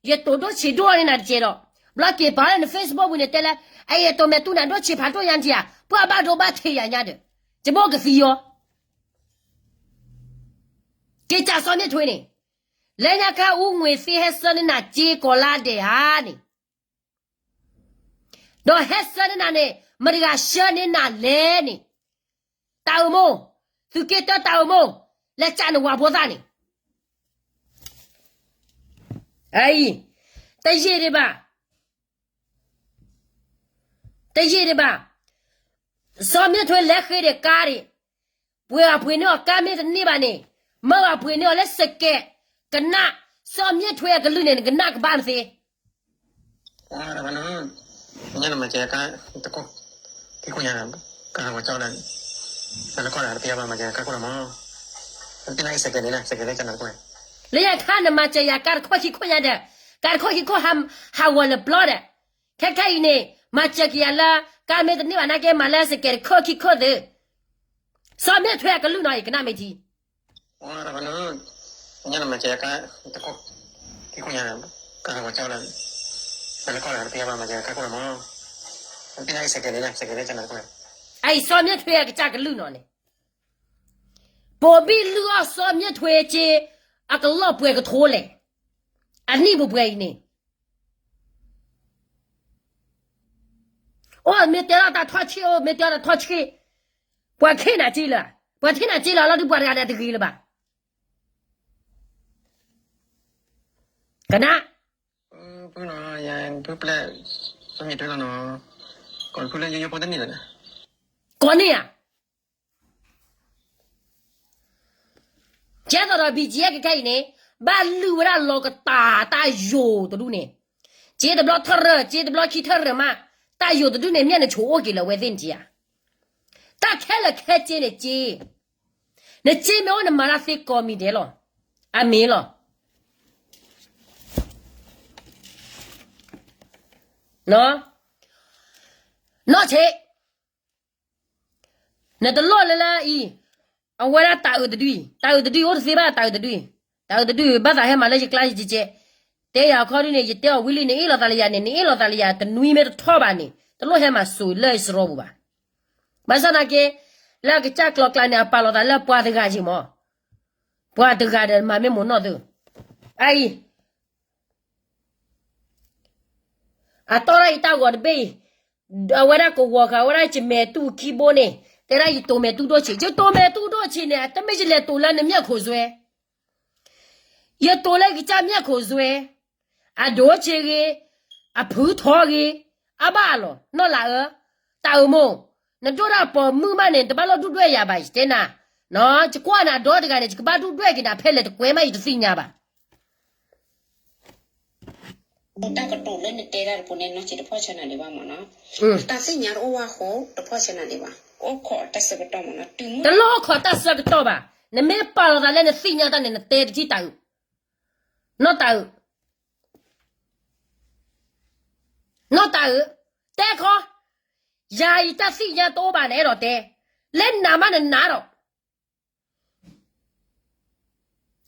ယတိၤဒိၣ်ဆံးဒိၣ်န့ၢ်နၤတကဲဒီး, ဘျီက့ၤပာ်လၢန Facebook ပူၤန့ၣ်တဲလၢ အအံၤတိၤမဲာ်တူၢ်နၤဒိၣ်ဆံးဖးဒိၣ်ညါတယၤ, ပှၤဘၣ်ဒိဘၣ်ထံးယၤညါဒီး, ယဘိကသံယီၤ, က့ၤကးစီၤမ့ၣ်ထွဲန့ၣ်, လၢညါခါအူငွေသ့ဟဲဆှၢန့ၢ်နၤက့ကီၤလါဒဲးဧါန့ၣ် ဒီးဟဲဆှၢန့ၢ်နၤန့ၣ် မတၤတဂၤဆှၢန့ၢ်နၤလဲၣ်န့ၣ်, တၢ်အိၣ်မိၢ်, သုးက့တၢတၢ်အိၣ်မိၢ်, လဲၤကးနဝၤဖိသၣ်န့ၣ်, အံၤ, တယံာ်ဒံးဘၣ်, တယံာ်ဒံးဘၣ်, စီၤမ့ၣ်ထွဲလဲၤဃ့ဒီးကါဒံး, ပှ့ၤအီၤပှ့ၤန့ၢ်အီၤကါမ့ၢ်တန့ၢ်ဘၣ်န့ၣ်, မၢအီၤပှ့ၤန့ၢ်အီၤလၢစကဲး, ကနၣ်, စီၤမ့ၣ်ထွဲအကလုၢ်န့ၣ် နကနၣ်ကဘၣ်မသ့ လၢယခါနမၤစၢၤယၤကါတခီၣ်ခံခီၣ်ညါဒီး, လၢညါခါနမၤစၢၤယၤကါတခီၣ်ခံခီၣ်ညါဒီး, ကါတခီၣ်ခံခီၣ်ဟးဂီၤလၢပျီဒီး, ခဲခဲအံၤန့ၣ်, မၤစၢၤက့ၤယၤလၢကါမ့ၢ်တန့ၢ်ဘၣ်နာ်က့ မၤလၢစကဲးတခီၣ်ခံခီၣ်သု, စီၤမ့ၣ်ထွဲအကလုၢ်နီၤအံၤ ကနၣ်မ့ၢ်ထံ နမၤစၢၤယၤကါတခီၣ်ခံခီၣ်ညါဒီး, ကါတခီၣ်ခံခီၣ်ညါဒီး, လၢယခါနမၤစၢၤယၤကါတခီၣ်ခံခီၣ်ညါဒီး, အံၤစီၤမ့ၣ်ထွဲအကစၢ်ကလုၢ်နီၤန့ၣ်, ပိာ်ဘံၣ်လုၢ်အီၣ်စီၤမ့ၣ်ထွဲက့, အကလီၢ်ပှဲၤကထိလဲၣ်, အနံၣ်ပှဲၤပှဲၤအံၤန့ၣ် အိၣ်မ့ၢ်တဲလီၤတၢ်ထီၣ်ဆံး အိၣ်မ့ၢ်တဲလီၤတၢ်ထီၣ်ဆံး, ပှၤထံၣ်နၤက့လၢၤ, ပှၤထံၣ်နၤက့လၢၤလီၤဒုး ပှၤတဂၤန့ၣ်တဂ့ၤလၢၤဘၣ်, ကနၣ်, ဖုနီၤ, ယဖုပျဲၢ်, စီၤမ့ၣ်ထွဲလီၤနီၤ, ကိးဖုလၢယိယိဖိတန့ၢ်လၢၤ, ကိးန့ၢ်ဧါ ကဲသိးဒီး ဘံၣ်ကၠံယဲၢ်ကခဲအံၤန့ၣ်, ဘၣ်လုၢ်ဝဲဒၣ်လီၤကတၢ်တၢ်ယိာ်တဒူၣ်န့ၣ်, က့တဘျီထၢၣ်ရၢၢ်က့တဘျီခံထၢၣ်ရၢၢ်မး, တၢ်ယိာ်တဒူၣ်န့ၣ် မ့ၢ်နဆိးအိၣ်က့ၤလၢအဝဲသ့ၣ်န့ၣ်က့ဧါ, တၢ်ခဲလၢာ်ခဲဆ့န့ၣ်က့, နက့မ့ၢ်အိၣ်နမၤတၢ်သ့ကိးမံၤဒဲးလီၤ, အမ့ၢ်လီၤ, နီၢ်ဆံး, နတလိၣ်လၢလၢအံၤ, အဝဲဒၣ်တၢ်အုးတဒုအံၤ, တၢ်အုးတဒုအံၤအိၣ်တသ့ဘၣ်, တၢ်အုးတဒုအံၤ, တၢ်အုးတဒုအံၤ ဘၣ်သးဟဲမၤလၢယကျါယကဲကဲ, တဲယၤအခီဒုန့ၣ် ယတဲအီၤဝံၤလံန့ၣ် အ့ၣ်လိာ်သးလၢယၤန့ၣ် နအ့ၣ်လိာ်သးလၢယၤတနွံမ့ၢ်တထီၣ်ဘၣ်န့ၣ် တလိၣ်ဟဲမၤစိၤလၢယစရီပူၤဘၣ်. ဘၣ်ဆၣ်သနာ်က့ လၢအကစၢ်ကျိၤကျါန့ၣ် အပာ်လီၤသးလၢပှၤတဂၤက့ၤမး, ပှၤတဂၤဒီးမၤမ့ၢ်မိၢ်နီၢ်သု, အအံၤ အတီၢ်ဒၣ်ယတၢ်ဂီၤတဘ့ၣ်အံၤ, အဝဲဒၣ်ကဝီၤဃာ်ဝဲဒၣ်ယမဲာ်တူၢ်ခံဘိန့ၣ်, တဲဒၣ်ယတိၤမဲာ်တူၢ်ဒိၣ်ဆံး, ယတိၤမဲာ်တူၢ်ဒိၣ်ဆံးန့ၣ် တမ့ၢ်ယလဲၤတိၤလၢနမျၢ်ခိၣ်စွဲ, ယတိၤလၢယကစၢ်မျၢ်ခိၣ်စွဲ, အဒိဆံးဂ့ၤ, အဖုထီဂ့ၤ, အဘၣ်အလီၢ် နီၢ်လၤအၢ, တၢ်အုးမိၢ်, နဒိၣ်ဒၣ်ပိာ်မုၣ်မးန့ၣ် တဘၣ်လိၣ်ဒုၣ်ဒွဲၣ်ယၤဘၣ် ယတဲနၤ, ယကွၢ်နၤဒီတဂၤန့ၣ် ယကဘၣ်ဒုၣ်ဒွဲၣ်က့ၤနၤဖဲလဲၣ်တကွဲးမး ယတသ့ၣ်ညါဘၣ်. တၢ်ကတိၤလၢနတဲတၢ်တပူၤန့ၣ် နီၢ်ဆံးတဖီၣ်ဆၢနၤဒံးဘၣ်မ့ၢ်နီၤ, တၢ်သ့ၣ်ညါတအိၣ်ဝဲအဃိ တဖီၣ်ဆၢနၤဒံးဘၣ်, အိၣ်ခိးတၢ်ဆၢကတီၢ်မ့ၢ်နီၤ, တလိၣ်အိၣ်ခိးတၢ်ဆၢကတီၢ်ဘၣ်, နမ့ၢ်ပာ်လီၤသးလၢနသ့ၣ်ညါတၢ်န့ၣ် နတဲတထံၣ်တၢ်အုး, နီၢ်တၢ်အုး, နီၢ်တၢ်အုး, တဲခီ, ယၤအံၤတၢ်သ့ၣ်ညါတအိၣ်ဘၣ် နအဲၣ်ဒိးတဲ, လၢနၤမးနနၤဒီး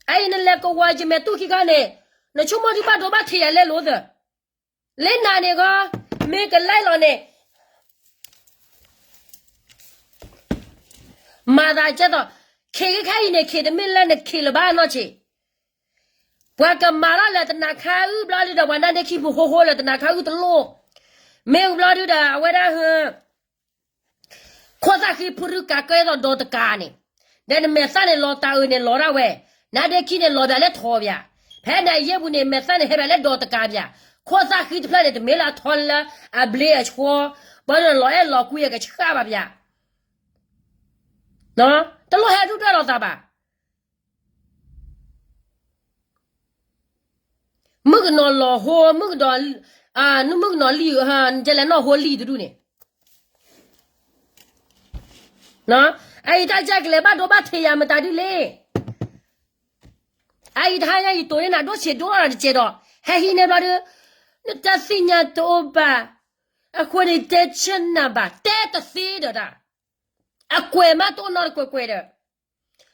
အအံၤနလဲၤကဝီၤယမဲာ်တူၢ်ခံခါန့ၣ်, နဆိကမိၣ်ဒုးဘၣ်ဒိဘၣ်ထံးယၤလဲလိာ်သၢ, လၢနၤန့ၣ်ဂီၢ်, မ့ၢ်ကလဲၤလီၤန့ၣ်, မၤသးကဲသိး, ခ့ခဲခဲအံၤန့ၣ် ခ့တမ့ၢ်လၢနခ့လၢၤဘၣ်နီၢ်ဆံး, ပှၤကမၤထီၣ်လၢတနၤခါအုၣ်ဘျီဒုဒီး ပှၤနါဒ့ခံပူၤဟိဟိလၢတနၤခါအုၣ်တလိၣ်, မ့ၢ်အုၣ်ဘျီဒုဒီး အဝဲဒၣ်ဟ ခိၣ်သၣ်ဃံဖုရူကးကဲသိးဒီးတကးန့ၣ်, ဒီးနမဲာ်သၣ်န့ၣ်လီၤတၢ်အုးန့ၣ်လီၤဒၣ်ဝဲ, နါဒ့ခံန့ၣ်လီၤဘၣ်လၢထီဘၣ်, ဖဲနၤယဲၢ်ပူၤန့ၣ် မဲာ်သၣ်န့ၣ်ဟဲဘၣ်လၢဒီးတကးဘၣ်, ခိၣ်သၣ်ဃံတဖျၢၣ်န့ၣ် တမ့ၢ်လၢအထီလၢအဘျ့အဆှီ, ဘၣ်ဒီးလီၤအဲၣ်လီၤကွံအကဆှၣ်ဘၣ်ဘၣ်, တလိၣ်ဟဲဒုၣ်ဒွဲၣ်လိာ်သးဘၣ်. မုၣ်ကနီၤလီၤဟိ, မုၣ်ကနီၤ, မုၣ်ကနီၤလံ, ကလဲၤနီၢ်ဟိလံတဒူၣ်န့ၣ်, အအံၤတၢ်ကလဲၤဘၣ်ဒိဘၣ်ထံးယၤမတၤဒုလဲၣ်, အအံၤတဟါညါယတိၤန့ၢ်နၤဒိၣ်ဆံးဒိၣ်လီၤတကဲးဒီး, ဟဲဟံးန့ၢ်ဘျီဒု, နတၢ်သ့ၣ်ညါတအိၣ်ဘၣ်, အဃိန့ၣ်တဲဆၢနၤဘၣ် တဲတသ့ဒီးတၢ်, အကွဲးမးတအိၣ်နီတကွဲးကွဲးဒီး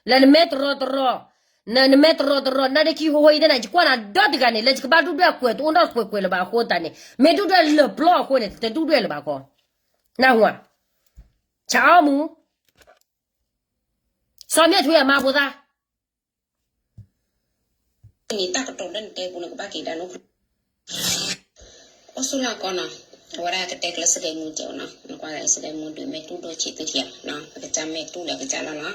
လၢနမဲာ်တရီတရီ, နမဲာ်တရီတရီ နါဒ့ခံဟိဟိအံၤန့ၣ် ယကွၢ်နၤဒီတဂၤန့ၣ် လၢယကဘၣ်ဒုၣ်ဒွဲၣ်ကွဲးတအိၣ်နီတကွဲးကွဲးလၢၤဘၣ်အဃိသတးန့ၣ် မ့ၢ်ဒုၣ်ဒွဲၣ်လၢာ်ပျီအဃိန့ၣ် တဒုၣ်ဒွဲၣ်လၢၤဘၣ်ဃီ, နၢ်ဟူဧါ, ဆၣ်အီမူ, စီၤမ့ၢ်ထွံအမါဖိသၣ် န့ၣ်တၢ်ကတိၤလၢနတဲပူၤနကဘၣ်က့ၤဒၣ်နအိၣ် အိၣ်ဆူၣ်လၢကီၢ်နီၤ, အဝဲဒၣ်ကတဲကျၢၤစကဲမူကဲးနီၤ, နကွၢ်စကဲမူဒုးမဲာ်တူၢ်ဒိၣ်ဆံးသုထံၣ်ဧါ, အကစၢ်မဲာ်တူၢ်လၢအကစၢ်လီၤနီၤ,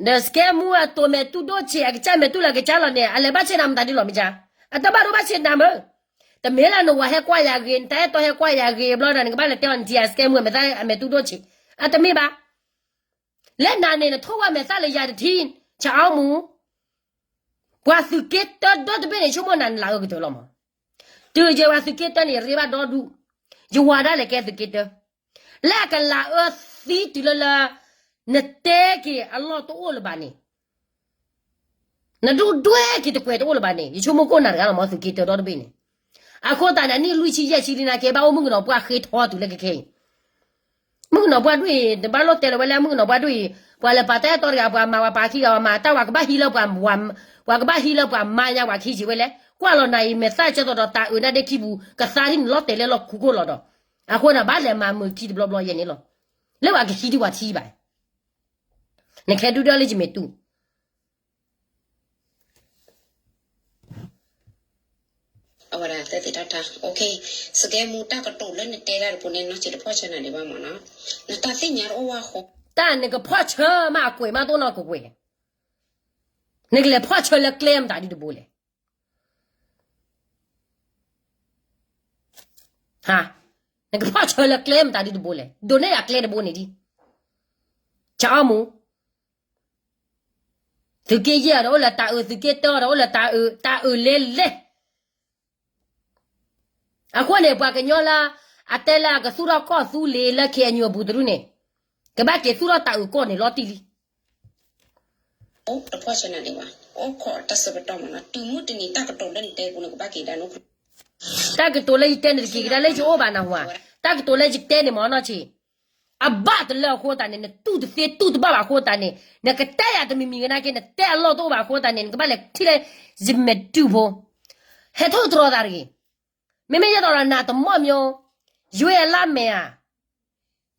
ဒီးစကဲမူအတိၤမဲာ်တူၢ်ဒိၣ်ဆံး အကစၢ်မဲာ်တူၢ်လၢအကစၢ်လီၤန့ၣ် အလဲၤဘၣ်ဆ့ၣ်နၤမတၤဒ်လီၤမ့ၢ်ကါ, အတဘၣ်ဒိဘၣ်ဆ့ၣ်နၤမ့ၢ်, တမ့ၢ်လၢနဝၤဟဲကွၢ်ယၤဂ့ၤ နတၢ်အဲၣ်တီဟဲကွၢ်ယၤဂ့ၤဘျီဒီး နကဘၣ်လဲၤတဲအီၤနထံၣ်ဧါ စကဲမူအမဲာ်သၣ်အမဲာ်တူၢ်ဒိၣ်ဆံး, အတမ့ၢ်ဘၣ် လၢနၤန့ၣ် နထိၣ်ဝဲမဲာ်သၣ်လၢယၤတထံၣ်, ဆၣ်အီမူ, ပှၤသုးက့တၢဒီတဘ့ၣ်န့ၣ် ဆိကမိၣ်နၤနလၤအၢကတၢၢ်လီၤမး, တုၤယဲပှၤသုးက့တၢန့ၣ် ယရ့ဘၣ်ဒီဒူၣ်, ယဝၤဒၣ်လဲာ်ကဲသုးက့တၢ, လၢအကလၤအၢသံတုၤလၢလၢ, နတဲက့ၤအလီၢ်တအိၣ်လၢၤဘၣ်န့ၣ် နဒုၣ်ဒွဲၣ်က့ၤတကွဲးတအိၣ်လၢၤဘၣ်န့ၣ် ယဆိကမိၣ်ကိၣ်နၤတဂၤလီၤမး သုးက့တၢဒီတဘ့ၣ်န့ၣ်, အဃိသတးန့ၣ် နံၣ်လွံၢ်ဆံယဲၢ်ဆံလံနာ်က့ ဘၣ်အိၣ်မုၣ်ကနီၤပှၢ်ဃ့ထီတုၤလၢခဲခဲအံၤ, မုၣ်ကနီၤပှၢ်ဒွဲၣ်အံၤ တဘၣ်လိၣ်တဲလၢၤဝဲလၢ မုၣ်ကနီၤပှၢ်ဒွဲၣ်အံၤ ပှၤလဲၤပာ်တၢ်အဲၣ်တီတဂၤ ပှၤမၤဝဲပာ်ခံဂၤဝဲမၤတၢ်ဝဲကဘၣ်ဟံးလၢပှၤ, ပှၤကဘၣ်ဟံးလၢပှၤမါညါပှၤခံဆံးဝဲလဲၣ် ကွၢ်လီၤနၤအံၤ မဲာ်သၣ်ကဲသိးဒီးတၢ်အုးနါဒ့ခံပူၤ ကသါဒ်နလီၤတဲာ်လၢလီၢ်ခူခိၣ်လီၤဒီး, အဃိန့ၣ် ဘၣ်လဲၤမၤမုာ်ခံတဘျီဘျီယဲၢ်န့ၣ်လီၤ, လၢပှၤကဟံးဒံးပှၤထံဘၣ် နကဟဲဒုၣ်ဒွဲၣ်လၢယမဲာ်တူၢ် အဝဲဒၣ်သ့ၣ်သ့ၣ်တၢ်တၢ်, စကဲမူ တၢ်ကတိၤလၢနတဲတၢ်တပူၤန့ၣ် နီၢ်ဆံးတဖီၣ်ဆၢနၤဒံးဘၣ်မးနီၤ, နတၢ်သ့ၣ်ညါတအိၣ်ဝဲအဃိ, တၢ်နကဖီၣ်ဆၢမးအကွဲးမးတအိၣ်နီတကွဲးကွဲးလဲၣ်, နကလဲၤဖီၣ်ဆၢလၢကျဲမတၤဒ်တဘိလဲၣ် ဟါ, နကဖီၣ်ဆၢလၢကျဲမတၤဒ်တဘိလဲၣ်, ဒိးန့ၢ်ယၤကျဲတဘိန့ၣ်ဒ်, ဆၣ်အီမူ, သုးက့ယဲၢ်ဒီးအိၣ်လၢတၢ်အုး သုးက့တၢဒီးအိၣ်လၢတၢ်အုး တၢ်အုးလဲလဲ, အဃိန့ၣ် ပှၤကညီလၢ, အတဲလၢအကသူၣ်ထီၣ်ကီၢ်သူလ့ၤလၢ ခ့ၣ်အဲၣ်ယူၣ် အပူၤတဒူၣ်န့ၣ်, ကဘၣ်က့ၤသူၣ်ထီၣ်တၢ်အုးကီၢ်န့ၣ်လီၤတံၢ်လံ တဖီၣ်ဆၢနၤဒံးဘၣ်, အိၣ်ခိးတၢ်ဆၢကတီၢ်မးနီၤ, တုၤမုၢ်တနံၤတၢ်ကတိၤလၢနတဲပူၤန့ၣ် ကဘၣ်က့ၤဒၣ်နအိၣ်ခိး တၢ်ကတိၤလၢယတဲန့ၣ်တက့ၤကဒါလၢယအိၣ်ဘၣ်နၢ်ဟူဧါ, တၢ်ကတိၤလၢယတဲန့ၣ်မ့ၢ်နီၢ်ဆံး, အဘၣ်တလၢအဃိသတးန့ၣ် နတူၢ်တသ့တူၢ်တဘၣ်ဘၣ်အဃိသတးန့ၣ် နကတဲယၤတမံၤမံၤကဒါက့ၤ နတဲအလီၢ်တအိၣ်ဘၣ်အဃိသတးန့ၣ် နကဘၣ်လဲၤထံၣ်လၢ ယမဲာ်တူၢ်ဖိ, ဟဲထိၣ်သတြီၤသးတဂ့ၤ. မ့မ့ၢ်ယဲသိးဒီးနၤတမီၢ်မၠိ ယွ့အလၢမဲာ်ဧါ,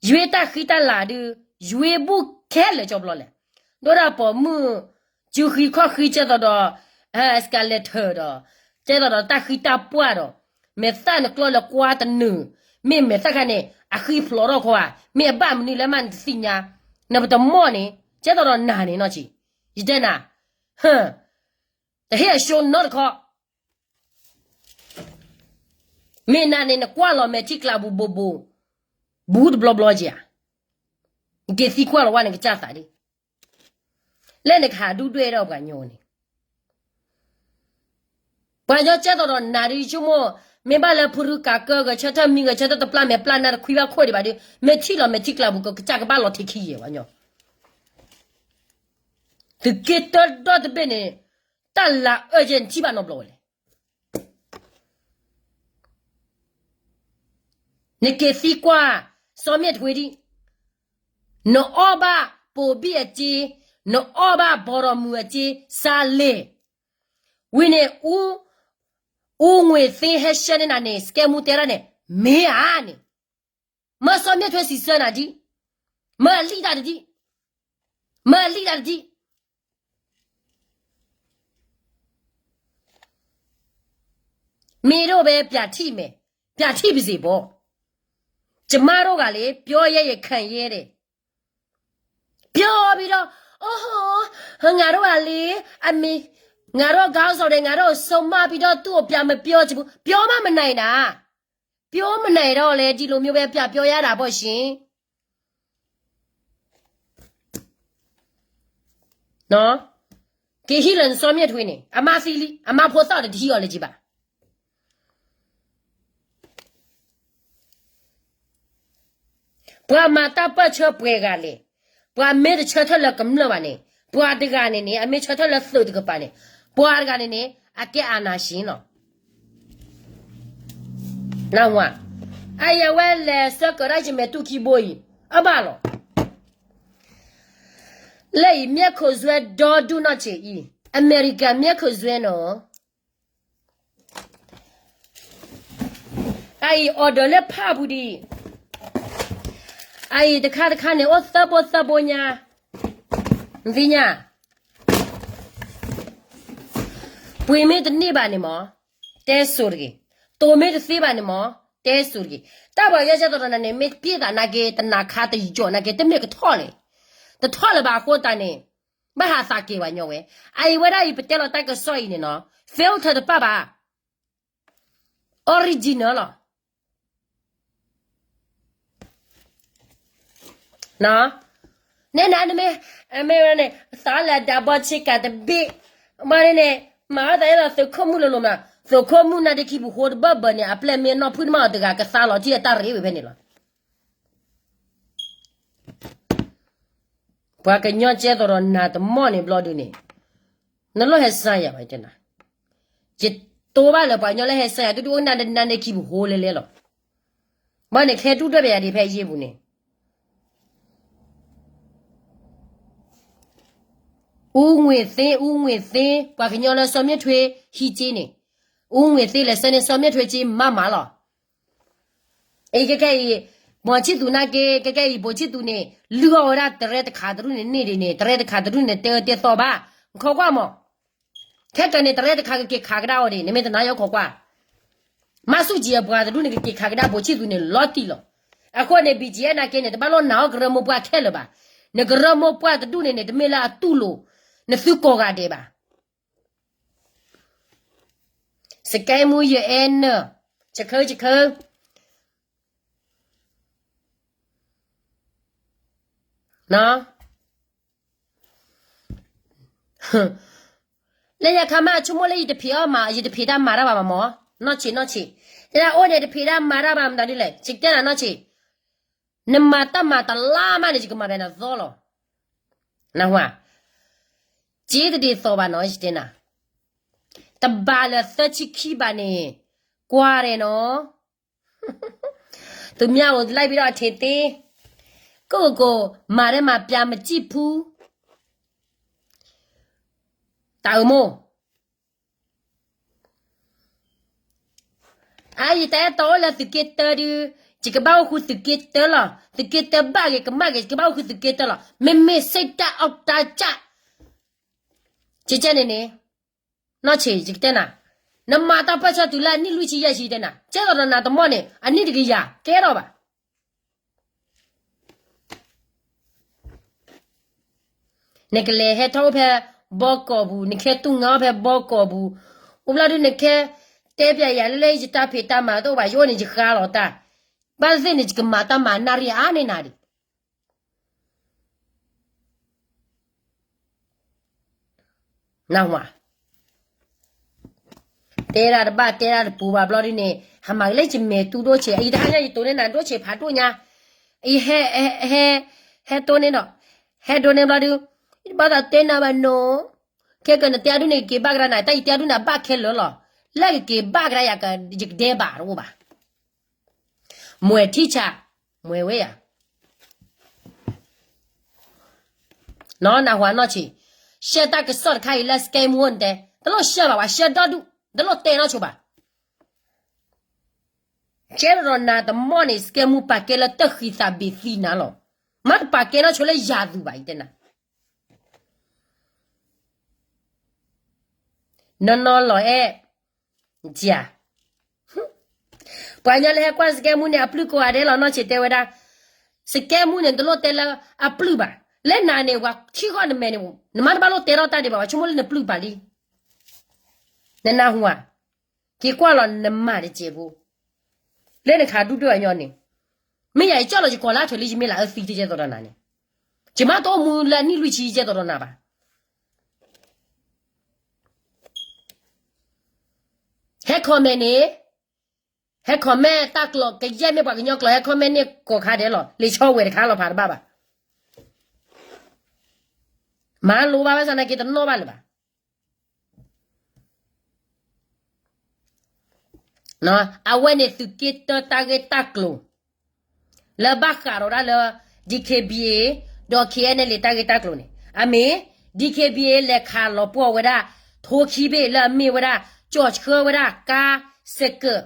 ယွ့တၢ်ဃံတၢ်လၤဒုး ယွ့ဘူၣ်ခဲလၢာ်ကၠီဘျီလဲၣ်, ဒိၣ်ဒၣ်ပိာ်မုၣ် စုဃံခီၣ်ဃံကဲသိးဒီး စကၤလဲၤထၢၣ်ဒီး ကဲသိးဒီးတၢ်ဃံတၢ်ပှၢ်ဒီး မဲာ်သၣ်နကျီလၢကွါတနုာ်, မ့ၢ်မဲာ်သၣ်ခါန့ၣ် အဃံဖျိးထီၣ်ခီဧါ, မ့ၢ်အဘၣ်မနုၤလၢမးနတသ့ၣ်ညါ, နပတမီၢ်န့ၣ် ကဲသိးဒီးနၤန့ၣ်နီၢ်ဆံး, ယတဲနၤ, တဟ့ၣ်အၡိနီတခီ မ့ၢ်နၤန့ၣ် နကွၢ်လီၤမဲာ်ထံကျးပူၤဘိးဘိး ဘူးတဘျီဘျီက့ၤဧါ, နက့ၤသံကွၢ်လီၤဝဲနကစၢ်သးဒ်, လၢနကဟးဒုၣ်ဒွဲၣ်ဒီးပှၤကညီန့ၣ်, ပှၤကညီကဲသိးဒီးနၤဒ်ဆိကမိၣ်, မ့ၢ်ဘၣ်လၢဖုရူကးကၢဂဲၤဆၢထၢၣ်မံဂဲၤဆၢထၢၣ်တပျၢ်မဲာ်ပျၢ်နါတခွံဘၣ်ခိၣ်ဒံးဘၣ်ဒုး မ့ၢ်ထံၣ်လီၤမဲာ်ထံကျးပူၤကစၢ်ကဘၣ်လီၤထံးခံယဲၢ်ပှၤကညီ, သုးက့တၢဒီတဘ့ၣ်န့ၣ်, တၢ်လၤအၢယဲၢ်နထံၣ်ဘၣ်နီတဘျီဝဲလဲၣ်. နက့ၤသံကွၢ် စီၤမ့ၣ်ထွ့ဒံး, နအီၣ်ဘၣ်ပိာ်ဘံၣ်အစ့, နအီၣ်ဘၣ်ဘီရီမုၢ်အစ့, စးလဲၣ်, ဝံၤန့ၣ် အူငွေသ့ဟဲဆှၢန့ၢ်နၤန့ၣ် စကဲမူတဲဒၣ်န့ၣ် မ့ၢ်ဧါန့ၣ်, မၢစီၤမ့ၣ်ထွ့စံးဆၢနၤဒံး, မၢအလံၣ်တၢ်တဒံး, မၢအလံၣ်တၢ်တဒံး မ့ၢ်တအိၣ်ဘဲပျးထံၣ်မဲာ်, ပျးထံၣ်ပစံးဘီ, ကမၣ်တအိၣ်ဂၤလံ ပြောရဲရခိုင်ရဲတဲ့, ပြောပြီးတော့, အိၣ်ဟို, ငါတို့ကလေ, အမေ, ငါတို့ခေါင်းဆောင်တွေ, ငါတို့ဆုံးမပြီးတော့ သူ့ကိုပြန်မပြောချင်ဘူး, ပြောမမနိုင်တာ, ပြောမနိုင်တော့လဲ ဒီလိုမျိုးပဲ ပြန်ပြောရတာပေါ့ရှင်. က့ၤဟံးလၢနစီၤမ့ၣ်ထွ့န့ၣ် အမါသံလံ, အမါဖိသၣ်တထံၣ်အီၤလၢၤဘၣ်. ပှၤမၤတၢ်ပၢၢ်ဆၢပှဲၤဂၤလဲၣ်, ပှၤမ့ၢ်တဆၢထၢၣ်လၢကမျၢၢ်ဘၣ်န့ၣ်, ပှၤတဂၤန့ၣ်န့ၣ် အမ့ၢ်ဆၢထၢၣ်လၢသုးတကပၤန့ၣ်, ပှၤတဂၤန့ၣ်န့ၣ် အကဲအာဏာရှင်လီၤ. နၢ်ဟူဧါ, အအံၤအဝဲလဲၤဆှၢကဒါယမဲာ်တူၢ်ခံဘိအံၤ, အဘၣ်လီၤ. လၢအံၤ မျက်ခုံဆွဲဒီဒူၣ်နီၢ်ဆံးအံၤ, အမဲရကၤမျက်ခုံဆွဲနီၤ. အအံၤ order လၢဖးပူၤဒံး, အအံၤတခါတခါန့ၣ် အိၣ်သၢဘိသၢဘိညါ, နသ့ၣ်ညါ, ပှ့ၤမ့ၢ်တန့ၢ်ဘၣ်န့ၣ်မး, တဲစိၤတဂ့ၤ, တိၤမ့ၢ်တသ့ဘၣ်န့ၣ်မး, တဲစိၤတဂ့ၤ. တၢ်ပှၤကညီကဲသိးဒီးနၤန့ၣ် မ့ၢ်ပျ့ၤသးနာ်က့ တနၤခါတယီၤနာ်က့ တမ့ၢ်ကထီၣ်လဲၣ်, တထီၣ်လၢၤဘၣ်အဃိသတးန့ၣ်, ဘၣ်ဟးသးက့ၤပှၤကညီဝဲ, အအံၤဝဲဒၣ်အံၤ ပတဲလီၤတၢ်ကစီၣ်အံၤန့ၣ်နီၤ, filter တပၣ်ဘၣ်, original လီၤ. နဲနၤနမ့ၢ်, မ့ၢ်ဝဲန့ၣ် သးလၢအဒၣ်ဘီဆ့ကၤတဘ့ၣ်, ဘၣ်န့ၣ်န့ၣ်, မၤအီၣ်သးအဲၣ်လီၤသုးခိၣ်မုၣ်လိၤလိၤမး, သုးခိၣ်မုၣ်နါဒ့ခံပူၤဃိတဘၢဘၢန့ၣ် အပျဲၢ်မ့ၢ်နီၢ်ဖုၣ်တမးအီၤတဂၤကသါလီၤထံၣ်အတၢ်ရ့ဝဲဖဲန့ၣ်လီၤ. ပှၤကညီကဲသိးဒီးနၤတမီၢ်န့ၣ်ဘျီဒုန့ၣ်, နလီၢ်ဟဲစၢယၤဘၣ်တဲနၤ, ယတိဘၣ်လၢပှၤကညီလၢဟဲစၢယၤ ဒုဒုအိၣ်နါဒ့ခံပူၤဃိလဲလဲလီၤ. ဘၣ်န့ၣ် ခဲတူၢ်ဒွဲၣ်ပယၤဒံးဖဲအယ့ၢ်ပူၤန့ၣ်, ဦးငွေသင်း, ဦးငွေသင်း, ပှၤကညီလၢစီၤမ့ၣ်ထွ့ဟံးက့န့ၣ်, ဦးငွေသင်း လဲၤဆှၢန့ၢ်စီၤမ့ၣ်ထွ့က့မးမးလီၤ. အံၤကဲကဲအံၤ, ဗိုလ်ချစ်သူနာ်က့ ကဲကဲအံၤ ဗိုလ်ချစ်သူန့ၣ် လုၢ်အီၣ်ဝဲဒၣ်တရဲတခးတရူၣ်န့ၣ်န့ၢ်ဒံးန့ၣ် တရဲတခးတရူၣ်န့ၣ် တဲအၢတဲသီဘၣ်, နခိးကွၢ်မး, ခဲကနံၣ်န့ၣ် တရဲတခးကက့ၤခးကဒါအီၤဒံး နမ့ၢ်တနာ်ယခိးကွၢ် မၤဆူၣ်ကံအပှၤတဒူၣ်န့ၣ် ကက့ၤခးကဒါ ဗိုလ်ချစ်သူန့ၣ် လီၤတံၢ်လီၤ. အဃိန့ၣ် ဘံၣ်ကံအဲၣ် နာ်က့န့ၣ် တဘၣ်လိၣ်နာ်အီၤကရၢမိၢ်ပှၢ်ခဲလၢာ်ဘၣ်. နကရၢမိၢ်ပှၢ်တဒူၣ်န့ၣ်န့ၣ် တမ့ၢ်လၢအတူၢ်လိာ် နသုကိးဂၤဒဲးဘၣ်. စကဲမူယအဲနၢ, ယခၢ, ယခၢ, လၢညါခါမး ဆိကမိၣ်လၢယတဖံးအီၣ်မး ယတဖံးတၢ်မၤတၢ်ဘၣ်မးမး, နီၢ်ဆံး နီၢ်ဆံး, တဲဒၣ်အိၣ်န့ၣ် တဖံးတၢ်မၤတၢ်ဘၣ်မတၤဒ်လဲၣ် ယတဲနၤနီၢ်ဆံး, နမၤတၢ်မၤတလါမးန့ၣ် ယကမၤဘၣ်နၤသီလီၤ. နၢ်ဟူဧါ, စ့တဒ်သိးဘၣ်နီၤ ယတဲနၤ, တဘၣ်လၢသၢဆံခံဘၣ်န့ၣ်, ကွၢ်ရဲၣ်နီၤ, သူများကို လိုက်ပြီးတော့ အထင်သေး, ကိုယ့်ကိုယ်ကို မၤထဲမှာ ပြာမကြည့်ဘူး, တၢ်အိၣ်မိၢ် အါ ယတအဲၣ်တီအိၣ်လၢသုးက့တၢဒု, ယကဘၣ်အိၣ်ဃုာ်သုးက့တၢလီၤ, သုးက့တၢဘၣ်ဂ့ၤကမၣ်ဂ့ၤ ယကဘၣ်အိၣ်ဃုာ်သုးက့တၢလီၤ, မ့မ့ၢ်စ့တၢ်အီၣ်တၢ်ကၢ် ကဲကဲန့ၣ်န့ၣ်, နီၢ်ဆံး ယကတဲနၤ, နမၤတၢ်ပၢၢ်ဆၢတုၤလၢအနံၣ်လွံၢ်ဆံယဲၢ်ဆံတဲနၤ, ကဲသိးဒီးနၤတမီၢ်န့ၣ် အနံၣ်တကယၤ ကဲထီၣ်ဘၣ်. နကလဲၤဟဲထီၣ်အိၣ်ဖဲဘီကီၢ်ပူၤ, နကဟဲတူၢ်ငါအီၣ်ဖဲဘီကီၢ်ပူၤ, အိၣ်ဘျီဒုးနကဟဲတဲပျးယၤလၢ လၢယတၢ်ဖံးတၢ်မၤတအိၣ်ဘၣ်, ယအိၣ်န့ၣ်ယဃါလီၤတၢ်, ဘၣ်သ့ၣ်န့ၣ် ယကမၤတၢ်မၤနၣ်ရံၣ်အါန့ၢ်နၤဒံး နၢ်ဟူဧါ, တဲဒၣ်တဘၣ်တဲဒၣ်တပူၤဘၣ်ဘျီဒုးန့ၣ် ဟးမၤကလဲၣ် ယမဲာ်တူၢ်ဒိၣ်ဆံး, အံၤတဟါညါယတိၢ်န့ၢ်နၤဒိၣ်ဆံးဖးဒိၣ်ညါ, အံၤဟဲ ဟဲ ဟဲတိၢ်န့ၢ်ဒီး, ဟဲတိၢ်န့ၢ်ဘျီဒုး, ယဘၣ်သးတဲနၤဘၣ်နီၤ, ခဲကနတဲအဒုန့ၣ် ကက့ၤဘၣ်ကဒါနၤ, တၢ်ယတဲအဒုန့ၣ် အဘၣ်ခဲလၢာ်လီၤ, လၢကက့ၤဘၣ်ကဒါယၤ ယကဒဲဘၣ်တအိၣ်ဘၣ် မွဲၤထံဆး, မွဲၤဝဲယၤ, နၢ်ဟူဧါနီၢ်ဆံး, ရှဲတၢ်ကစီၣ်တခါအံၤလၢ စကဲမူ နတဲ, တလိၣ်ရှဲဘၣ်ဝဲ ရှဲဒီဒူၣ်, တလိၣ်တဲနီၢ်ဆိဘၣ်. ကဲထီၣ်ဒီးနၤတမီၢ်န့ၣ် စကဲမူပာ်ကဲလၢတၢ်ဃံသးဘ့ၣ်သံနၤလီၤ. မ့ၢ်တပာ်ကဲနီၢ်ဆိလၢယၤသူၣ်ဘၣ် ယတဲနၤ နီၢ်နီၢ်လီၤအဲၣ်, ယၤ, ပှၤကညီလၢဟဲကွၢ်စကဲမူန့ၣ် အပျုၢ်ကိးဂၤဒဲးလီၤ နီၢ်ဆံးတဲဝဲဒၣ်, စကဲမူန့ၣ် တလိၣ်တဲလၢအပျုၢ်ဘၣ်, လၢနၤန့ၣ် ပှၤထံၣ်ဃီၣ်နမဲာ်န့ၣ် နမ့ၢ်တဘၣ်လိၣ်တဲထီၣ်တၢ်ဒံးဘၣ် ပှၤဆိကမိၣ်လၢနပျုၢ်ပာ်လံ, နနၢ်ဟူဧါ, က့ၤကွၢ်လီၤနမၤတစဲးဖိ, လၢနခးဒူၣ်ဒွဲၣ်အညီန့ၣ်, မ့ၢ်ယၤယကၠီၣ်လီၤယကိးလၢထွဲလံ ယမ့ၢ်လၢအၢသံတကဲသိးဒီးနၤန့ၣ်, ယမ့ၢ်တအိၣ်မူလၢအနံၣ်လွံၢ်ဆံယကဲသိးဒီးနၤဘၣ်. ဟဲ comment န့ၣ်, ဟဲ comment တၢ်ကျိာ် ကယဲၢ်မ့ၢ်ပှၤကညီကျိာ် ဟဲ comment န့ၣ်ကိးခါဒဲးလီၤ, လံာ်ဆီဝဲတခါလီၤ ဖးတဘၣ်ဘၣ်. မၤလိဘၣ်ဘၣ်ဆၣ်နာ်က့တနီၣ်ဘၣ်လၢၤဘၣ်. အဝဲန့ၣ်သုးက့တၢတၢ်ဂ့ၢ်တၢ်ကျိၤ လၢဘၣ်ဃးဒီးဒၣ်လၢ DKBA ဒီး KNLA တၢ်ဂ့ၢ်တၢ်ကျိၤန့ၣ် အမ့ၢ် DKBA လဲၤခးလီၤပှီၢ်ဝဲဒၣ် ထိခံဘ့ၣ်လၢအမ့ၢ်ဝဲဒၣ် ကၠီၣ်ဆှၢဝဲဒၣ်ကါစကၢၢ်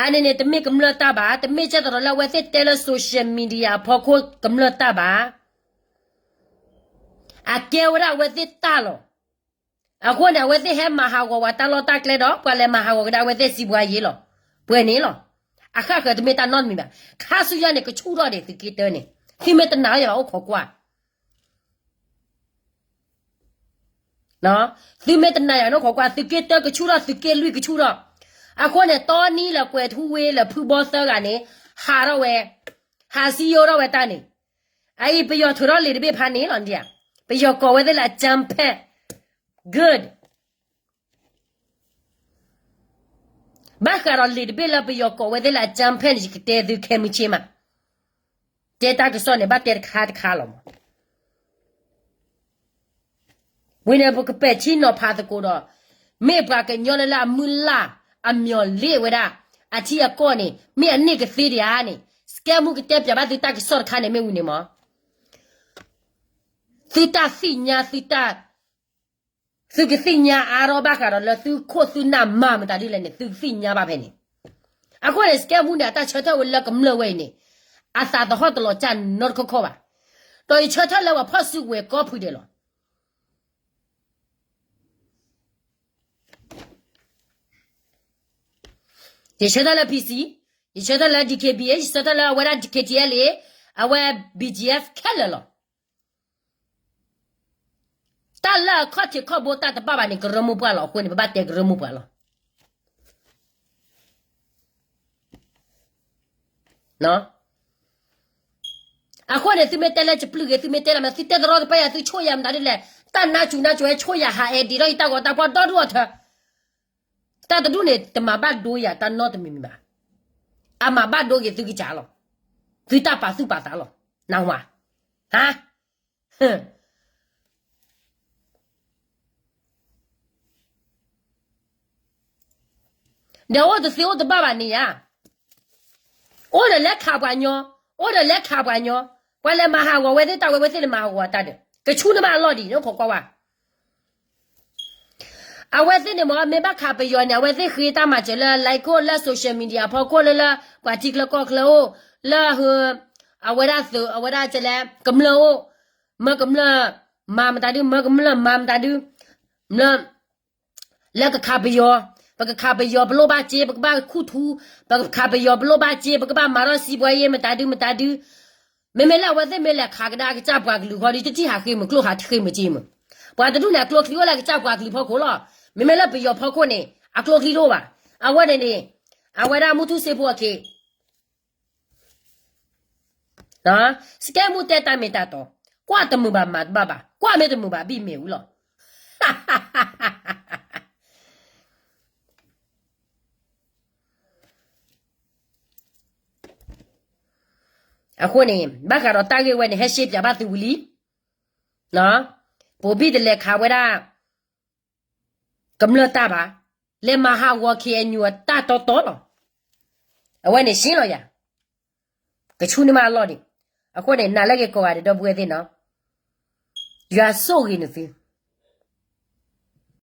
အန့ၣ်န့ၣ် တမ့ၢ်ကမျၢၢ်တၢ်ဘၣ်, တမ့ၢ်ကဲသိးဒီးလၢအဝဲသ့ၣ်တဲလၢ social media အဖီခိၣ်ကမျၢၢ်တၢ်ဘၣ်. အကဲဝဲဒၣ်အဝဲသ့ၣ်တၢ်လီၤ. အဃိန့ၣ် အဝဲသ့ၣ်ဟဲမၤဟးဂီၤဝဲတၢ်လီၢ်တၢ်ကျဲဒီး ပှၤလဲၤမၤဟးဂီၤကဒါအဝဲသ့ၣ်စံးဘှါယ့လီၤ. ပှဲၤန့ၣ်လီၤ. အဃၣ်ဃၢၤတမ့ၢ်တၢ်နီတမံၤဘၣ်. ခါဆူညါန့ၣ် ကဆူၣ်ထီၣ်ဒံးသုးက့တၢန့ၣ်, သုမ့ၢ်တနာ်အီၤယဘၣ်အိၣ်ခိးကွၢ် သုမ့ၢ်တနာ်ယၤန့ၣ် ခိးကွၢ် သုးက့တၢကဆူၣ်ထီၣ် သုးက့လွံၢ်ကဆူၣ်ထီၣ်. အဃိန့ၣ် တီနံလၢကွဲၤထူဝ့လၢဖုဘီသၢဂၤန့ၣ် ဟးထီၣ်ဝဲ, ဟးစံယိထီၣ်ဝဲတၢ်န့ၣ်, အအံၤပယီၤထုးထီၣ်လံာ်တဘ့ၣ်ဖးန့ၣ်လီၤဒံးဧါ. ပယီၤကိးဝဲသ့ၣ်လၢအကြမ်းဖက်, good. ဘၣ်ဃးဒီးလံာ်တဘ့ၣ်လၢပယီၤကိးဝဲသ့ၣ်လၢအကြမ်းဖက်န့ၣ် ယကတဲသုခဲမုၢ်ဆ့ၣ်မး, တဲတၢ်ကစီၣ်န့ၣ် ဘၣ်တဲတခါတခါလီၤမး. ဝံၤန့ၣ် ပကပဲာ်ထံနီၤဖးသကိးဒီး, မ့ၢ်ပှၤကညီလၢလၢအမုၢ်လၢ်အမျီၢ်လ့ၣ်ဝဲဒၣ်, အထံအကီၢ်န့ၣ် မ့ၢ်အန့ၢ်ကသ့ဒံးဧါန့ၣ်, စကဲမူကတဲပၠးဘၣ်သုတၢ်ကစီၣ်တခါန့ၣ်မ့ၢ်ဝံၤန့ၣ်မး, သုတၢ်သ့ၣ်ညါ, သုကသ့ၣ်ညါအါထီၣ်ဘၣ်ဃးဒီးလၢသုခိၣ်သုနၢ် မၤမတၤဒ်လဲၣ်န့ၣ် သုကသ့ၣ်ညါဘၣ်ဖဲန့ၣ်. အဃိန့ၣ် စကဲမူန့ၣ် အတၢ်ဆၢထၢၣ်ဝဲလၢကမျၢၢ်ဝဲအံၤန့ၣ်, အသးသဟီၣ်တလီၤကၢ်နီတခီခီဘၣ်. ဒီးယဆၢထၢၣ်လၢပှၤဖီၣ်စုကဝဲၤကီၢ်ဖုဒဲးလီၤ. ယဆၢထၢၣ်လၢ PC, ယဆၢထၢၣ်လၢ DKBA, ယဆၢထၢၣ်လၢအဝဲဒၣ် KTLA, အဝဲ BGF ခဲလၢာ်လီၤ. တၢ်လၢအခီၣ်ထံးခီၣ်ဘိတၢ်တဘၣ်ဘၣ်န့ၣ် ကရၢမိၢ်ပှၢ်လီၤ. အဃိန့ၣ် ပဘၣ်တဲကရၢမိၢ်ပှၢ်လီၤ. အဃိန့ၣ် သုမ့ၢ်တဲလၢယပျုၢ်ဂ့ၤ, သုမ့ၢ်တဲလၢမ့ၢ် သုတဲတရီတပါယၤ, သုဆိၣ်ယၤမတၤဒ်လဲၣ်, တၢ်နါစူၤနါစူၤဟဲဆိၣ်ယၤ ဟးအဲၣ်ဒိးထီၣ်ယတၢ်ဂီၤတၢ်ဖီၣ်ဒီဒူၣ်အီၤထၢ တၢ်တဒူၣ်န့ၣ် တမၤဘၣ်ဒိယၤတၢ်နီတမံၤမံၤဘၣ်. အမၤဘၣ်ဒိက့ၤသုကစၢ်လီၤ. သုတၢ်ပာ်သူၣ်ပာ်သးလီၤ. နၢ်ဟူဧါ. ဟါ. ဒီးအိၣ်တသ့အိၣ်တဘၣ်ဘၣ်န့ၣ်ဧါ. အိၣ်ဒီးလဲၤခးပှၤညီ, အိၣ်ဒီးလဲၤခးပှၤညီ, ပှၤလဲၤမၤဟးဂီၤဝဲသ့ၣ်တၢ်ဝဲ ဝဲသ့ၣ်န့ၣ်မၤဟးဂီၤတၢ်ဒီး ကဆူနမးအလီၢ်ဒံး နအိၣ်ခိးကွၢ်ဝဲ အဝဲသ့ၣ်န့ၣ်မ့ၢ် မ့ၢ်ဘၣ်ခးပယီၤန့ၣ် အဝဲသ့ၣ်ဃ့တၢ်မၤစၢၤလၢ like အိၣ် လၢ social media ဖီခိၣ်လၢ လၢပှၤထံချၢကီၢ်ချၢအိၣ် လၢ အဝဲဒၣ်သုး အဝဲဒၣ်ကလဲ ကမျၢၢ်အိၣ် မၢကမျၢၢ်မၤမတၤဒု မၢကမျၢၢ်မၤမတၤဒု မၢ လၢကခးပယီၤ, ပကခးပယီၤပလိၣ်ဘၣ်စ့ ပကဘၣ်ခူၣ်ထူ, ပကခးပယီၤပလိၣ်ဘၣ်စ့ ပကဘၣ်မၤထီၣ်စံးပှဲၤယဲ မတၤဒု မတၤဒု, မ့မ့ၢ်လၢအဝဲသ့ၣ်မ့ၢ်လဲၤခးကဒါကစၢ်ပှၤကလုာ်ဃီဒီး တထံၣ်ဟးဃ့မုာ်ကျိၣ်ဟးဃ့မုာ်စ့မုာ်, ပှၤတဒူၣ်န့ၣ် အကျိချံအိၣ်လၢကစၢ်ပှၤကလုာ်ဖီခိၣ်လီၤ. မ့မ့ၢ်လၢပယီၤဖီခိၣ်န့ၣ် အကျိချံတအိၣ်ဘၣ်. အဝဲန့ၣ်န့ၣ် အဝဲဒၣ်မူထူစ့ဖိအခံ စကဲမူတဲတၢ်မ့ၢ်တၢ်တီ, ကွၢ်တမုာ်ဘၣ်မၤတဘၣ်ဘၣ်, ကွၢ်မ့ၢ်တမုာ်ဘၣ်ဘံၣ်မ့ၣ်အူလီၤ. အဃိန့ၣ် ဘၣ်ဃးဒီးတၢ်ဂ့ၢ်ဝဲန့ၣ် ဟဲရှဲပၠးဘၣ်သုဝံၤလံ. ပိာ်ဘံၣ်တလဲၤခးဝဲဒၣ် ကမျၢၢ်တၢ်ဘၣ်, လဲၤမၤဟးဂီၤ ခ့ၣ်အဲၣ်ယူၣ် အတၢ်တီတီလီၤ. အဝဲန့ၣ်ရှဲလီၤယၤ, ကဆူနမးအလီၢ်ဒံး. အဃိန့ၣ် နာ်လၢဂ့ၤကိးဂၤဒဲး ဒီပုၢ်ဝဲၢ်သ့ၣ်နီၤ, ယွၤဆိၣ်ဂ့ၤနသု,